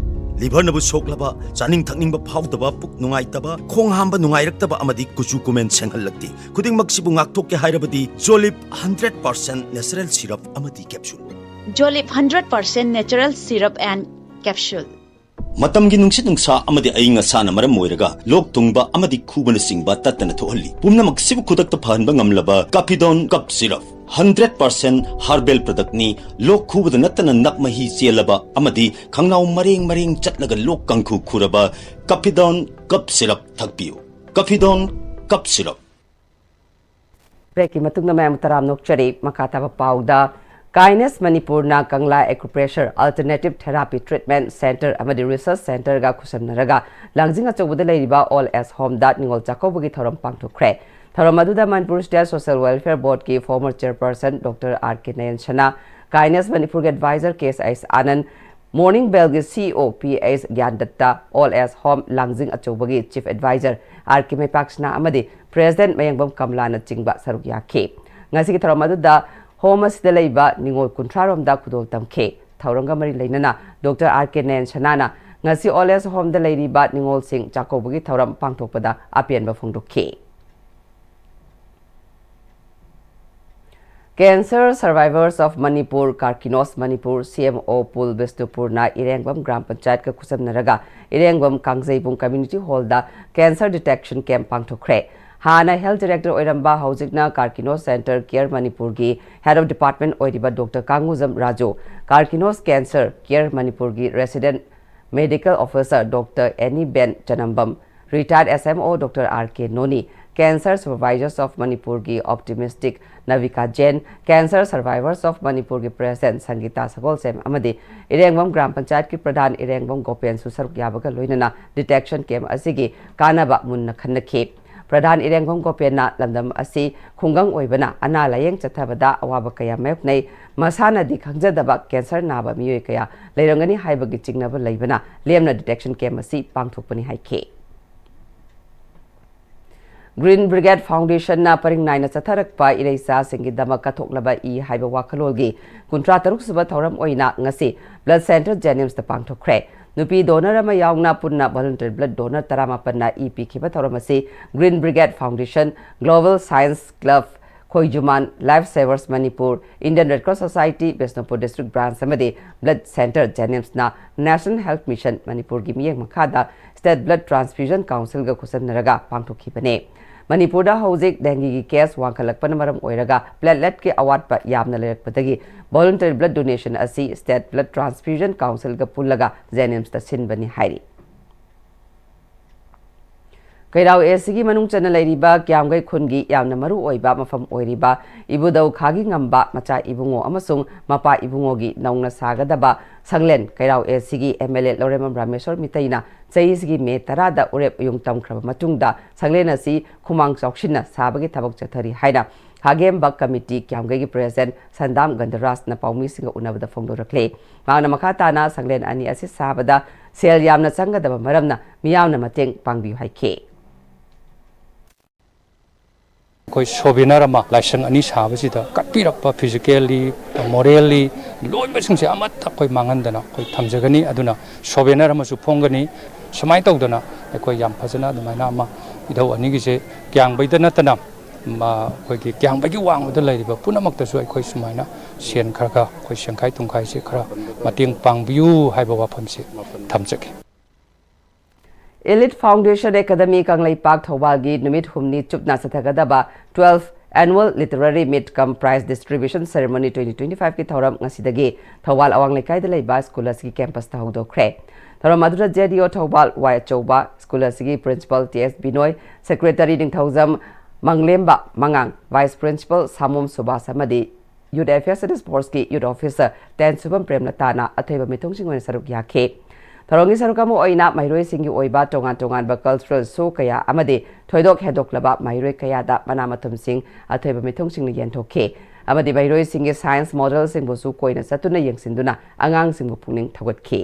ꯂꯤꯚꯔꯅꯕꯨ ꯁꯣꯛꯂꯕ, ꯆꯥꯅꯤꯡ ꯊꯛꯅꯤꯡꯕ ꯐꯥꯎꯗꯕ, ꯄꯨꯛ ꯅꯨꯡꯉꯥꯏꯇꯕ, ꯈꯣꯡ ꯍꯥꯝꯕ ꯅꯨꯡꯉꯥꯏꯔꯛꯇꯕ ꯑꯃꯗꯤ ꯀꯨꯆꯨ ꯀꯨꯃꯦꯟ ꯁꯦꯡꯍꯜꯂꯛꯇꯦ꯫ ꯈꯨꯗꯤꯡꯃꯛꯁꯤꯕꯨ ꯉꯥꯛꯊꯣꯛꯀꯦ ꯍꯥꯏꯔꯕꯗꯤ ꯖꯣꯂꯤꯞ ꯍꯟꯗ꯭ꯔꯦꯠ ꯄꯥꯔꯁꯦꯟ ꯅꯦꯆꯔꯦꯜ ꯁꯤꯔꯞ ꯑꯃꯗꯤ capsule. Jolib hundred percent natural syrup and capsule. ꯃꯇꯝꯒꯤ ꯅꯨꯡꯁꯤꯠ ꯅꯨꯡꯁꯥ ꯑꯃꯗꯤ ꯑꯏꯪ ꯑꯁꯥꯅ ꯃꯔꯝ ꯑꯣꯏꯔꯒ ꯂꯣꯛ ꯊꯨꯡꯕ ꯑꯃꯗꯤ ꯈꯨꯕꯅꯆꯤꯡꯕ ꯇꯠꯇꯅ ꯊꯣꯛꯍꯜꯂꯤ꯫ ꯄꯨꯝꯅꯃꯛꯁꯤꯕꯨ ꯈꯨꯗꯛꯇ ꯐꯍꯟꯕ ꯉꯝꯂꯕ ꯀꯥꯐꯤꯗꯣꯟ ꯀꯞ ꯁꯤꯔꯞ, ꯍꯟꯗ꯭ꯔꯦꯠ ꯄꯥꯔꯁꯦꯟ ꯍꯔꯕꯦꯜ ꯄ꯭ꯔꯗꯛꯅꯤ꯫ ꯂꯣꯛ ꯈꯨꯕꯗ ꯅꯠꯇꯅ ꯅꯞ ꯃꯍꯤ ꯆꯦꯜꯂꯕ ꯑꯃꯗꯤ ꯈꯪꯅꯥꯎ ꯃꯔꯦꯡ ꯃꯔꯦꯡ ꯆꯠꯂꯒ ꯂꯣꯛ ꯀꯥꯡꯈꯨ ꯈꯨꯔꯕ ꯀꯥꯐꯤꯗꯣꯟ ꯀꯞ ꯁꯤꯔꯞ ꯊꯛꯄꯤꯌꯨ꯫ ꯀꯥꯐꯤꯗꯣꯟ ꯀꯞ ꯁꯤꯔꯞ꯫ ꯕ꯭ꯔꯦꯛꯀꯤ ꯃꯇꯨꯡꯗ ꯃꯌꯥꯝ ꯇꯔꯥꯝꯅ ꯑꯣꯛꯆꯔꯤ꯫ ꯃꯈꯥ ꯇꯥꯕ ꯄꯥꯎꯗ, ꯀꯥꯏꯅꯦꯁ ꯃꯅꯤꯄꯨꯔꯅ ꯀꯪꯂꯥ ꯑꯦꯀꯨꯄ꯭ꯔꯦꯁꯔ ꯑꯜꯇꯔꯅꯦꯇꯤꯚ ꯊꯦꯔꯥꯄꯤ ꯇ꯭ꯔꯤꯠꯃꯦꯟꯠ ꯁꯦꯟꯇꯔ ꯑꯃꯗꯤ ꯔꯤꯁꯔꯆ ꯁꯦꯟꯇꯔꯒ ꯈꯨꯠꯁꯝꯅꯔꯒ ꯂꯥꯡꯖꯤꯡ ꯑꯆꯧꯕꯗ ꯂꯩꯔꯤꯕ ꯑꯣꯜ ꯑꯦꯖ ꯍꯣꯝꯗ ꯅꯤꯉꯣꯜ ꯆꯥꯛꯀꯧꯕꯒꯤ ꯊꯧꯔꯝ ꯄꯥꯡꯊꯣꯛꯈ꯭ꯔꯦ꯫ ꯊꯧꯔꯝ ꯑꯗꯨꯗ ꯃꯅꯤꯄꯨꯔ ꯁ꯭ꯇꯦꯠ ꯁꯣꯁꯤꯌꯦꯜ ꯋꯦꯜꯐꯤꯌꯔ ꯕꯣꯔꯗꯀꯤ former chairperson doctor R K Nayan Sana, ꯀꯥꯏꯅꯦꯁ ꯃꯅꯤꯄꯨꯔꯒꯤ adviser K S I Anand, morning ꯕꯦꯜꯒꯤ C E O P H Gyandutta, old age home Langjing ꯑꯆꯧꯕꯒꯤ ꯆꯤꯐ ꯑꯦꯗꯚꯥꯏꯖꯔ ꯑꯥꯔ ꯀꯦ ꯃꯩꯄꯥꯛꯁꯅꯥ ꯑꯃꯗꯤ ꯄ꯭ꯔꯦꯁꯤꯗꯦꯟꯠ ꯃꯌꯦꯡꯕꯝ ꯀꯃꯂꯥꯅꯆꯤꯡꯕ ꯁꯔꯨꯛ ꯌꯥꯈꯤ꯫ ꯉꯁꯤꯒꯤ ꯊꯧꯔꯝ ꯑꯗꯨꯗ ꯍꯣꯝ ꯑꯁꯤꯗ ꯂꯩꯕ ꯅꯤꯉꯣꯜ ꯀꯨꯟꯊ꯭ꯔꯥ ꯔꯣꯝꯗ ꯈꯨꯗꯣꯜ ꯇꯝꯈꯤ꯫ ꯊꯧꯔꯝꯒ ꯃꯔꯤ ꯂꯩꯅꯅ ꯗꯣꯛꯇꯔ ꯑꯥꯔ ꯀꯦ ꯅꯌꯟ ꯁꯅꯥꯅ ꯉꯁꯤ ꯑꯣꯜ ꯑꯦꯖ ꯍꯣꯝꯗ ꯂꯩꯔꯤꯕ ꯅꯤꯉꯣꯜꯁꯤꯡ ꯆꯥꯛꯀꯧꯕꯒꯤ ꯊꯧꯔꯝ ꯄꯥꯡꯊꯣꯛꯄꯗ ꯑꯄꯦꯟꯕ ꯐꯣꯡꯗꯣꯛꯈꯤ꯫ Cancer Survivors of Manipur, Karkinos Manipur, C M O Pool ꯕꯤꯁꯅꯨꯄꯨꯔꯅ ꯏꯔꯦꯡꯕꯝ ꯒ꯭ꯔꯥꯝ ꯄꯟꯆꯥꯌꯠꯀ ꯈꯨꯠꯁꯝꯅꯔꯒ ꯏꯔꯦꯡꯕꯝ ꯀꯥꯡꯖꯩꯕꯨꯡ ꯀꯝꯃ꯭ꯌꯨꯅꯤꯇꯤ ꯍꯣꯜꯗ ꯀꯦꯟꯁꯔ ꯗꯤꯇꯦꯛꯁꯟ ꯀꯦꯝꯞ ꯄꯥꯡꯊꯣꯛꯈ꯭ꯔꯦ꯫ ꯍꯥꯟꯅ ꯍꯦꯜꯊ ꯗꯤꯔꯦꯛꯇꯔ ꯑꯣꯏꯔꯝꯕ, ꯍꯧꯖꯤꯛꯅ ꯀꯥꯔꯀꯤꯅꯣꯁ ꯁꯦꯟꯇꯔ ꯀꯦꯌꯔ ꯃꯅꯤꯄꯨꯔꯒꯤ ꯍꯦꯗ ꯑꯣꯐ ꯗꯤꯄꯥꯔꯠꯃꯦꯟꯠ ꯑꯣꯏꯔꯤꯕ ꯗꯣꯛꯇꯔ ꯀꯥꯡꯉꯨꯖꯝ ꯔꯥꯖꯨ, ꯀꯥꯔꯀꯤꯅꯣꯁ ꯀꯦꯟꯁꯔ ꯀꯦꯌꯔ ꯃꯅꯤꯄꯨꯔꯒꯤ ꯔꯦꯁꯤꯗꯦꯟꯠ ꯃꯦꯗꯤꯀꯦꯜ ꯑꯣꯐꯤꯁꯔ ꯗꯣꯛꯇꯔ ꯑꯦꯅꯤ ꯕꯦꯟ ꯆꯅꯝꯕꯝ, ꯔꯤꯇꯥꯌꯔꯗ ꯑꯦꯁ ꯑꯦꯝ ꯑꯣ ꯗꯣꯛꯇꯔ ꯑꯥꯔ ꯀꯦ ꯅꯣꯅꯤ, Cancer Supervisors of Manipurꯒꯤ Optimistic ꯅꯕꯤꯀꯥ Jain, Cancer Survivors of Manipurꯒꯤ President ꯁꯪꯒꯤꯇꯥ ꯁꯒꯣꯜꯁꯦꯝ ꯑꯃꯗꯤ ꯏꯔꯦꯡꯕꯝ gram ꯄꯟꯆꯥꯌꯠꯀꯤ ꯄ꯭ꯔꯙꯥꯟ ꯏꯔꯦꯡꯕꯝ ꯒꯣꯄꯦꯟꯁꯨ ꯁꯔꯨꯛ ꯌꯥꯕꯒ ꯂꯣꯏꯅꯅ detection camp ꯑꯁꯤꯒꯤ ꯀꯥꯟꯅꯕ ꯃꯨꯟꯅ ꯈꯟꯅꯈꯤ꯫ ꯄ꯭ꯔꯙꯥꯟ ꯏꯔꯦꯡꯕꯝ ꯒꯣꯄꯦꯟꯅ ꯂꯝꯗꯝ ꯑꯁꯤ ꯈꯨꯡꯒꯪ ꯑꯣꯏꯕꯅ ꯑꯅꯥ ꯂꯥꯌꯦꯡ ꯆꯠꯊꯕꯗ ꯑꯋꯥꯕ ꯀꯌꯥ ꯃꯥꯌꯣꯛꯅꯩ, ꯃꯁꯥꯅꯗꯤ ꯈꯪꯖꯗꯕ cancer ꯅꯥꯕ ꯃꯤꯑꯣꯏ ꯀꯌꯥ ꯂꯩꯔꯝꯒꯅꯤ ꯍꯥꯏꯕꯒꯤ ꯆꯤꯡꯅꯕ ꯂꯩꯕꯅ ꯂꯦꯝꯅ detection camp ꯑꯁꯤ ꯄꯥꯡꯊꯣꯛꯄꯅꯤ ꯍꯥꯏꯈꯤ꯫ Green Brigade Foundationꯅ ꯄꯔꯤꯡ ꯅꯥꯏꯅ ꯆꯠꯊꯔꯛꯄ ꯏꯔꯩꯆꯥꯁꯤꯡꯒꯤꯗꯃꯛ ꯀꯠꯊꯣꯛꯂꯕ ꯏ ꯍꯥꯏꯕ ꯋꯥꯈꯜꯂꯣꯟꯒꯤ ꯀꯨꯟꯊ꯭ꯔꯥ ꯇꯔꯨꯛ ꯁꯨꯕ ꯊꯧꯔꯝ ꯑꯣꯏꯅ ꯉꯁꯤ Blood Center JNIMSꯇ ꯄꯥꯡꯊꯣꯛꯈ꯭ꯔꯦ꯫ ꯅꯨꯄꯤ donor ꯑꯃ ꯌꯥꯎꯅ ꯄꯨꯟꯅ volunteer blood donor ꯇꯔꯥꯃꯥꯄꯟꯅ ꯏ ꯄꯤꯈꯤꯕ ꯊꯧꯔꯝ ꯑꯁꯤ Green Brigade Foundation, Global Science Club, ꯈꯣꯏꯖꯨꯃꯥꯟ, Life Savers Manipur, Indian Red Cross Society, Bishnupur District Branch ꯑꯃꯗꯤ Blood Center JNIMSꯅ National Health Mission ꯃꯅꯤꯄꯨꯔꯒꯤ ꯃꯤꯠꯌꯦꯡ ꯃꯈꯥꯗ State Blood Transfusion Councilꯒ ꯈꯨꯠꯁꯝꯅꯔꯒ ꯄꯥꯡꯊꯣꯛꯈꯤꯕꯅꯤ꯫ ꯃꯅꯤꯄꯨꯔꯗ ꯍꯧꯖꯤꯛ dengueꯒꯤ case ꯋꯥꯡꯈꯠꯂꯛꯄꯅ ꯃꯔꯝ ꯑꯣꯏꯔꯒ plateletꯀꯤ ꯑꯋꯥꯠꯄ ꯌꯥꯝꯅ ꯂꯩꯔꯛꯄꯗꯒꯤ voluntary blood donation ꯑꯁꯤ State Blood Transfusion Councilꯒ ꯄꯨꯜꯂꯒ JNIMSꯇ ꯁꯤꯟꯕꯅꯤ ꯍꯥꯏꯔꯤ꯫ ꯀꯩꯔꯥꯎ ACꯒꯤ ꯃꯅꯨꯡ ꯆꯟꯅ ꯂꯩꯔꯤꯕ ꯀꯤꯌꯥꯝꯒꯩ ꯈꯨꯟꯒꯤ ꯌꯥꯝꯅ ꯃꯔꯨ ꯑꯣꯏꯕ ꯃꯐꯝ ꯑꯣꯏꯔꯤꯕ ꯏꯕꯨꯙꯧ ꯈꯥꯒꯤ ꯉꯝꯕ ꯃꯆꯥ ꯏꯕꯨꯡꯉꯣ ꯑꯃꯁꯨꯡ ꯃꯄꯥ ꯏꯕꯨꯡꯉꯣꯒꯤ ꯅꯧꯅ ꯁꯥꯒꯗꯕ ꯁꯪꯂꯦꯟ ꯀꯩꯔꯥꯎ ACꯒꯤ MLA ꯂꯧꯔꯦꯝꯕꯝ ꯔꯥꯃꯦꯁꯣꯔ ꯃꯤꯇꯩꯅ ꯆꯍꯤꯁꯤꯒꯤ ꯃꯦ ꯇꯔꯥꯗ ꯎꯔꯦꯞ ꯎꯌꯨꯡ ꯇꯝꯈ꯭ꯔꯕ ꯃꯇꯨꯡꯗ ꯁꯪꯂꯦꯟ ꯑꯁꯤ ꯈꯨꯃꯥꯡ ꯆꯥꯎꯁꯤꯟꯅ ꯁꯥꯕꯒꯤ ꯊꯕꯛ ꯆꯠꯊꯔꯤ ꯍꯥꯏꯅ ꯈꯥꯒꯦꯝꯕ ꯀꯃꯤꯇꯤ ꯀꯤꯌꯥꯝꯒꯩꯒꯤ president ꯁꯟꯗꯥꯝ ꯒꯟꯙꯔꯥꯖꯅ ꯄꯥꯎꯃꯤꯁꯤꯡꯒ ꯎꯅꯕꯗ ꯐꯣꯡꯗꯣꯔꯛꯂꯤ꯫ ꯃꯍꯥꯛꯅ ꯃꯈꯥ ꯇꯥꯅ ꯁꯪꯂꯦꯟ ꯑꯅꯤ ꯑꯁꯤ ꯁꯥꯕꯗ ꯁꯦꯜ ꯌꯥꯝꯅ ꯆꯪꯒꯗꯕ ꯃꯔꯝꯅ ꯃꯤꯌꯥꯝꯅ ꯃꯇꯦꯡ ꯄꯥꯡꯕꯤꯌꯨ ꯍꯥꯏꯈꯤ꯫ ꯑꯩꯈꯣꯏ souvenir ꯑꯃ ꯂꯥꯏꯁꯪ ꯑꯅꯤ ꯁꯥꯕꯁꯤꯗ ꯀꯠꯄꯤꯔꯛꯄ physically, morally ꯂꯣꯏꯅꯃꯛꯁꯤꯡꯁꯦ ꯑꯃꯠꯇ ꯑꯩꯈꯣꯏ ꯃꯥꯡꯍꯟꯗꯅ ꯑꯩꯈꯣꯏ ꯊꯝꯖꯒꯅꯤ꯫ ꯑꯗꯨꯅ souvenir ꯑꯃꯁꯨ ꯐꯣꯡꯒꯅꯤ꯫ ꯁꯨꯃꯥꯏꯅ ꯇꯧꯗꯅ ꯑꯩꯈꯣꯏ ꯌꯥꯝ ꯐꯖꯅ ꯑꯗꯨꯃꯥꯏꯅ ꯑꯃ ꯏꯙꯧ ꯑꯅꯤꯒꯤꯁꯦ ꯀꯤꯌꯥꯝꯕꯩꯗ ꯅꯠꯇꯅ ꯑꯩꯈꯣꯏꯒꯤ ꯀꯤꯌꯥꯝꯕꯩꯒꯤ ꯋꯥꯡꯃꯗ ꯂꯩꯔꯤꯕ ꯄꯨꯝꯅꯃꯛꯇꯁꯨ ꯑꯩꯈꯣꯏ ꯁꯨꯃꯥꯏꯅ ꯁꯦꯟ ꯈꯔ ꯈꯔ ꯑꯩꯈꯣꯏ ꯁꯦꯡꯈꯥꯏ ꯇꯨꯝꯈꯥꯏꯁꯦ ꯈꯔ ꯃꯇꯦꯡ ꯄꯥꯡꯕꯤꯌꯨ ꯍꯥꯏꯕ ꯋꯥꯐꯝꯁꯦ ꯊꯝꯖꯒꯦ꯫ Elite Foundation Academy ꯀꯪꯂꯩꯄꯥꯛ ꯊꯧꯕꯥꯜꯒꯤ ꯅꯨꯃꯤꯠ ꯍꯨꯝꯅꯤ ꯆꯨꯞꯅ ꯆꯠꯊꯒꯗꯕ twelfth Annual Literary Meet cum Prize Distribution Ceremony twenty twenty five ꯀꯤ ꯊꯧꯔꯝ ꯉꯁꯤꯗꯒꯤ ꯊꯧꯕꯥꯜ ꯑꯋꯥꯡ ꯂꯩꯀꯥꯏꯗ ꯂꯩꯕ ꯁ꯭ꯀꯨꯜ ꯑꯁꯤꯒꯤ campus ꯇ ꯍꯧꯗꯣꯛꯈ꯭ꯔꯦ꯫ ꯊꯧꯔꯝ ꯑꯗꯨꯗ JDO ꯊꯧꯕꯥꯜ, ꯋꯥꯏ ꯑꯆꯧꯕ, ꯁ꯭ꯀꯨꯜ ꯑꯁꯤꯒꯤ ꯄ꯭ꯔꯤꯟꯁꯤꯄꯥꯜ ꯇꯤ ꯑꯦꯁ ꯕꯤꯅꯣꯏ, ꯁꯦꯀ꯭ꯔꯦꯇꯔꯤ ꯅꯤꯡꯊꯧꯖꯝ ꯃꯪꯂꯦꯝꯕ ꯃꯉꯥꯡ, ꯚꯥꯏꯁ ꯄ꯭ꯔꯤꯟꯁꯤꯄꯥꯜ ꯁꯥꯃꯣꯝ ꯁꯨꯕꯥꯁ ꯑꯃꯗꯤ ꯌꯨꯠ ꯑꯦꯐꯤꯌꯔꯁ ꯑꯦꯟ ꯁ꯭ꯄꯣꯔꯠꯁꯀꯤ ꯌꯨꯠ ꯑꯣꯐꯤꯁꯔ ꯇꯦꯟꯁꯨꯕꯝ ꯄ꯭ꯔꯦꯝꯂꯇꯥꯅ ꯑꯊꯣꯏꯕ ꯃꯤꯊꯨꯡꯁꯤꯡ ꯑꯣꯏꯅ ꯁꯔꯨꯛ ꯌꯥꯈꯤ꯫ ꯊꯧꯔꯝꯒꯤ ꯁꯔꯨꯛ ꯑꯃ ꯑꯣꯏꯅ ꯃꯍꯩꯔꯣꯏꯁꯤꯡꯒꯤ ꯑꯣꯏꯕ ꯇꯣꯉꯥꯟ ꯇꯣꯉꯥꯟꯕ ꯀꯜꯆꯔꯦꯜ ꯁꯣ ꯀꯌꯥ ꯑꯃꯗꯤ ꯊꯣꯏꯗꯣꯛ ꯍꯦꯟꯗꯣꯛꯂꯕ ꯃꯍꯩꯔꯣꯏ ꯀꯌꯥꯗ ꯃꯅꯥ ꯃꯊꯨꯝꯁꯤꯡ ꯑꯊꯣꯏꯕ ꯃꯤꯊꯨꯡꯁꯤꯡꯅ ꯌꯦꯟꯊꯣꯛꯈꯤ ꯑꯃꯗꯤ ꯃꯍꯩꯔꯣꯏꯁꯤꯡꯒꯤ ꯁꯥꯏꯟꯁ ꯃꯣꯗꯦꯜꯁꯤꯡꯕꯨꯁꯨ ꯀꯣꯏꯅ ꯆꯠꯇꯨꯅ ꯌꯦꯡꯁꯤꯟꯗꯨꯅ ꯑꯉꯥꯡꯁꯤꯡꯕꯨ ꯄꯨꯛꯅꯤꯡ ꯊꯧꯒꯠꯈꯤ꯫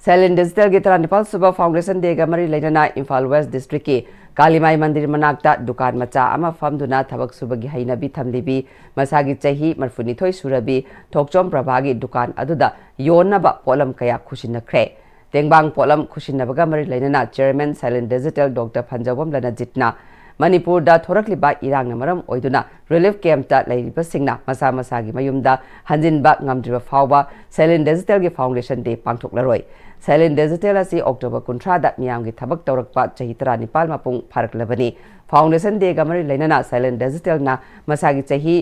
ꯁꯦꯂꯤꯟ ꯗꯤꯖꯤꯇꯦꯜꯒꯤ ꯇꯔꯥꯅꯤꯄꯥꯜ ꯁꯨꯕ ꯐꯥꯎꯟꯗꯦꯁꯟ ꯗꯦꯒ ꯃꯔꯤ ꯂꯩꯅꯅ ꯏꯝꯐꯥꯜ ꯋꯦꯁ ꯗꯤꯁꯇ꯭ꯔꯤꯛꯀꯤ ꯀꯥꯂꯤꯃꯥꯏ ꯃꯟꯗꯤꯔ ꯃꯅꯥꯛꯇ ꯗꯨꯀꯥꯟ ꯃꯆꯥ ꯑꯃ ꯐꯝꯗꯨꯅ ꯊꯕꯛ ꯁꯨꯕꯒꯤ ꯍꯩꯅꯕꯤ ꯊꯝꯂꯤꯕꯤ ꯃꯁꯥꯒꯤ ꯆꯍꯤ ꯃꯔꯤꯐꯨꯅꯤꯊꯣꯏ ꯁꯨꯔꯕꯤ ꯊꯣꯛꯆꯣꯝ ꯄ꯭ꯔꯚꯥꯒꯤ ꯗꯨꯀꯥꯟ ꯑꯗꯨꯗ ꯌꯣꯟꯅꯕ ꯄꯣꯠꯂꯝ ꯀꯌꯥ ꯈꯨꯠꯁꯤꯟꯅꯈ꯭ꯔꯦ꯫ ꯇꯦꯡꯕꯥꯡ ꯄꯣꯠꯂꯝ ꯈꯨꯠꯁꯤꯟꯅꯕꯒ ꯃꯔꯤ ꯂꯩꯅꯅ ꯆꯤꯌꯔꯃꯦꯟ ꯁꯦꯂꯤꯟ ꯗꯤꯖꯤꯇꯦꯜ ꯗꯣꯛꯇꯔ ꯐꯟꯖꯧꯕꯝ ꯂꯅꯖꯤꯠꯅ ꯃꯅꯤꯄꯨꯔꯗ ꯊꯣꯔꯛꯂꯤꯕ ꯏꯔꯥꯡꯅ ꯃꯔꯝ ꯑꯣꯏꯗꯨꯅ ꯔꯤꯂꯤꯐ ꯀꯦꯝꯞꯇ ꯂꯩꯔꯤꯕꯁꯤꯡꯅ ꯃꯁꯥ ꯃꯁꯥꯒꯤ ꯃꯌꯨꯝꯗ ꯍꯟꯖꯤꯟꯕ ꯉꯝꯗ꯭ꯔꯤꯕ ꯐꯥꯎꯕ ꯁꯦꯂꯤꯟ ꯗꯤꯖꯤꯇꯦꯜꯒꯤ ꯐꯥꯎꯟꯗꯦꯁꯟ ꯗꯦ ꯄꯥꯡꯊꯣꯛꯂꯔꯣꯏ꯫ ꯁꯦꯂꯤꯟ ꯗꯤꯖꯤꯇꯦꯜ ꯑꯁꯤ ꯑꯣꯛꯇꯣꯕꯔ ꯀꯨꯟꯊ꯭ꯔꯥꯗ ꯃꯤꯌꯥꯝꯒꯤ ꯊꯕꯛ ꯇꯧꯔꯛꯄ ꯆꯍꯤ ꯇꯔꯥꯅꯤꯄꯥꯜ ꯃꯄꯨꯡ ꯐꯥꯔꯛꯂꯕꯅꯤ꯫ ꯐꯥꯎꯟꯗꯦꯁꯟ ꯗꯦꯒ ꯃꯔꯤ ꯂꯩꯅꯅ ꯁꯦꯂꯤꯟ ꯗꯤꯖꯤꯇꯦꯜꯅ ꯃꯁꯥꯒꯤ ꯆꯍꯤ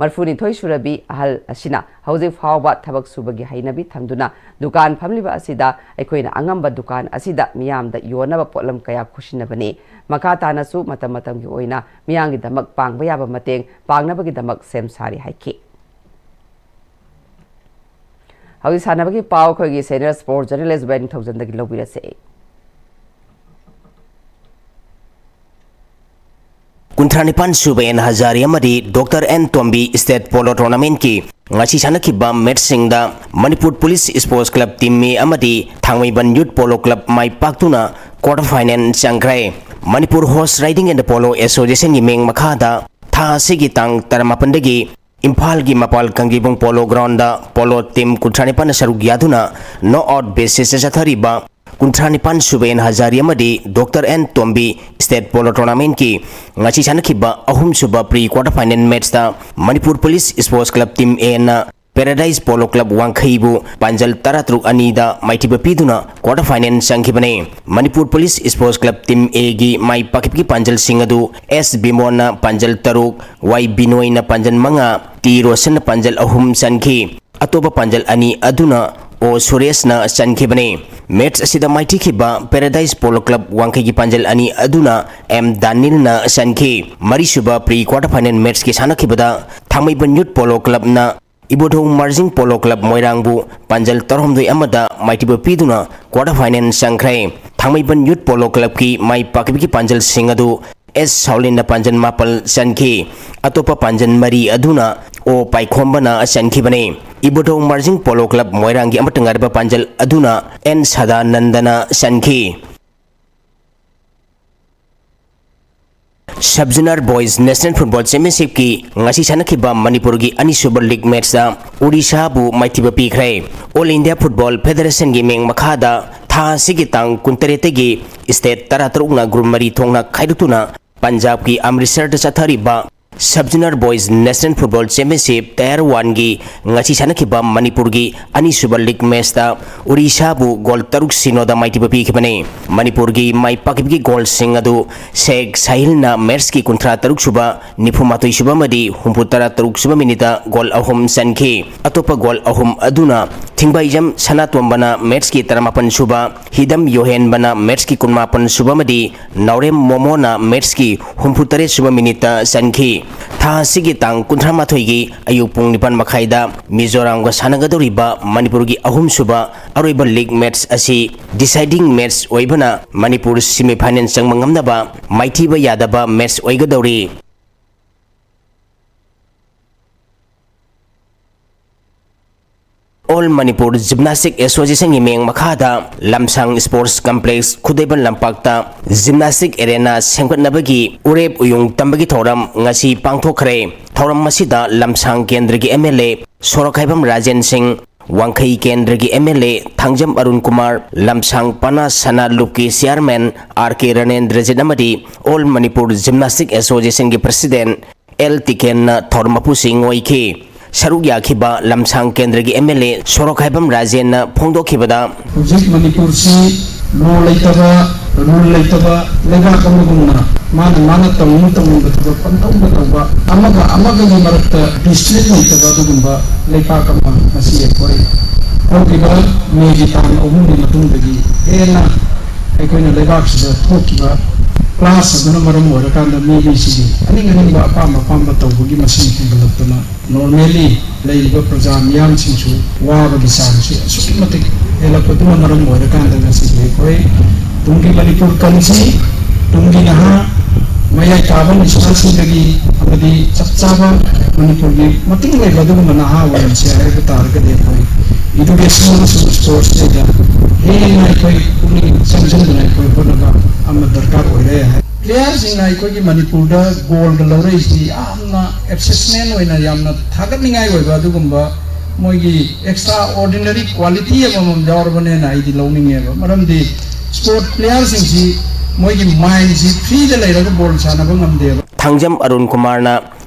ꯃꯔꯤꯐꯨꯅꯤꯊꯣꯏ ꯁꯨꯔꯕꯤ ꯑꯍꯜ ꯑꯁꯤꯅ ꯍꯧꯖꯤꯛ ꯐꯥꯎꯕ ꯊꯕꯛ ꯁꯨꯕꯒꯤ ꯍꯩꯅꯕꯤ ꯊꯝꯗꯨꯅ ꯗꯨꯀꯥꯟ ꯐꯝꯂꯤꯕ ꯑꯁꯤꯗ ꯑꯩꯈꯣꯏꯅ ꯑꯉꯝꯕ ꯗꯨꯀꯥꯟ ꯑꯁꯤꯗ ꯃꯤꯌꯥꯝꯗ ꯌꯣꯟꯅꯕ ꯄꯣꯠꯂꯝ ꯀꯌꯥ ꯈꯨꯠꯁꯤꯟꯅꯕꯅꯤ꯫ ꯃꯈꯥ ꯇꯥꯅꯁꯨ ꯃꯇꯝ ꯃꯇꯝꯒꯤ ꯑꯣꯏꯅ ꯃꯤꯌꯥꯝꯒꯤꯗꯃꯛ ꯄꯥꯡꯕ ꯌꯥꯕ ꯃꯇꯦꯡ ꯄꯥꯡꯅꯕꯒꯤꯗꯃꯛ ꯁꯦꯝ ꯁꯥꯔꯤ ꯍꯥꯏꯈꯤ꯫ ꯍꯧꯖꯤꯛ ꯁꯥꯟꯅꯕꯒꯤ ꯄꯥꯎ ꯑꯩꯈꯣꯏꯒꯤ ꯁꯦꯅꯤꯌꯔ ꯁ꯭ꯄꯣꯔꯠ ꯖꯔꯅꯦꯂꯤꯁ ꯕꯦꯟ ꯊꯧꯖꯟꯗꯒꯤ ꯂꯧꯕꯤꯔꯁꯦ꯫ ꯀꯨꯟꯊ꯭ꯔꯥ ꯅꯤꯄꯥꯟ ꯁꯨꯕ ꯑꯦꯟ ꯍꯖꯥꯔꯤ ꯑꯃꯗꯤ doctor N Tombi state polo ꯇꯣꯔꯅꯥꯃꯦꯟꯠꯀꯤ ꯉꯁꯤ ꯁꯥꯟꯅꯈꯤꯕ ꯃꯦꯠꯁꯁꯤꯡꯗ Manipur police sports club team A ꯑꯃꯗꯤ ꯊꯥꯡꯃꯩꯕꯟ ꯌꯨꯠ ꯄꯣꯂꯣ ꯀ꯭ꯂꯕ ꯃꯥꯏ ꯄꯥꯛꯇꯨꯅ ꯀ꯭ꯋꯥꯔꯇꯔ ꯐꯥꯏꯅꯦꯜ ꯆꯪꯈ꯭ꯔꯦ꯫ Manipur horse riding and polo ꯑꯦꯁꯣꯁꯤꯌꯦꯁꯟꯒꯤ ꯃꯤꯡ ꯃꯈꯥꯗ ꯊꯥ ꯑꯁꯤꯒꯤ ꯇꯥꯡ ꯇꯔꯥꯃꯥꯄꯟꯗꯒꯤ ꯏꯝꯐꯥꯜꯒꯤ ꯃꯄꯥꯜ ꯀꯥꯡꯖꯩꯕꯨꯡ ꯄꯣꯂꯣ ꯒ꯭ꯔꯥꯎꯟꯗ ꯄꯣꯂꯣ ꯇꯤꯝ ꯀꯨꯟꯊ꯭ꯔꯥ ꯅꯤꯄꯥꯟꯅ ꯁꯔꯨꯛ ꯌꯥꯗꯨꯅ ꯅꯣꯛ ꯑꯥꯎꯠ ꯕꯦꯁꯤꯁꯇ ꯆꯠꯊꯔꯤꯕ ꯀꯨꯟꯊ꯭ꯔꯥ ꯅꯤꯄꯥꯟ ꯁꯨꯕ ꯑꯦꯟ ꯍꯖꯥꯔꯤ ꯑꯃꯗꯤ doctor N Tombi state polo ꯇꯣꯔꯅꯥꯃꯦꯟꯠꯀꯤ ꯉꯁꯤ ꯁꯥꯟꯅꯈꯤꯕ ꯑꯍꯨꯝꯁꯨꯕ ꯄ꯭ꯔꯤ ꯀ꯭ꯋꯥꯔꯇꯔ ꯐꯥꯏꯅꯦꯜ ꯃꯦꯠꯁꯇ Manipur police sports club team ꯑꯦꯅ ꯄꯦꯔꯥꯗꯥꯏꯁ ꯄꯣꯂꯣ ꯀ꯭ꯂꯕ ꯋꯥꯡꯈꯩꯕꯨ ꯄꯥꯟꯖꯜ ꯇꯔꯥꯇꯔꯨꯛ ꯑꯅꯤꯗ ꯃꯥꯏꯊꯤꯕ ꯄꯤꯗꯨꯅ ꯀ꯭ꯋꯥꯔꯇꯔ ꯐꯥꯏꯅꯦꯜ ꯆꯪꯈꯤꯕꯅꯤ꯫ Manipur police sports club team ꯑꯦꯒꯤ ꯃꯥꯏ ꯄꯥꯛꯈꯤꯕꯒꯤ ꯄꯥꯟꯖꯜꯁꯤꯡ ꯑꯗꯨ ꯑꯦꯁ ꯕꯤꯃꯣꯟꯅ ꯄꯥꯟꯖꯜ ꯇꯔꯨꯛ, ꯋꯥꯏ ꯕꯤꯅꯣꯏꯅ ꯄꯥꯟꯖꯜ ꯃꯉꯥ, ꯇꯤ ꯔꯣꯁꯟꯅ ꯄꯥꯟꯖꯜ ꯑꯍꯨꯝ ꯆꯟꯈꯤ꯫ ꯑꯇꯣꯞꯄ ꯄꯥꯟꯖꯜ ꯑꯅꯤ ꯑꯗꯨꯅ ꯑꯣ ꯁꯨꯔꯦꯁꯅ ꯆꯟꯈꯤꯕꯅꯤ꯫ ꯃꯦꯠꯆ ꯑꯁꯤꯗ ꯃꯥꯏꯊꯤꯈꯤꯕ ꯄꯦꯔꯥꯗꯥꯏꯁ ꯄꯣꯂꯣ ꯀ꯭ꯂꯕ ꯋꯥꯡꯈꯩꯒꯤ ꯄꯥꯟꯖꯜ ꯑꯅꯤ ꯑꯗꯨꯅ ꯑꯦꯝ ꯗꯥꯅꯤꯜꯅ ꯆꯟꯈꯤ꯫ ꯃꯔꯤꯁꯨꯕ ꯄ꯭ꯔꯤ ꯀ꯭ꯋꯥꯔꯇꯔ ꯐꯥꯏꯅꯦꯜ ꯃꯦꯠꯆꯀꯤ ꯁꯥꯟꯅꯈꯤꯕꯗ ꯊꯥꯡꯃꯩꯕꯟ youth polo ꯀ꯭ꯂꯕꯅ ꯏꯕꯣꯙꯧ Marjing polo club ꯃꯣꯏꯔꯥꯡꯕꯨ ꯄꯥꯟꯖꯜ ꯇꯔꯥꯍꯨꯝꯗꯣꯏ ꯑꯃꯗ ꯃꯥꯏꯊꯤꯕ ꯄꯤꯗꯨꯅ ꯀ꯭ꯋꯥꯔꯇꯔ ꯐꯥꯏꯅꯦꯜ ꯆꯪꯈ꯭ꯔꯦ꯫ ꯊꯥꯡꯃꯩꯕꯟ ꯌꯨꯠ ꯄꯣꯂꯣ ꯀ꯭ꯂꯕꯀꯤ ꯃꯥꯏ ꯄꯥꯛꯈꯤꯕꯒꯤ ꯄꯥꯟꯖꯜꯁꯤꯡ ꯑꯗꯨ ꯑꯦꯁ ꯁꯥꯎꯂꯤꯟꯅ ꯄꯥꯟꯖꯜ ꯃꯥꯄꯜ ꯆꯟꯈꯤ꯫ ꯑꯇꯣꯞꯄ ꯄꯥꯟꯖꯜ ꯃꯔꯤ ꯑꯗꯨꯅ ꯑꯣ ꯄꯥꯏꯈꯣꯝꯕꯅ ꯆꯟꯈꯤꯕꯅꯤ꯫ ꯏꯕꯣꯙꯧ ꯃꯥꯔꯖꯤꯡ ꯄꯣꯂꯣ ꯀ꯭ꯂꯕ ꯃꯣꯏꯔꯥꯡꯒꯤ ꯑꯃꯠꯇ ꯉꯥꯏꯔꯕ ꯄꯥꯟꯖꯜ ꯑꯗꯨꯅ ꯑꯦꯟ ꯁꯗꯥꯅꯟꯗꯅ ꯆꯟꯈꯤ꯫ Sub junior boys national football ꯆꯦꯝꯄꯤꯌꯟꯁꯤꯞꯀꯤ ꯉꯁꯤ ꯁꯥꯟꯅꯈꯤꯕ ꯃꯅꯤꯄꯨꯔꯒꯤ ꯑꯅꯤꯁꯨꯕ ꯂꯤꯒ ꯃꯦꯠꯆꯇ ꯑꯣꯔꯤꯁꯥꯕꯨ ꯃꯥꯏꯊꯤꯕ ꯄꯤꯈ꯭ꯔꯦ꯫ ꯑꯣꯜ ꯏꯟꯗꯤꯌꯥ ꯐꯨꯠꯕꯣꯜ ꯐꯦꯗꯔꯦꯁꯟꯒꯤ ꯃꯤꯡ ꯃꯈꯥꯗ ꯊꯥ ꯑꯁꯤꯒꯤ ꯇꯥꯡ ꯀꯨꯟꯇꯔꯦꯠꯇꯒꯤ ꯁ꯭ꯇꯦꯠ ꯇꯔꯥꯇꯔꯨꯛꯅ ꯒ꯭ꯔꯨꯞ ꯃꯔꯤ ꯊꯣꯛꯅ ꯈꯥꯏꯗꯣꯛꯇꯨꯅ ꯄꯟꯖꯥꯕꯀꯤ ꯑꯃ꯭ꯔꯤꯠꯁꯔꯗ ꯆꯠꯊꯔꯤꯕ sub junior boys national football championship tier ꯋꯥꯟꯒꯤ ꯉꯁꯤ ꯁꯥꯟꯅꯈꯤꯕ ꯃꯅꯤꯄꯨꯔꯒꯤ ꯑꯅꯤꯁꯨꯕ ꯂꯤꯒ ꯃꯦꯠꯆꯇ ꯑꯣꯔꯤꯁꯥꯕꯨ ꯒꯣꯜ ꯇꯔꯨꯛ ꯁꯤꯅꯣꯗ ꯃꯥꯏꯊꯤꯕ ꯄꯤꯈꯤꯕꯅꯤ꯫ ꯃꯅꯤꯄꯨꯔꯒꯤ ꯃꯥꯏ ꯄꯥꯛꯈꯤꯕꯒꯤ ꯒꯣꯜꯁꯤꯡ ꯑꯗꯨ ꯁꯦꯈ ꯁꯥꯍꯤꯜꯅ ꯃꯦꯠꯆꯀꯤ ꯀꯨꯟꯊ꯭ꯔꯥ ꯇꯔꯨꯛ ꯁꯨꯕ, ꯅꯤꯐꯨ ꯃꯥꯊꯣꯏ ꯁꯨꯕ ꯑꯃꯗꯤ ꯍꯨꯝꯐꯨ ꯇꯔꯥ ꯇꯔꯨꯛ ꯁꯨꯕ ꯃꯤꯅꯤꯠꯇ ꯒꯣꯜ ꯑꯍꯨꯝ ꯆꯟꯈꯤ꯫ ꯑꯇꯣꯞꯄ ꯒꯣꯜ ꯑꯍꯨꯝ ꯑꯗꯨꯅ ꯊꯤꯡꯕꯥꯏꯖꯝ ꯁꯅꯥꯇꯣꯝꯕꯅ ꯃꯦꯠꯆꯀꯤ ꯇꯔꯥꯃꯥꯄꯟ ꯁꯨꯕ, ꯍꯤꯗꯝ ꯌꯣꯍꯦꯟꯕꯅ ꯃꯦꯠꯆꯀꯤ ꯀꯨꯟꯃꯥꯄꯟ ꯁꯨꯕ ꯑꯃꯗꯤ ꯅꯥꯎꯔꯦꯝ ꯃꯣꯃꯣꯅ ꯃꯦꯠꯆꯀꯤ ꯍꯨꯝꯐꯨ ꯇꯔꯦꯠ ꯁꯨꯕ ꯃꯤꯅꯤꯠꯇ ꯆꯟꯈꯤ꯫ ꯊꯥ ꯑꯁꯤꯒꯤ ꯇꯥꯡ ꯀꯨꯟꯊ꯭ꯔꯥ ꯃꯥꯊꯣꯏꯒꯤ ꯑꯌꯨꯛ ꯄꯨꯡ ꯅꯤꯄꯥꯟ ꯃꯈꯥꯏꯗ ꯃꯤꯖꯣꯔꯥꯝꯒ ꯁꯥꯟꯅꯒꯗꯧꯔꯤꯕ ꯃꯅꯤꯄꯨꯔꯒꯤ ꯑꯍꯨꯝꯁꯨꯕ ꯑꯔꯣꯏꯕ ꯂꯤꯒ ꯃꯦꯠꯆ ꯑꯁꯤ ꯗꯤꯁꯥꯏꯗꯤꯡ ꯃꯦꯠꯆ ꯑꯣꯏꯕꯅ ꯃꯅꯤꯄꯨꯔ ꯁꯦꯃꯤꯐꯥꯏꯅꯦꯜ ꯆꯪꯕ ꯉꯝꯅꯕ ꯃꯥꯏꯊꯤꯕ ꯌꯥꯗꯕ ꯃꯦꯠꯆ ꯑꯣꯏꯒꯗꯧꯔꯤ꯫ ꯑꯣꯜ ꯃꯅꯤꯄꯨꯔ ꯖꯤꯝꯅꯥꯁꯇꯤꯛ ꯑꯦꯁꯣꯁꯤꯌꯦꯁꯟꯒꯤ ꯃꯤꯡ ꯃꯈꯥꯗ ꯂꯝꯁꯥꯡ ꯁ꯭ꯄꯣꯔꯠꯁ ꯀꯝꯄ꯭ꯂꯦꯛꯁ ꯈꯨꯗꯩꯕꯟ ꯂꯝꯄꯥꯛꯇ ꯖꯤꯝꯅꯥꯁꯇꯤꯛ ꯑꯦꯔꯦꯅꯥ ꯁꯦꯝꯒꯠꯅꯕꯒꯤ ꯎꯔꯦꯞ ꯎꯌꯨꯡ ꯇꯝꯕꯒꯤ ꯊꯧꯔꯝ ꯉꯁꯤ ꯄꯥꯡꯊꯣꯛꯈ꯭ꯔꯦ꯫ ꯊꯧꯔꯝ ꯑꯁꯤꯗ ꯂꯝꯁꯥꯡ ꯀꯦꯟꯗ꯭ꯔꯒꯤ ꯑꯦꯝ ꯑꯦꯜ ꯑꯦ ꯁꯣꯔꯣꯛꯈꯥꯏꯕꯝ ꯔꯥꯖꯦꯟ ꯁꯤꯡ, ꯋꯥꯡꯈꯩ ꯀꯦꯟꯗ꯭ꯔꯒꯤ M L A Thangjam Arun Kumar, Lamsang ꯄꯅꯥ ꯁꯅꯥ ꯂꯨꯞꯀꯤ ꯆꯤꯌꯥꯔꯃꯦꯟ ꯑꯥꯔ ꯀꯦ ꯔꯅꯦꯟꯗ꯭ꯔꯖꯤꯠ ꯑꯃꯗꯤ ꯑꯣꯜ ꯃꯅꯤꯄꯨꯔ ꯖꯤꯝꯅꯥꯁꯇꯤꯛ ꯑꯦꯁꯣꯁꯤꯌꯦꯁꯟꯒꯤ ꯄ꯭ꯔꯁꯤꯗꯦꯟ ꯑꯦꯜ ꯇꯤꯀꯦꯟꯅ ꯊꯧꯔꯝ ꯃꯄꯨꯁꯤꯡ ꯑꯣꯏꯈꯤ꯫ ꯁꯔꯨꯛ ꯌꯥꯈꯤꯕ ꯂꯝꯁꯥꯡ ꯀꯦꯟꯗ꯭ꯔꯒꯤ ꯑꯦꯝ ꯑꯦꯜ ꯑꯦ ꯁꯣꯔꯣꯛꯈꯥꯏꯕꯝ ꯔꯥꯖꯦꯟꯅ ꯐꯣꯡꯗꯣꯛꯈꯤꯕꯗ, ꯍꯧꯖꯤꯛ ꯃꯅꯤꯄꯨꯔꯁꯤ ꯂꯣ ꯂꯩꯇꯕ, ꯔꯨꯜ ꯂꯩꯇꯕ ꯂꯩꯕꯥꯛ ꯑꯃꯒꯨꯝꯅ ꯃꯥꯅ ꯃꯥꯅ ꯇꯧꯅꯤꯡ ꯇꯧꯅꯤꯡꯕ ꯊꯕꯛ ꯄꯪꯇꯧꯗ ꯇꯧꯕ, ꯑꯃꯒ ꯑꯃꯒꯒꯤ ꯃꯔꯛꯇ ꯗꯤꯁꯤꯄ꯭ꯂꯤꯟ ꯂꯩꯇꯕ ꯑꯗꯨꯒꯨꯝꯕ ꯂꯩꯕꯥꯛ ꯑꯃ ꯉꯁꯤ ꯑꯩꯈꯣꯏ ꯍꯧꯈꯤꯕ ꯃꯦꯒꯤ ꯇꯥꯡ ꯑꯍꯨꯝꯒꯤ ꯃꯇꯨꯡꯗꯒꯤ ꯍꯦꯟꯅ ꯑꯩꯈꯣꯏꯅ ꯂꯩꯕꯥꯛꯁꯤꯗ ꯊꯣꯛꯈꯤꯕ ꯀ꯭ꯂꯥꯁ ꯑꯗꯨꯅ ꯃꯔꯝ ꯑꯣꯏꯔꯀꯥꯟꯗ ꯃꯤꯒꯤꯁꯤꯒꯤ ꯑꯅꯤꯡ ꯑꯅꯤꯡꯕ ꯑꯄꯥꯝ ꯑꯄꯥꯝꯕ ꯇꯧꯕꯒꯤ ꯃꯁꯤꯡ ꯍꯦꯟꯒꯠꯂꯛꯇꯨꯅ ꯅꯣꯔꯃꯦꯜꯂꯤ ꯂꯩꯔꯤꯕ ꯄ꯭ꯔꯖꯥ ꯃꯤꯌꯥꯝꯁꯤꯡꯁꯨ ꯋꯥꯕꯒꯤ ꯆꯥꯡꯁꯤ ꯑꯁꯨꯛꯀꯤ ꯃꯇꯤꯛ ꯍꯦꯜꯂꯛꯄꯗꯨꯅ ꯃꯔꯝ ꯑꯣꯏꯔꯀꯥꯟꯗ ꯉꯁꯤꯗꯤ ꯑꯩꯈꯣꯏ ꯇꯨꯡꯒꯤ ꯃꯅꯤꯄꯨꯔ ꯀꯟꯁꯤ, ꯇꯨꯡꯒꯤ ꯅꯍꯥ, ꯃꯌꯥꯏ ꯀꯥꯕ ꯅꯤꯁꯥꯁꯤꯡꯗꯒꯤ ꯑꯃꯗꯤ ꯆꯞ ꯆꯥꯕ ꯃꯅꯤꯄꯨꯔꯒꯤ ꯃꯇꯤꯡ ꯂꯩꯕ ꯑꯗꯨꯒꯨꯝꯕ ꯅꯍꯥ ꯑꯣꯏꯍꯟꯁꯤ ꯍꯥꯏꯕ ꯇꯥꯔꯒꯗꯤ ꯑꯩꯈꯣꯏ ꯏꯗꯨꯀꯦꯁꯟ ꯑꯃꯁꯨꯡ ꯁ꯭ꯄꯣꯔꯠꯁꯇ ꯍꯦꯟꯅ ꯑꯩꯈꯣꯏ ꯄꯨꯛꯅꯤꯡ ꯆꯪꯁꯤꯟꯗꯨꯅ ꯑꯩꯈꯣꯏ ꯍꯣꯠꯅꯕ ꯑꯃ ꯗꯔꯀꯥꯔ ꯑꯣꯏꯔꯦ꯫ ꯄ꯭ꯂꯦꯌꯔꯁꯤꯡꯅ ꯑꯩꯈꯣꯏꯒꯤ ꯃꯅꯤꯄꯨꯔꯗ ꯒꯣꯜꯒ ꯂꯧꯔꯛꯏꯁꯤ ꯌꯥꯝꯅ ꯑꯦꯞꯁꯦꯁꯃꯦꯟ ꯑꯣꯏꯅ ꯌꯥꯝꯅ ꯊꯥꯒꯠꯅꯤꯡꯉꯥꯏ ꯑꯣꯏꯕ ꯑꯗꯨꯒꯨꯝꯕ ꯃꯣꯏꯒꯤ ꯑꯦꯛꯁꯇ꯭ꯔꯥ ꯑꯣꯔꯗꯤꯅꯔꯤ ꯀ꯭ꯋꯥꯂꯤꯇꯤ ꯑꯃꯃꯝ ꯌꯥꯎꯔꯕꯅꯦꯅ ꯑꯩꯗꯤ ꯂꯧꯅꯤꯡꯉꯦꯕ꯫ ꯃꯔꯝꯗꯤ ꯁ꯭ꯄꯣꯔꯠ ꯄ꯭ꯂꯦꯌꯔꯁꯤꯡꯁꯤ ꯃꯣꯏꯒꯤ ꯃꯥꯏꯟꯁꯤ ꯐ꯭ꯔꯤꯗ ꯂꯩꯔꯒ ꯕꯣꯜ ꯁꯥꯟꯅꯕ ꯉꯝꯗꯦꯕ꯫ ꯊꯥꯡꯖꯝ ꯑꯔꯨꯟ ꯀꯨꯃꯥꯔꯅ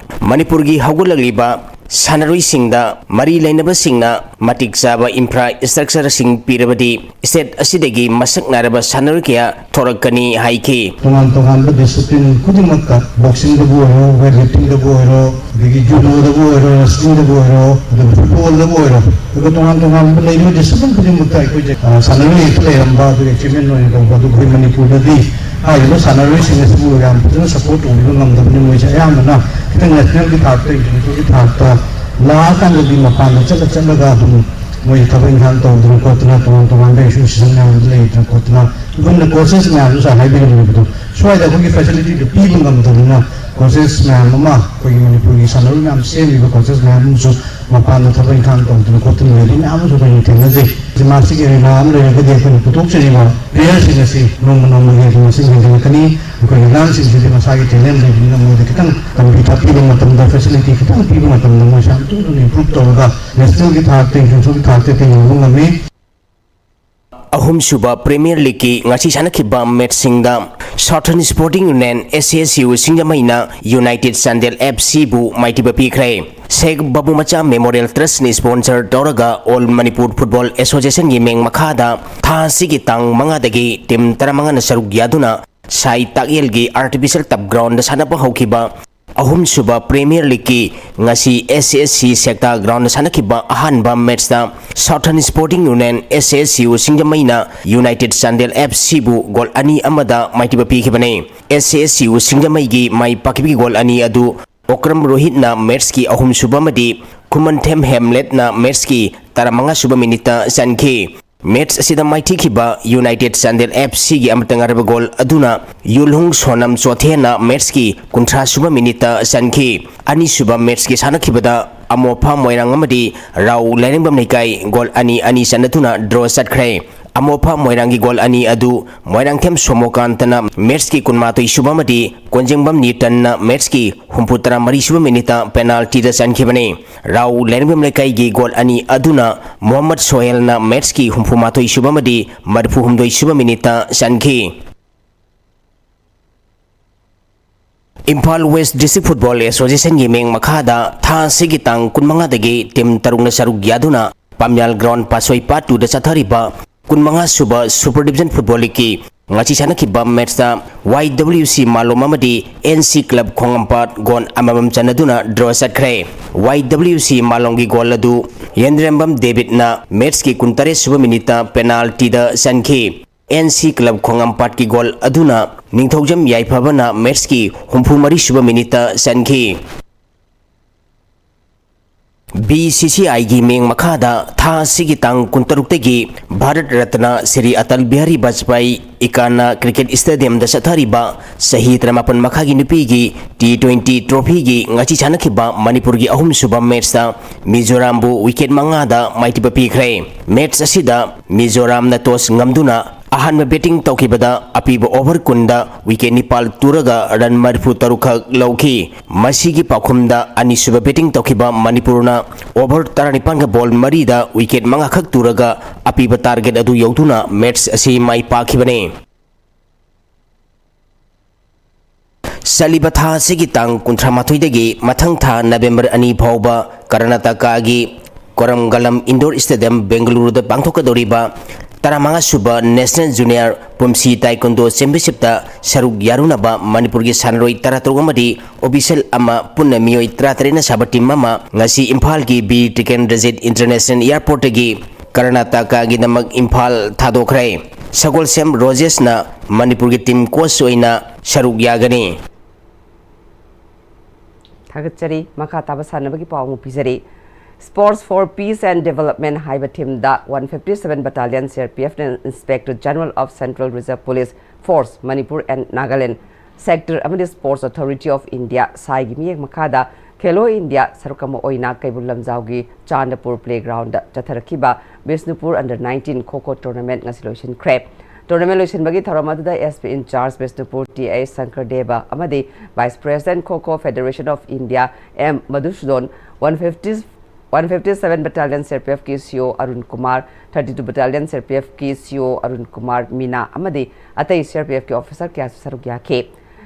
ꯃꯅꯤꯄꯨꯔꯒꯤ ꯍꯧꯒꯠꯂꯛꯂꯤꯕ ꯁꯥꯟꯅꯔꯣꯏꯁꯤꯡꯗ ꯃꯔꯤ ꯂꯩꯅꯕꯁꯤꯡꯅ ꯃꯇꯤꯛ ꯆꯥꯕ ꯏꯟꯐ꯭ꯔꯥ ꯏꯁꯇ꯭ꯔꯛꯆꯔꯁꯤꯡ ꯄꯤꯔꯕꯗꯤ ꯁ꯭ꯇꯦꯠ ꯑꯁꯤꯗꯒꯤ ꯃꯁꯛ ꯅꯥꯏꯔꯕ ꯁꯥꯟꯅꯔꯣꯏ ꯀꯌꯥ ꯊꯣꯔꯛꯀꯅꯤ ꯍꯥꯏꯈꯤ꯫ ꯇꯣꯉꯥꯟ ꯇꯣꯉꯥꯟꯕ ꯗꯤꯁꯤꯄ꯭ꯂꯤꯟ ꯈꯨꯗꯤꯡꯃꯛꯇ, ꯕꯣꯛꯁꯤꯡꯗꯕꯨ ꯑꯣꯏꯔꯣ, ꯋꯦꯠ ꯂꯤꯐꯇꯤꯡꯗꯕꯨ ꯑꯣꯏꯔꯣ, ꯑꯗꯒꯤ ꯖꯨꯗꯣꯗꯕꯨ ꯑꯣꯏꯔꯣ, ꯔꯦꯁꯂꯤꯡꯗꯕꯨ ꯑꯣꯏꯔꯣ, ꯑꯗꯨꯒ ꯐꯨꯠꯕꯣꯜꯗꯕꯨ ꯑꯣꯏꯔꯣ, ꯑꯗꯨꯒ ꯇꯣꯉꯥꯟ ꯇꯣꯉꯥꯟꯕ ꯂꯩꯔꯤꯕ ꯗꯤꯁꯤꯄ꯭ꯂꯤꯟ ꯈꯨꯗꯤꯡꯃꯛꯇ ꯑꯩꯈꯣꯏꯁꯦ, ꯑ, ꯁꯥꯟꯅꯔꯣꯏ ꯍꯦꯛꯇ ꯂꯩꯔꯝꯕ, ꯑꯗꯨꯒ ꯑꯦꯆꯤꯞꯃꯦꯟ ꯑꯣꯏꯅ ꯇꯧꯕ, ꯑꯗꯨ ꯑꯩꯈꯣꯏ ꯃꯅꯤꯄꯨꯔꯗꯗꯤ ꯍꯥꯏꯔꯤꯕ ꯁꯥꯟꯅꯔꯣꯏꯁꯤꯡ ꯑꯁꯤꯕꯨ ꯌꯥꯝ ꯐꯖꯅ ꯁꯄꯣꯔꯠ ꯇꯧꯕꯤꯕ ꯉꯝꯗꯕꯅꯤ꯫ ꯃꯣꯏꯁꯦ ꯑꯌꯥꯝꯕꯅ ꯈꯤꯇꯪ ꯅꯦꯁꯅꯦꯜꯒꯤ ꯊꯥꯛꯇ, ꯏꯟꯇꯔꯅꯦꯁꯅꯦꯜꯒꯤ ꯊꯥꯛꯇ ꯂꯥꯛꯑꯀꯥꯟꯗꯗꯤ ꯃꯄꯥꯟꯗ ꯆꯠꯂ ꯆꯠꯂꯒ ꯑꯗꯨꯝ ꯃꯣꯏ ꯊꯕꯛ ꯏꯪꯈꯥꯡ ꯇꯧꯗꯅ ꯈꯣꯠꯇꯅ, ꯇꯣꯉꯥꯟ ꯇꯣꯉꯥꯟꯕ ꯏꯟꯁꯇꯤꯇ꯭ꯌꯨꯁꯟ ꯃꯌꯥꯝꯗ ꯂꯩꯗꯅ ꯈꯣꯠꯇꯅ, ꯏꯚꯟ ꯀꯣꯆꯦꯁ ꯃꯌꯥꯝꯁꯨ ꯉꯁꯥꯏ ꯍꯥꯏꯕꯤꯔꯝꯃꯤꯕꯗꯣ, ꯁ꯭ꯋꯥꯏꯗ ꯑꯩꯈꯣꯏꯒꯤ ꯐꯦꯁꯤꯂꯤꯇꯤꯗꯨ ꯄꯤꯕ ꯉꯝꯗꯕꯅꯤꯅ, ꯀꯣꯆꯦꯁ ꯃꯌꯥꯝ ꯑꯃ, ꯑꯩꯈꯣꯏꯒꯤ ꯃꯅꯤꯄꯨꯔꯒꯤ ꯁꯥꯟꯅꯔꯣꯏ ꯃꯌꯥꯝ ꯁꯦꯝꯃꯤꯕ ꯀꯣꯆꯦꯁ ꯃꯌꯥꯝ ꯑꯃꯁꯨ ꯃꯄꯥꯟꯗ ꯊꯕꯛ ꯏꯪꯈꯥꯡ ꯇꯧꯗꯅ ꯈꯣꯠꯇꯅ ꯂꯩꯔꯤ ꯃꯌꯥꯝ ꯑꯃꯁꯨ ꯑꯩꯈꯣꯏꯅ ꯊꯦꯡꯅꯖꯩ꯫ ꯖꯤꯝꯅꯥꯁꯇꯤꯛ ꯑꯦꯔꯦꯅꯥ ꯑꯃ ꯂꯩꯔꯒꯗꯤ ꯑꯩꯈꯣꯏꯅ ꯄꯨꯊꯣꯛꯆꯔꯤꯕ ꯄ꯭ꯂꯦꯌꯔꯁꯤꯡ ꯑꯁꯤ ꯅꯣꯡꯃ ꯅꯣꯡꯃꯒꯤ ꯑꯗꯨꯝ ꯃꯁꯤꯡ ꯍꯦꯟꯒꯠꯂꯛꯀꯅꯤ꯫ ꯑꯩꯈꯣꯏꯒꯤ ꯑꯉꯥꯡꯁꯤꯡꯁꯤꯗꯤ ꯃꯁꯥꯒꯤ ꯇꯦꯂꯦꯟ ꯂꯩꯕꯅꯤꯅ ꯃꯣꯏꯗ ꯈꯤꯇꯪ ꯇꯝꯕꯤ ꯇꯥꯛꯄꯤꯕ ꯃꯇꯝꯗ, ꯐꯦꯁꯤꯂꯤꯇꯤ ꯈꯤꯇꯪ ꯄꯤꯕ ꯃꯇꯝꯗ ꯃꯣꯏꯁꯨ ꯌꯥꯝ ꯊꯨꯅ ꯏꯝꯄ꯭ꯔꯨꯞ ꯇꯧꯔꯒ ꯅꯦꯁꯅꯦꯜꯒꯤ ꯊꯥꯛꯇ, ꯏꯟꯇꯔꯅꯦꯁꯅꯦꯜꯒꯤ ꯊꯥꯛꯇ ꯌꯧꯕ ꯉꯝꯃꯤ꯫ ꯑꯍꯨꯝꯁꯨꯕ ꯄ꯭ꯔꯤꯃꯤꯌꯔ ꯂꯤꯒꯀꯤ ꯉꯁꯤ ꯁꯥꯟꯅꯈꯤꯕ ꯃꯦꯠꯁꯁꯤꯡꯗ Southern Sporting Union, S S U, ꯁꯤꯡꯖꯃꯩꯅ United Chandel F C ꯕꯨ ꯃꯥꯏꯊꯤꯕ ꯄꯤꯈ꯭ꯔꯦ꯫ ꯁꯦꯈ ꯕꯥꯕꯨ ꯃꯆꯥ Memorial Trust ꯅ sponsor ꯇꯧꯔꯒ All Manipur Football Association ꯒꯤ ꯃꯤꯡ ꯃꯈꯥꯗ ꯊꯥ ꯑꯁꯤꯒꯤ ꯇꯥꯡ ꯃꯉꯥꯗꯒꯤ team ꯇꯔꯥꯃꯉꯥꯅ ꯁꯔꯨꯛ ꯌꯥꯗꯨꯅ ꯁꯥꯏ ꯇꯥꯛꯌꯦꯜꯒꯤ Artificial Turf Ground ꯗ ꯁꯥꯟꯅꯕ ꯍꯧꯈꯤꯕ ꯑꯍꯨꯝꯁꯨꯕ Premier League ꯀꯤ ꯉꯁꯤ S S C Sekta Ground ꯗ ꯁꯥꯟꯅꯈꯤꯕ ꯑꯍꯥꯟꯕ match ꯇ Southern Sporting Union, S S U, ꯁꯤꯡꯖꯃꯩꯅ United Chandel F C ꯕꯨ goal ꯑꯅꯤ ꯑꯃꯗ ꯃꯥꯏꯊꯤꯕ ꯄꯤꯈꯤꯕꯅꯤ꯫ S S U ꯁꯤꯡꯖꯃꯩꯒꯤ ꯃꯥꯏ ꯄꯥꯛꯈꯤꯕꯒꯤ goal ꯑꯅꯤ ꯑꯗꯨ ꯑꯣꯀ꯭ꯔꯝ ꯔꯣꯍꯤꯠꯅ match ꯀꯤ ꯑꯍꯨꯝꯁꯨꯕ ꯑꯃꯗꯤ ꯈꯨꯃꯟꯊꯦꯝ ꯍꯦꯝꯂꯦꯠꯅ match ꯀꯤ ꯇꯔꯥꯃꯉꯥꯁꯨꯕ minute ꯇ ꯆꯟꯈꯤ꯫ Match ꯑꯁꯤꯗ ꯃꯥꯏꯊꯤꯈꯤꯕ United Chandel F C ꯒꯤ ꯑꯃꯠꯇ ꯉꯥꯏꯔꯕ goal ꯑꯗꯨꯅ ꯌꯨꯜꯍꯨꯡ ꯁꯣꯅꯝ ꯆꯣꯊꯦꯅ match ꯀꯤ ꯀꯨꯟꯊ꯭ꯔꯥꯁꯨꯕ minute ꯇ ꯆꯟꯈꯤ꯫ ꯑꯅꯤꯁꯨꯕ match ꯀꯤ ꯁꯥꯟꯅꯈꯤꯕꯗ ꯑꯃꯣꯐꯥ ꯃꯣꯏꯔꯥꯡ ꯑꯃꯗꯤ ꯔꯥꯎ ꯂꯥꯏꯔꯦꯝꯕꯝ ꯂꯩꯀꯥꯏ goal ꯑꯅꯤ ꯑꯅꯤ ꯆꯟꯅꯗꯨꯅ draw ꯆꯠꯈ꯭ꯔꯦ꯫ ꯑꯃꯣꯐꯥ ꯃꯣꯏꯔꯥꯡꯒꯤ goal ꯑꯅꯤ ꯑꯗꯨ ꯃꯣꯏꯔꯥꯡꯊꯦꯝ ꯁꯣꯃꯣꯀꯥꯟꯇꯅ match ꯀꯤ ꯀꯨꯟꯃꯥꯊꯣꯏꯁꯨꯕ ꯑꯃꯗꯤ ꯀꯣꯟꯖꯦꯡꯕꯝ ꯅꯤꯇꯟꯅ match ꯀꯤ ꯍꯨꯝꯐꯨꯇꯔꯥ ꯃꯔꯤꯁꯨꯕ minute ꯇ penalty ꯗ ꯆꯟꯈꯤꯕꯅꯤ꯫ ꯔꯥꯎ ꯂꯥꯏꯔꯦꯝꯕꯝ ꯂꯩꯀꯥꯏꯒꯤ goal ꯑꯅꯤ ꯑꯗꯨꯅ ꯃꯣꯍꯝꯃꯗ ꯁꯣꯍꯦꯜꯅ match ꯀꯤ ꯍꯨꯝꯐꯨꯃꯥꯊꯣꯏꯁꯨꯕ ꯑꯃꯗꯤ ꯃꯔꯤꯐꯨꯍꯨꯝꯗꯣꯏꯁꯨꯕ minute ꯇ ꯆꯟꯈꯤ꯫ Imphal West District Football Association ꯒꯤ ꯃꯤꯡ ꯃꯈꯥꯗ ꯊꯥ ꯑꯁꯤꯒꯤ ꯇꯥꯡ ꯀꯨꯟꯃꯉꯥꯗꯒꯤ team ꯇꯔꯨꯛꯅ ꯁꯔꯨꯛ ꯌꯥꯗꯨꯅ ꯄꯥꯝꯌꯥꯜ ground ꯄꯥꯁꯣꯏ part two ꯗ ꯆꯠꯊꯔꯤꯕ ꯀꯨꯟꯃꯉꯥꯁꯨꯕ Super Division Football League ꯀꯤ ꯉꯁꯤ ꯁꯥꯟꯅꯈꯤꯕ match ꯇ Y W C ꯃꯥꯂꯣꯝ ꯑꯃꯗꯤ N C Club ꯈꯣꯡꯉꯝꯄꯥꯠ goal ꯑꯃꯃꯝ ꯆꯟꯅꯗꯨꯅ draw ꯆꯠꯈ꯭ꯔꯦ꯫ Y W C ꯃꯥꯂꯣꯝꯒꯤ goal ꯑꯗꯨ ꯌꯦꯟꯗ꯭ꯔꯦꯝꯕꯝ ꯗꯦꯕꯤꯠꯅ match ꯀꯤ ꯀꯨꯟꯇꯔꯦꯠꯁꯨꯕ minute ꯇ penalty ꯗ ꯆꯟꯈꯤ꯫ N C Club ꯈꯣꯡꯉꯝꯄꯥꯠꯀꯤ goal ꯑꯗꯨꯅ ꯅꯤꯡꯊꯧꯖꯝ ꯌꯥꯏꯐꯕꯅ match ꯀꯤ ꯍꯨꯝꯐꯨꯃꯔꯤꯁꯨꯕ minute ꯇ ꯆꯟꯈꯤ꯫ B C C I ꯒꯤ ꯃꯤꯡ ꯃꯈꯥꯗ ꯊꯥ ꯑꯁꯤꯒꯤ ꯇꯥꯡ ꯀꯨꯟꯇꯔꯨꯛꯇꯒꯤ ꯚꯥꯔꯠ ꯔꯠꯅ ꯁ꯭ꯔꯤ ꯑꯇꯜ ꯕꯤꯍꯥꯔꯤ ꯕꯥꯖꯄꯥꯏ ꯏꯀꯥꯅꯥ Cricket Stadium ꯗ ꯆꯠꯊꯔꯤꯕ ꯆꯍꯤ ꯇꯔꯥꯃꯥꯄꯟ ꯃꯈꯥꯒꯤ ꯅꯨꯄꯤꯒꯤ T twenty trophy ꯒꯤ ꯉꯁꯤ ꯁꯥꯟꯅꯈꯤꯕ ꯃꯅꯤꯄꯨꯔꯒꯤ ꯑꯍꯨꯝꯁꯨꯕ match ꯇ ꯃꯤꯖꯣꯔꯥꯝꯕꯨ wicket ꯃꯉꯥꯗ ꯃꯥꯏꯊꯤꯕ ꯄꯤꯈ꯭ꯔꯦ꯫ Match ꯑꯁꯤꯗ ꯃꯤꯖꯣꯔꯥꯝꯅ toss ꯉꯝꯗꯨꯅ ꯑꯍꯥꯟꯕ batting ꯇꯧꯈꯤꯕꯗ ꯑꯄꯤꯕ over ꯀꯨꯟꯗ wicket ꯅꯤꯄꯥꯜ ꯇꯨꯔꯒ run ꯃꯔꯤꯐꯨ ꯇꯔꯨꯛ ꯈꯛ ꯂꯧꯈꯤ꯫ ꯃꯁꯤꯒꯤ ꯄꯥꯎꯈꯨꯝꯗ ꯑꯅꯤꯁꯨꯕ batting ꯇꯧꯈꯤꯕ ꯃꯅꯤꯄꯨꯔꯅ over ꯇꯔꯥꯅꯤꯄꯥꯟꯒ ball ꯃꯔꯤꯗ wicket ꯃꯉꯥ ꯈꯛ ꯇꯨꯔꯒ ꯑꯄꯤꯕ target ꯑꯗꯨ ꯌꯧꯗꯨꯅ match ꯑꯁꯤ ꯃꯥꯏ ꯄꯥꯛꯈꯤꯕꯅꯤ꯫ ꯆꯠꯂꯤꯕ ꯊꯥ ꯑꯁꯤꯒꯤ ꯇꯥꯡ ꯀꯨꯟꯊ꯭ꯔꯥ ꯃꯥꯊꯣꯏꯗꯒꯤ ꯃꯊꯪ ꯊꯥ ꯅꯕꯦꯝꯕꯔ ꯑꯅꯤ ꯐꯥꯎꯕ ꯀꯔꯅꯥꯇꯀꯥꯒꯤ ꯀꯣꯔꯝꯒꯂꯝ ꯏꯟꯗꯣꯔ ꯁ꯭ꯇꯦꯗꯤꯌꯝ, ꯕꯦꯡꯒꯂꯨꯔꯨꯗ ꯄꯥꯡꯊꯣꯛꯀꯗꯧꯔꯤꯕ ꯇꯔꯥꯃꯉꯥ ꯁꯨꯕ ꯅꯦꯁꯅꯦꯜ ꯖꯨꯅꯤꯌꯔ ꯄꯨꯝꯁꯤ ꯇꯥꯏꯀꯨꯟꯗꯣ ꯆꯦꯝꯄꯤꯌꯟꯁꯤꯞꯇ ꯁꯔꯨꯛ ꯌꯥꯔꯨꯅꯕ ꯃꯅꯤꯄꯨꯔꯒꯤ ꯁꯥꯟꯅꯔꯣꯏ ꯇꯔꯥꯇꯔꯨꯛ ꯑꯃꯗꯤ ꯑꯣꯐꯤꯁꯤꯌꯦꯜ ꯑꯃ, ꯄꯨꯟꯅ ꯃꯤꯑꯣꯏ ꯇꯔꯥꯇꯔꯦꯠꯅ ꯁꯥꯕ ꯇꯤꯝ ꯑꯃ ꯉꯁꯤ ꯏꯝꯐꯥꯜꯒꯤ ꯕꯤꯔ ꯇꯤꯀꯦꯟꯗ꯭ꯔꯖꯤꯠ ꯏꯟꯇꯔꯅꯦꯁꯅꯦꯜ ꯑꯦꯌꯔꯄꯣꯔꯠꯇꯒꯤ ꯀꯔꯅꯥꯇꯀꯥꯒꯤꯗꯃꯛ ꯏꯝꯐꯥꯜ ꯊꯥꯗꯣꯛꯈ꯭ꯔꯦ꯫ ꯁꯒꯣꯜꯁꯦꯝ ꯔꯣꯖꯦꯁꯅ ꯃꯅꯤꯄꯨꯔꯒꯤ ꯇꯤꯝ ꯀꯣꯆ ꯑꯣꯏꯅ ꯁꯔꯨꯛ ꯌꯥꯒꯅꯤ꯫ ꯊꯥꯒꯠꯆꯔꯤ꯫ ꯃꯈꯥ ꯇꯥꯕ ꯁꯥꯟꯅꯕꯒꯤ ꯄꯥꯎ ꯑꯃꯨꯛ ꯄꯤꯖꯔꯤ꯫ Sports for Peace and Development ꯍꯥꯏꯕ ꯊꯤꯝꯗ one fifty seven Battalion C R P Fꯅ Inspector General of Central Reserve Police Force, Manipur and Nagaland Sector ꯑꯃꯗꯤ Sports Authority of India, ꯁꯥꯏꯒꯤ ꯃꯤꯠꯌꯦꯡ ꯃꯈꯥꯗ ꯈꯦꯂꯣ ꯏꯟꯗꯤꯌꯥ ꯁꯔꯨꯛ ꯑꯃ ꯑꯣꯏꯅ ꯀꯩꯕꯨꯜ ꯂꯝꯖꯥꯎꯒꯤ ꯆꯥꯟꯗꯄꯨꯔ ꯄ꯭ꯂꯦꯒ꯭ꯔꯥꯎꯟꯗ ꯆꯠꯊꯔꯛꯈꯤꯕ ꯕꯤꯁꯅꯨꯄꯨꯔ under nineteen ꯈꯣ ꯈꯣ tournament ꯉꯁꯤ ꯂꯣꯏꯁꯤꯟꯈ꯭ꯔꯦ꯫ ꯇꯣꯔꯅꯥꯃꯦꯟ ꯂꯣꯏꯁꯤꯟꯕꯒꯤ ꯊꯧꯔꯝ ꯑꯗꯨꯗ S P in charge Bishnupur T I Shankar ꯗꯦꯕ ꯑꯃꯗꯤ Vice President ꯈꯣ ꯈꯣ Federation of India M ꯃꯙꯨꯁꯨꯗꯣꯟ, one fifty, one fifty seven Battalion C R P F ꯀꯤ C O Arun Kumar, thirty two Battalion C R P F ꯀꯤ C O Arun Kumar ꯃꯤꯅꯥ ꯑꯃꯗꯤ ꯑꯇꯩ C R P F ꯀꯤ officer ꯀꯌꯥꯁꯨ ꯁꯔꯨꯛ ꯌꯥꯈꯤ꯫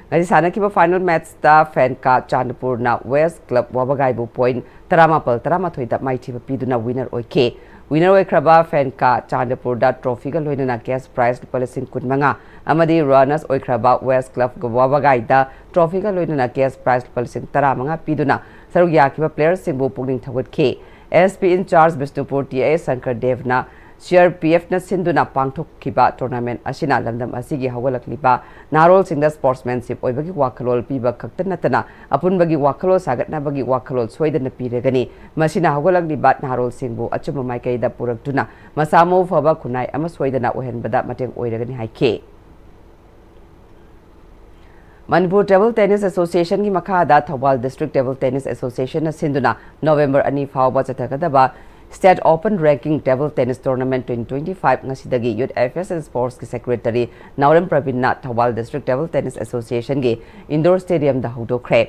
ꯉꯁꯤ ꯁꯥꯟꯅꯈꯤꯕ final matchꯇ ꯐꯦꯟꯀꯥ ꯆꯥꯟꯗꯄꯨꯔꯅ West Club ꯋꯥꯕꯒꯥꯏꯕꯨ point ꯇꯔꯥꯃꯥꯄꯜ ꯇꯔꯥꯃꯥꯊꯣꯏꯗ ꯃꯥꯏꯊꯤꯕ ꯄꯤꯗꯨꯅ winner ꯑꯣꯏꯈꯤ꯫ Winner ꯑꯣꯏꯈ꯭ꯔꯕ ꯐꯦꯟꯀꯥ ꯆꯥꯟꯗꯄꯨꯔꯗ trophyꯒ ꯂꯣꯏꯅꯅ cash prize ꯂꯨꯄꯥ ꯂꯤꯁꯤꯡ ꯀꯨꯟꯃꯉꯥ ꯑꯃꯗꯤ runners ꯑꯣꯏꯈ꯭ꯔꯕ West Club ꯋꯥꯕꯒꯥꯏꯗ trophyꯒ ꯂꯣꯏꯅꯅ cash prize ꯂꯨꯄꯥ ꯂꯤꯁꯤꯡ ꯇꯔꯥꯃꯉꯥ ꯄꯤꯗꯨꯅ ꯁꯔꯨꯛ ꯌꯥꯈꯤꯕ playerꯁꯤꯡꯕꯨ ꯄꯨꯛꯅꯤꯡ ꯊꯧꯒꯠꯈꯤ꯫ S P in charge Bishnupur T I Shankar ꯗꯦꯕꯅ C R P Fꯅ ꯁꯤꯟꯗꯨꯅ ꯄꯥꯡꯊꯣꯛꯈꯤꯕ ꯇꯣꯔꯅꯥꯃꯦꯟ ꯑꯁꯤꯅ ꯂꯝꯗꯝ ꯑꯁꯤꯒꯤ ꯍꯧꯒꯠꯂꯛꯂꯤꯕ ꯅꯍꯥꯔꯣꯜꯁꯤꯡꯗ sportsmanship ꯑꯣꯏꯕꯒꯤ ꯋꯥꯈꯜꯂꯣꯟ ꯄꯤꯕ ꯈꯛꯇ ꯅꯠꯇꯅ ꯑꯄꯨꯟꯕꯒꯤ ꯋꯥꯈꯜꯂꯣꯟ ꯁꯥꯒꯠꯅꯕꯒꯤ ꯋꯥꯈꯜꯂꯣꯟ ꯁꯣꯏꯗꯅ ꯄꯤꯔꯒꯅꯤ꯫ ꯃꯁꯤꯅ ꯍꯧꯒꯠꯂꯛꯂꯤꯕ ꯅꯍꯥꯔꯣꯜꯁꯤꯡꯕꯨ ꯑꯆꯨꯝꯕ ꯃꯥꯏꯀꯩꯗ ꯄꯨꯔꯛꯇꯨꯅ ꯃꯁꯥ ꯃꯎ ꯐꯕ ꯈꯨꯟꯅꯥꯏ ꯑꯃ ꯁꯣꯏꯗꯅ ꯑꯣꯏꯍꯟꯕꯗ ꯃꯇꯦꯡ ꯑꯣꯏꯔꯒꯅꯤ ꯍꯥꯏꯈꯤ꯫ ꯃꯅꯤꯄꯨꯔ Table Tennis Associationꯒꯤ ꯃꯈꯥꯗ ꯊꯧꯕꯥꯜ District Table Tennis Associationꯅ ꯁꯤꯟꯗꯨꯅ ꯅꯣꯕꯦꯝꯕꯔ ꯑꯅꯤ ꯐꯥꯎꯕ ꯆꯠꯊꯒꯗꯕ State Open Ranking Table Tennis Tournament twenty twenty-five ꯉꯁꯤꯗꯒꯤ Youth Affairs and Sportsꯀꯤ Secretary Naorem ꯄ꯭ꯔꯕꯤꯟꯅ Thoubal District Table Tennis Associationꯒꯤ indoor stadiumꯗ ꯍꯧꯗꯣꯛꯈ꯭ꯔꯦ꯫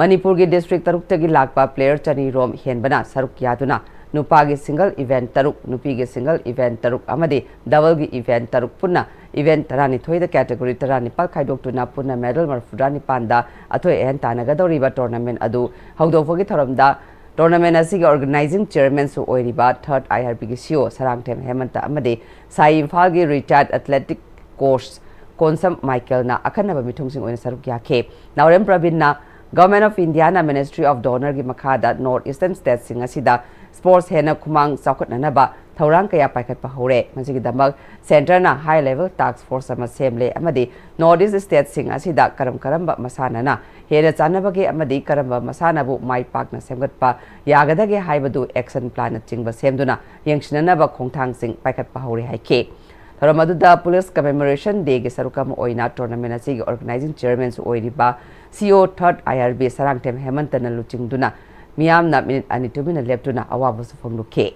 ꯃꯅꯤꯄꯨꯔꯒꯤ district ꯇꯔꯨꯛꯇꯒꯤ ꯂꯥꯛꯄ player ꯆꯅꯤꯔꯣꯝ ꯍꯦꯟꯕꯅ ꯁꯔꯨꯛ ꯌꯥꯗꯨꯅ ꯅꯨꯄꯥꯒꯤ single event ꯇꯔꯨꯛ, ꯅꯨꯄꯤꯒꯤ single event ꯇꯔꯨꯛ ꯑꯃꯗꯤ doubleꯒꯤ event ꯇꯔꯨꯛ ꯄꯨꯟꯅ Event ꯇꯔꯥꯅꯤꯊꯣꯏꯗ category ꯇꯔꯥꯅꯤꯄꯥꯜ ꯈꯥꯏꯗꯣꯛꯇꯨꯅ ꯄꯨꯟꯅ medal ꯃꯔꯤꯐꯨꯇꯔꯥꯅꯤꯄꯥꯟꯗ ꯑꯊꯣꯏ ꯑꯍꯦꯟ ꯇꯥꯟꯅꯒꯗꯧꯔꯤꯕ tournament ꯑꯗꯨ ꯍꯧꯗꯣꯛꯄꯒꯤ ꯊꯧꯔꯝꯗ tournament ꯑꯁꯤꯒꯤ organizing chairman ꯁꯨ ꯑꯣꯏꯔꯤꯕ third I R B ꯒꯤ C E O ꯁꯔꯥꯡꯊꯦꯝ ꯍꯦꯃꯟꯇ ꯑꯃꯗꯤ ꯁꯥꯏ ꯏꯝꯐꯥꯜꯒꯤ retired athletic coach ꯀꯣꯟꯁꯝ ꯃꯥꯏꯀꯦꯜꯅ ꯑꯈꯟꯅꯕ ꯃꯤꯊꯨꯡꯁꯤꯡ ꯑꯣꯏꯅ ꯁꯔꯨꯛ ꯌꯥꯈꯤ꯫ ꯅꯥꯎꯔꯦꯝ ꯄ꯭ꯔꯕꯤꯟꯅ Government of India ꯅ Ministry of DoNER ꯒꯤ ꯃꯈꯥꯗ North Eastern state ꯁꯤꯡ ꯑꯁꯤꯗ sports ꯍꯦꯟꯅ ꯈꯨꯃꯥꯡ ꯆꯥꯎꯈꯠꯅꯅꯕ ꯊꯧꯔꯥꯡ ꯀꯌꯥ ꯄꯥꯏꯈꯠꯄ ꯍꯧꯔꯦ꯫ ꯃꯁꯤꯒꯤꯗꯃꯛ centre ꯅ high level task force ꯑꯃ ꯁꯦꯝꯂꯦ ꯑꯃꯗꯤ North East state ꯁꯤꯡ ꯑꯁꯤꯗ ꯀꯔꯝ ꯀꯔꯝꯕ ꯃꯁꯥꯟꯅꯅ ꯍꯦꯟꯅ ꯆꯥꯟꯅꯕꯒꯦ ꯑꯃꯗꯤ ꯀꯔꯝꯕ ꯃꯁꯥꯟꯅꯕꯨ ꯃꯥꯏ ꯄꯥꯛꯅ ꯁꯦꯝꯒꯠꯄ ꯌꯥꯒꯗꯒꯦ ꯍꯥꯏꯕꯗꯨ action plan ꯅꯆꯤꯡꯕ ꯁꯦꯝꯗꯨꯅ ꯌꯦꯡꯁꯤꯟꯅꯅꯕ ꯈꯣꯡꯊꯥꯡꯁꯤꯡ ꯄꯥꯏꯈꯠꯄ ꯍꯧꯔꯦ ꯍꯥꯏꯈꯤ꯫ ꯊꯧꯔꯝ ꯑꯗꯨꯗ Police Commemoration Day ꯒꯤ ꯁꯔꯨꯛ ꯑꯃ ꯑꯣꯏꯅ tournament ꯑꯁꯤꯒꯤ organizing chairman ꯁꯨ ꯑꯣꯏꯔꯤꯕ C E O third I R B Sarangthem ꯍꯦꯃꯟꯇꯅ ꯂꯨꯆꯤꯡꯗꯨꯅ ꯃꯤꯌꯥꯝꯅ minute ꯑꯅꯤ ꯇꯨꯃꯤꯟꯅ ꯂꯦꯞꯇꯨꯅ ꯑꯋꯥꯕꯁꯨ ꯐꯣꯡꯗꯣꯛꯈꯤ꯫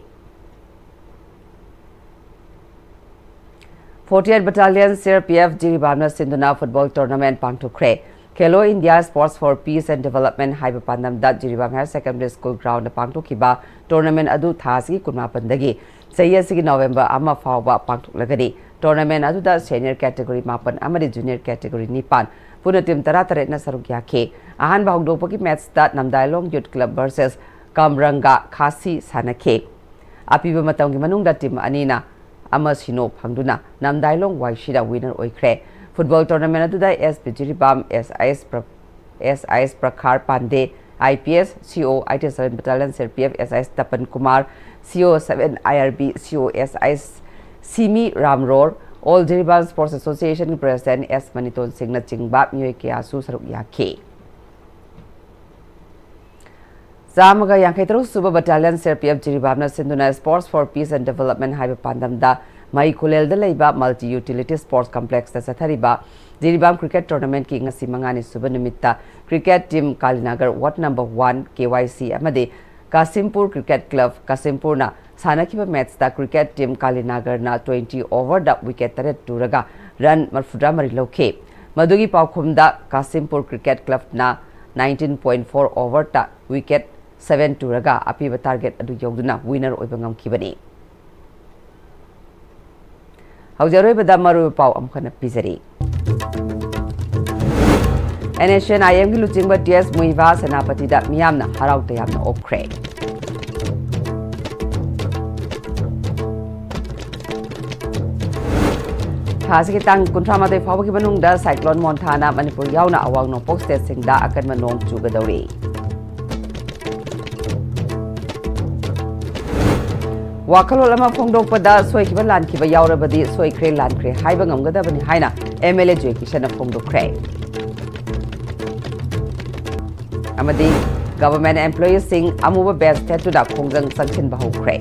Forty eight Battalion C R P F ꯖꯤꯔꯤꯕꯥꯝꯅ ꯁꯤꯟꯗꯨꯅ football tournament ꯄꯥꯡꯊꯣꯛꯈ꯭ꯔꯦ꯫ Khelo India Sports for Peace and Development ꯍꯥꯏꯕ ꯄꯥꯟꯗꯝꯗ Jiribam Higher Secondary School ground ꯗ ꯄꯥꯡꯊꯣꯛꯈꯤꯕ tournament ꯑꯗꯨ ꯊꯥ ꯑꯁꯤꯒꯤ ꯀꯨꯟꯃꯥꯄꯟꯗꯒꯤ ꯆꯍꯤ ꯑꯁꯤꯒꯤ November ꯑꯃ ꯐꯥꯎꯕ ꯄꯥꯡꯊꯣꯛꯂꯒꯅꯤ꯫ Tournament ꯑꯗꯨꯗ senior category ꯃꯥꯄꯟ ꯑꯃꯗꯤ junior category ꯅꯤꯄꯥꯟ, ꯄꯨꯟꯅ team ꯇꯔꯥꯇꯔꯦꯠꯅ ꯁꯔꯨꯛ ꯌꯥꯈꯤ꯫ ꯑꯍꯥꯟꯕ ꯍꯧꯗꯣꯛꯄꯒꯤ match ꯇ ꯅꯝꯗꯥꯏꯂꯣꯡ Youth Club versus ꯀꯝꯔꯪꯒꯥ ꯈꯥꯁꯤ ꯁꯥꯟꯅꯈꯤ꯫ ꯑꯄꯤꯕ ꯃꯇꯝꯒꯤ ꯃꯅꯨꯡꯗ team ꯑꯅꯤꯅ ꯑꯃ ꯁꯤꯅꯣ ꯐꯪꯗꯨꯅ ꯅꯝꯗꯥꯏꯂꯣꯡ ꯋꯥꯏꯁꯤꯗ winner ꯑꯣꯏꯈ꯭ꯔꯦ꯫ Football tournament ꯑꯗꯨꯗ S P Jiribam, S I S ꯄ꯭ꯔ-, S I S Prakhar Pandey, I P S, C O, eighty seven Battalion C R P F, S I S Tapan Kumar, C O seven I R B, C O S I S Simi Ramror, All Jiribam Sports Association President S Maniton ꯁꯤꯡꯅꯆꯤꯡꯕ ꯃꯤꯑꯣꯏ ꯀꯌꯥꯁꯨ ꯁꯔꯨꯛ ꯌꯥꯈꯤ꯫ ꯆꯥꯝꯃꯒ ꯌꯥꯡꯈꯩ ꯇꯔꯨꯛ ꯁꯨꯕ Battalion C R P F ꯖꯤꯔꯤꯕꯥꯝꯅ ꯁꯤꯟꯗꯨꯅ Sports for Peace and Development ꯍꯥꯏꯕ ꯄꯥꯟꯗꯝꯗ ꯃꯍꯩ ꯈꯨꯂꯦꯜꯗ ꯂꯩꯕ Multi Utility Sports Complex ꯇ ꯆꯠꯊꯔꯤꯕ ꯖꯤꯔꯤꯕꯥꯝ cricket tournament ꯀꯤ ꯉꯁꯤ ꯃꯉꯥꯅꯤ ꯁꯨꯕ ꯅꯨꯃꯤꯠꯇ cricket team ꯀꯥꯂꯤꯅꯒꯔ ward number one K Y C ꯑꯃꯗꯤ ꯀꯥꯁꯤꯝꯄꯨꯔ Cricket Club ꯀꯥꯁꯤꯝꯄꯨꯔꯅ ꯁꯥꯟꯅꯈꯤꯕ match ꯇ cricket team ꯀꯥꯂꯤꯅꯒꯔꯅ twenty over ꯗ wicket ꯇꯔꯦꯠ ꯇꯨꯔꯒ run ꯃꯔꯤꯐꯨꯇꯔꯥꯃꯔꯤ ꯂꯧꯈꯤ꯫ ꯃꯗꯨꯒꯤ ꯄꯥꯎꯈꯨꯝꯗ ꯀꯥꯁꯤꯝꯄꯨꯔ Cricket Club ꯅ nineteen point four over ꯇ wicket seven ꯇꯨꯔꯒ ꯑꯄꯤꯕ target ꯑꯗꯨ ꯌꯧꯗꯨꯅ winner ꯑꯣꯏꯕ ꯉꯝꯈꯤꯕꯅꯤ꯫ ꯍꯧꯖꯤꯛ ꯑꯔꯣꯏꯕꯗ ꯃꯔꯨꯑꯣꯏꯕ ꯄꯥꯎ ꯑꯃꯨꯛ ꯍꯟꯅ ꯄꯤꯖꯔꯤ꯫ ꯑꯦꯟ ꯑꯦꯁ ꯑꯦꯟ ꯑꯥꯏ ꯑꯦꯝꯒꯤ ꯂꯨꯆꯤꯡꯕ ꯇꯤ ꯑꯦꯁ ꯃꯨꯏꯚꯥ ꯁꯦꯅꯥꯄꯇꯤꯗ ꯃꯤꯌꯥꯝꯅ ꯍꯔꯥꯎ ꯇꯌꯥꯝꯅ ꯑꯣꯛꯈ꯭ꯔꯦ꯫ ꯊꯥ ꯑꯁꯤꯒꯤ ꯇꯥꯡ ꯀꯨꯟꯊ꯭ꯔꯥ ꯃꯥꯊꯣꯏ ꯐꯥꯎꯕꯒꯤ ꯃꯅꯨꯡꯗ ꯁꯥꯏꯀ꯭ꯂꯣꯟ ꯃꯣꯟꯊꯥꯅ ꯃꯅꯤꯄꯨꯔ ꯌꯥꯎꯅ ꯑꯋꯥꯡ ꯅꯣꯡꯄꯣꯛ ꯁ꯭ꯇꯦꯠꯁꯤꯡꯗ ꯑꯀꯟꯕ ꯅꯣꯡ ꯆꯨꯒꯗꯧꯔꯤ꯫ ꯋꯥꯈꯜꯂꯣꯟ ꯑꯃ ꯐꯣꯡꯗꯣꯛꯄꯗ ꯁꯣꯏꯈꯤꯕ ꯂꯥꯟꯈꯤꯕ ꯌꯥꯎꯔꯕꯗꯤ ꯁꯣꯏꯈ꯭ꯔꯦ ꯂꯥꯟꯈ꯭ꯔꯦ ꯍꯥꯏꯕ ꯉꯝꯒꯗꯕꯅꯤ ꯍꯥꯏꯅ ꯑꯦꯝ ꯑꯦꯜ ꯑꯦ ꯖꯣꯏ ꯀꯤꯁꯟꯅ ꯐꯣꯡꯗꯣꯛꯈ꯭ꯔꯦ꯫ ꯑꯃꯗꯤ ꯒꯚꯔꯟꯃꯦꯟꯠ ꯑꯦꯝꯄ꯭ꯂꯣꯌꯤꯁꯤꯡ ꯑꯃꯨꯕ ꯕꯦꯖ ꯊꯦꯠꯇꯨꯅ ꯈꯣꯡꯖꯪ ꯆꯪꯁꯤꯟꯕ ꯍꯧꯈ꯭ꯔꯦ꯫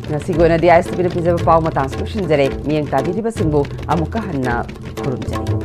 ꯉꯁꯤꯒꯤ ꯑꯣꯏꯅꯗꯤ ꯑꯥꯏ ꯑꯦꯁ ꯇꯤ ꯚꯤꯅ ꯄꯤꯖꯕ ꯄꯥꯎ ꯃꯇꯥꯡꯁꯤ ꯂꯣꯏꯁꯤꯟꯖꯔꯦ꯫ ꯃꯤꯠꯌꯦꯡ ꯇꯥꯕꯤꯔꯤꯕꯁꯤꯡꯕꯨ ꯑꯃꯨꯛꯀ ꯍꯟꯅ ꯈꯨꯔꯨꯝꯖꯔꯤ꯫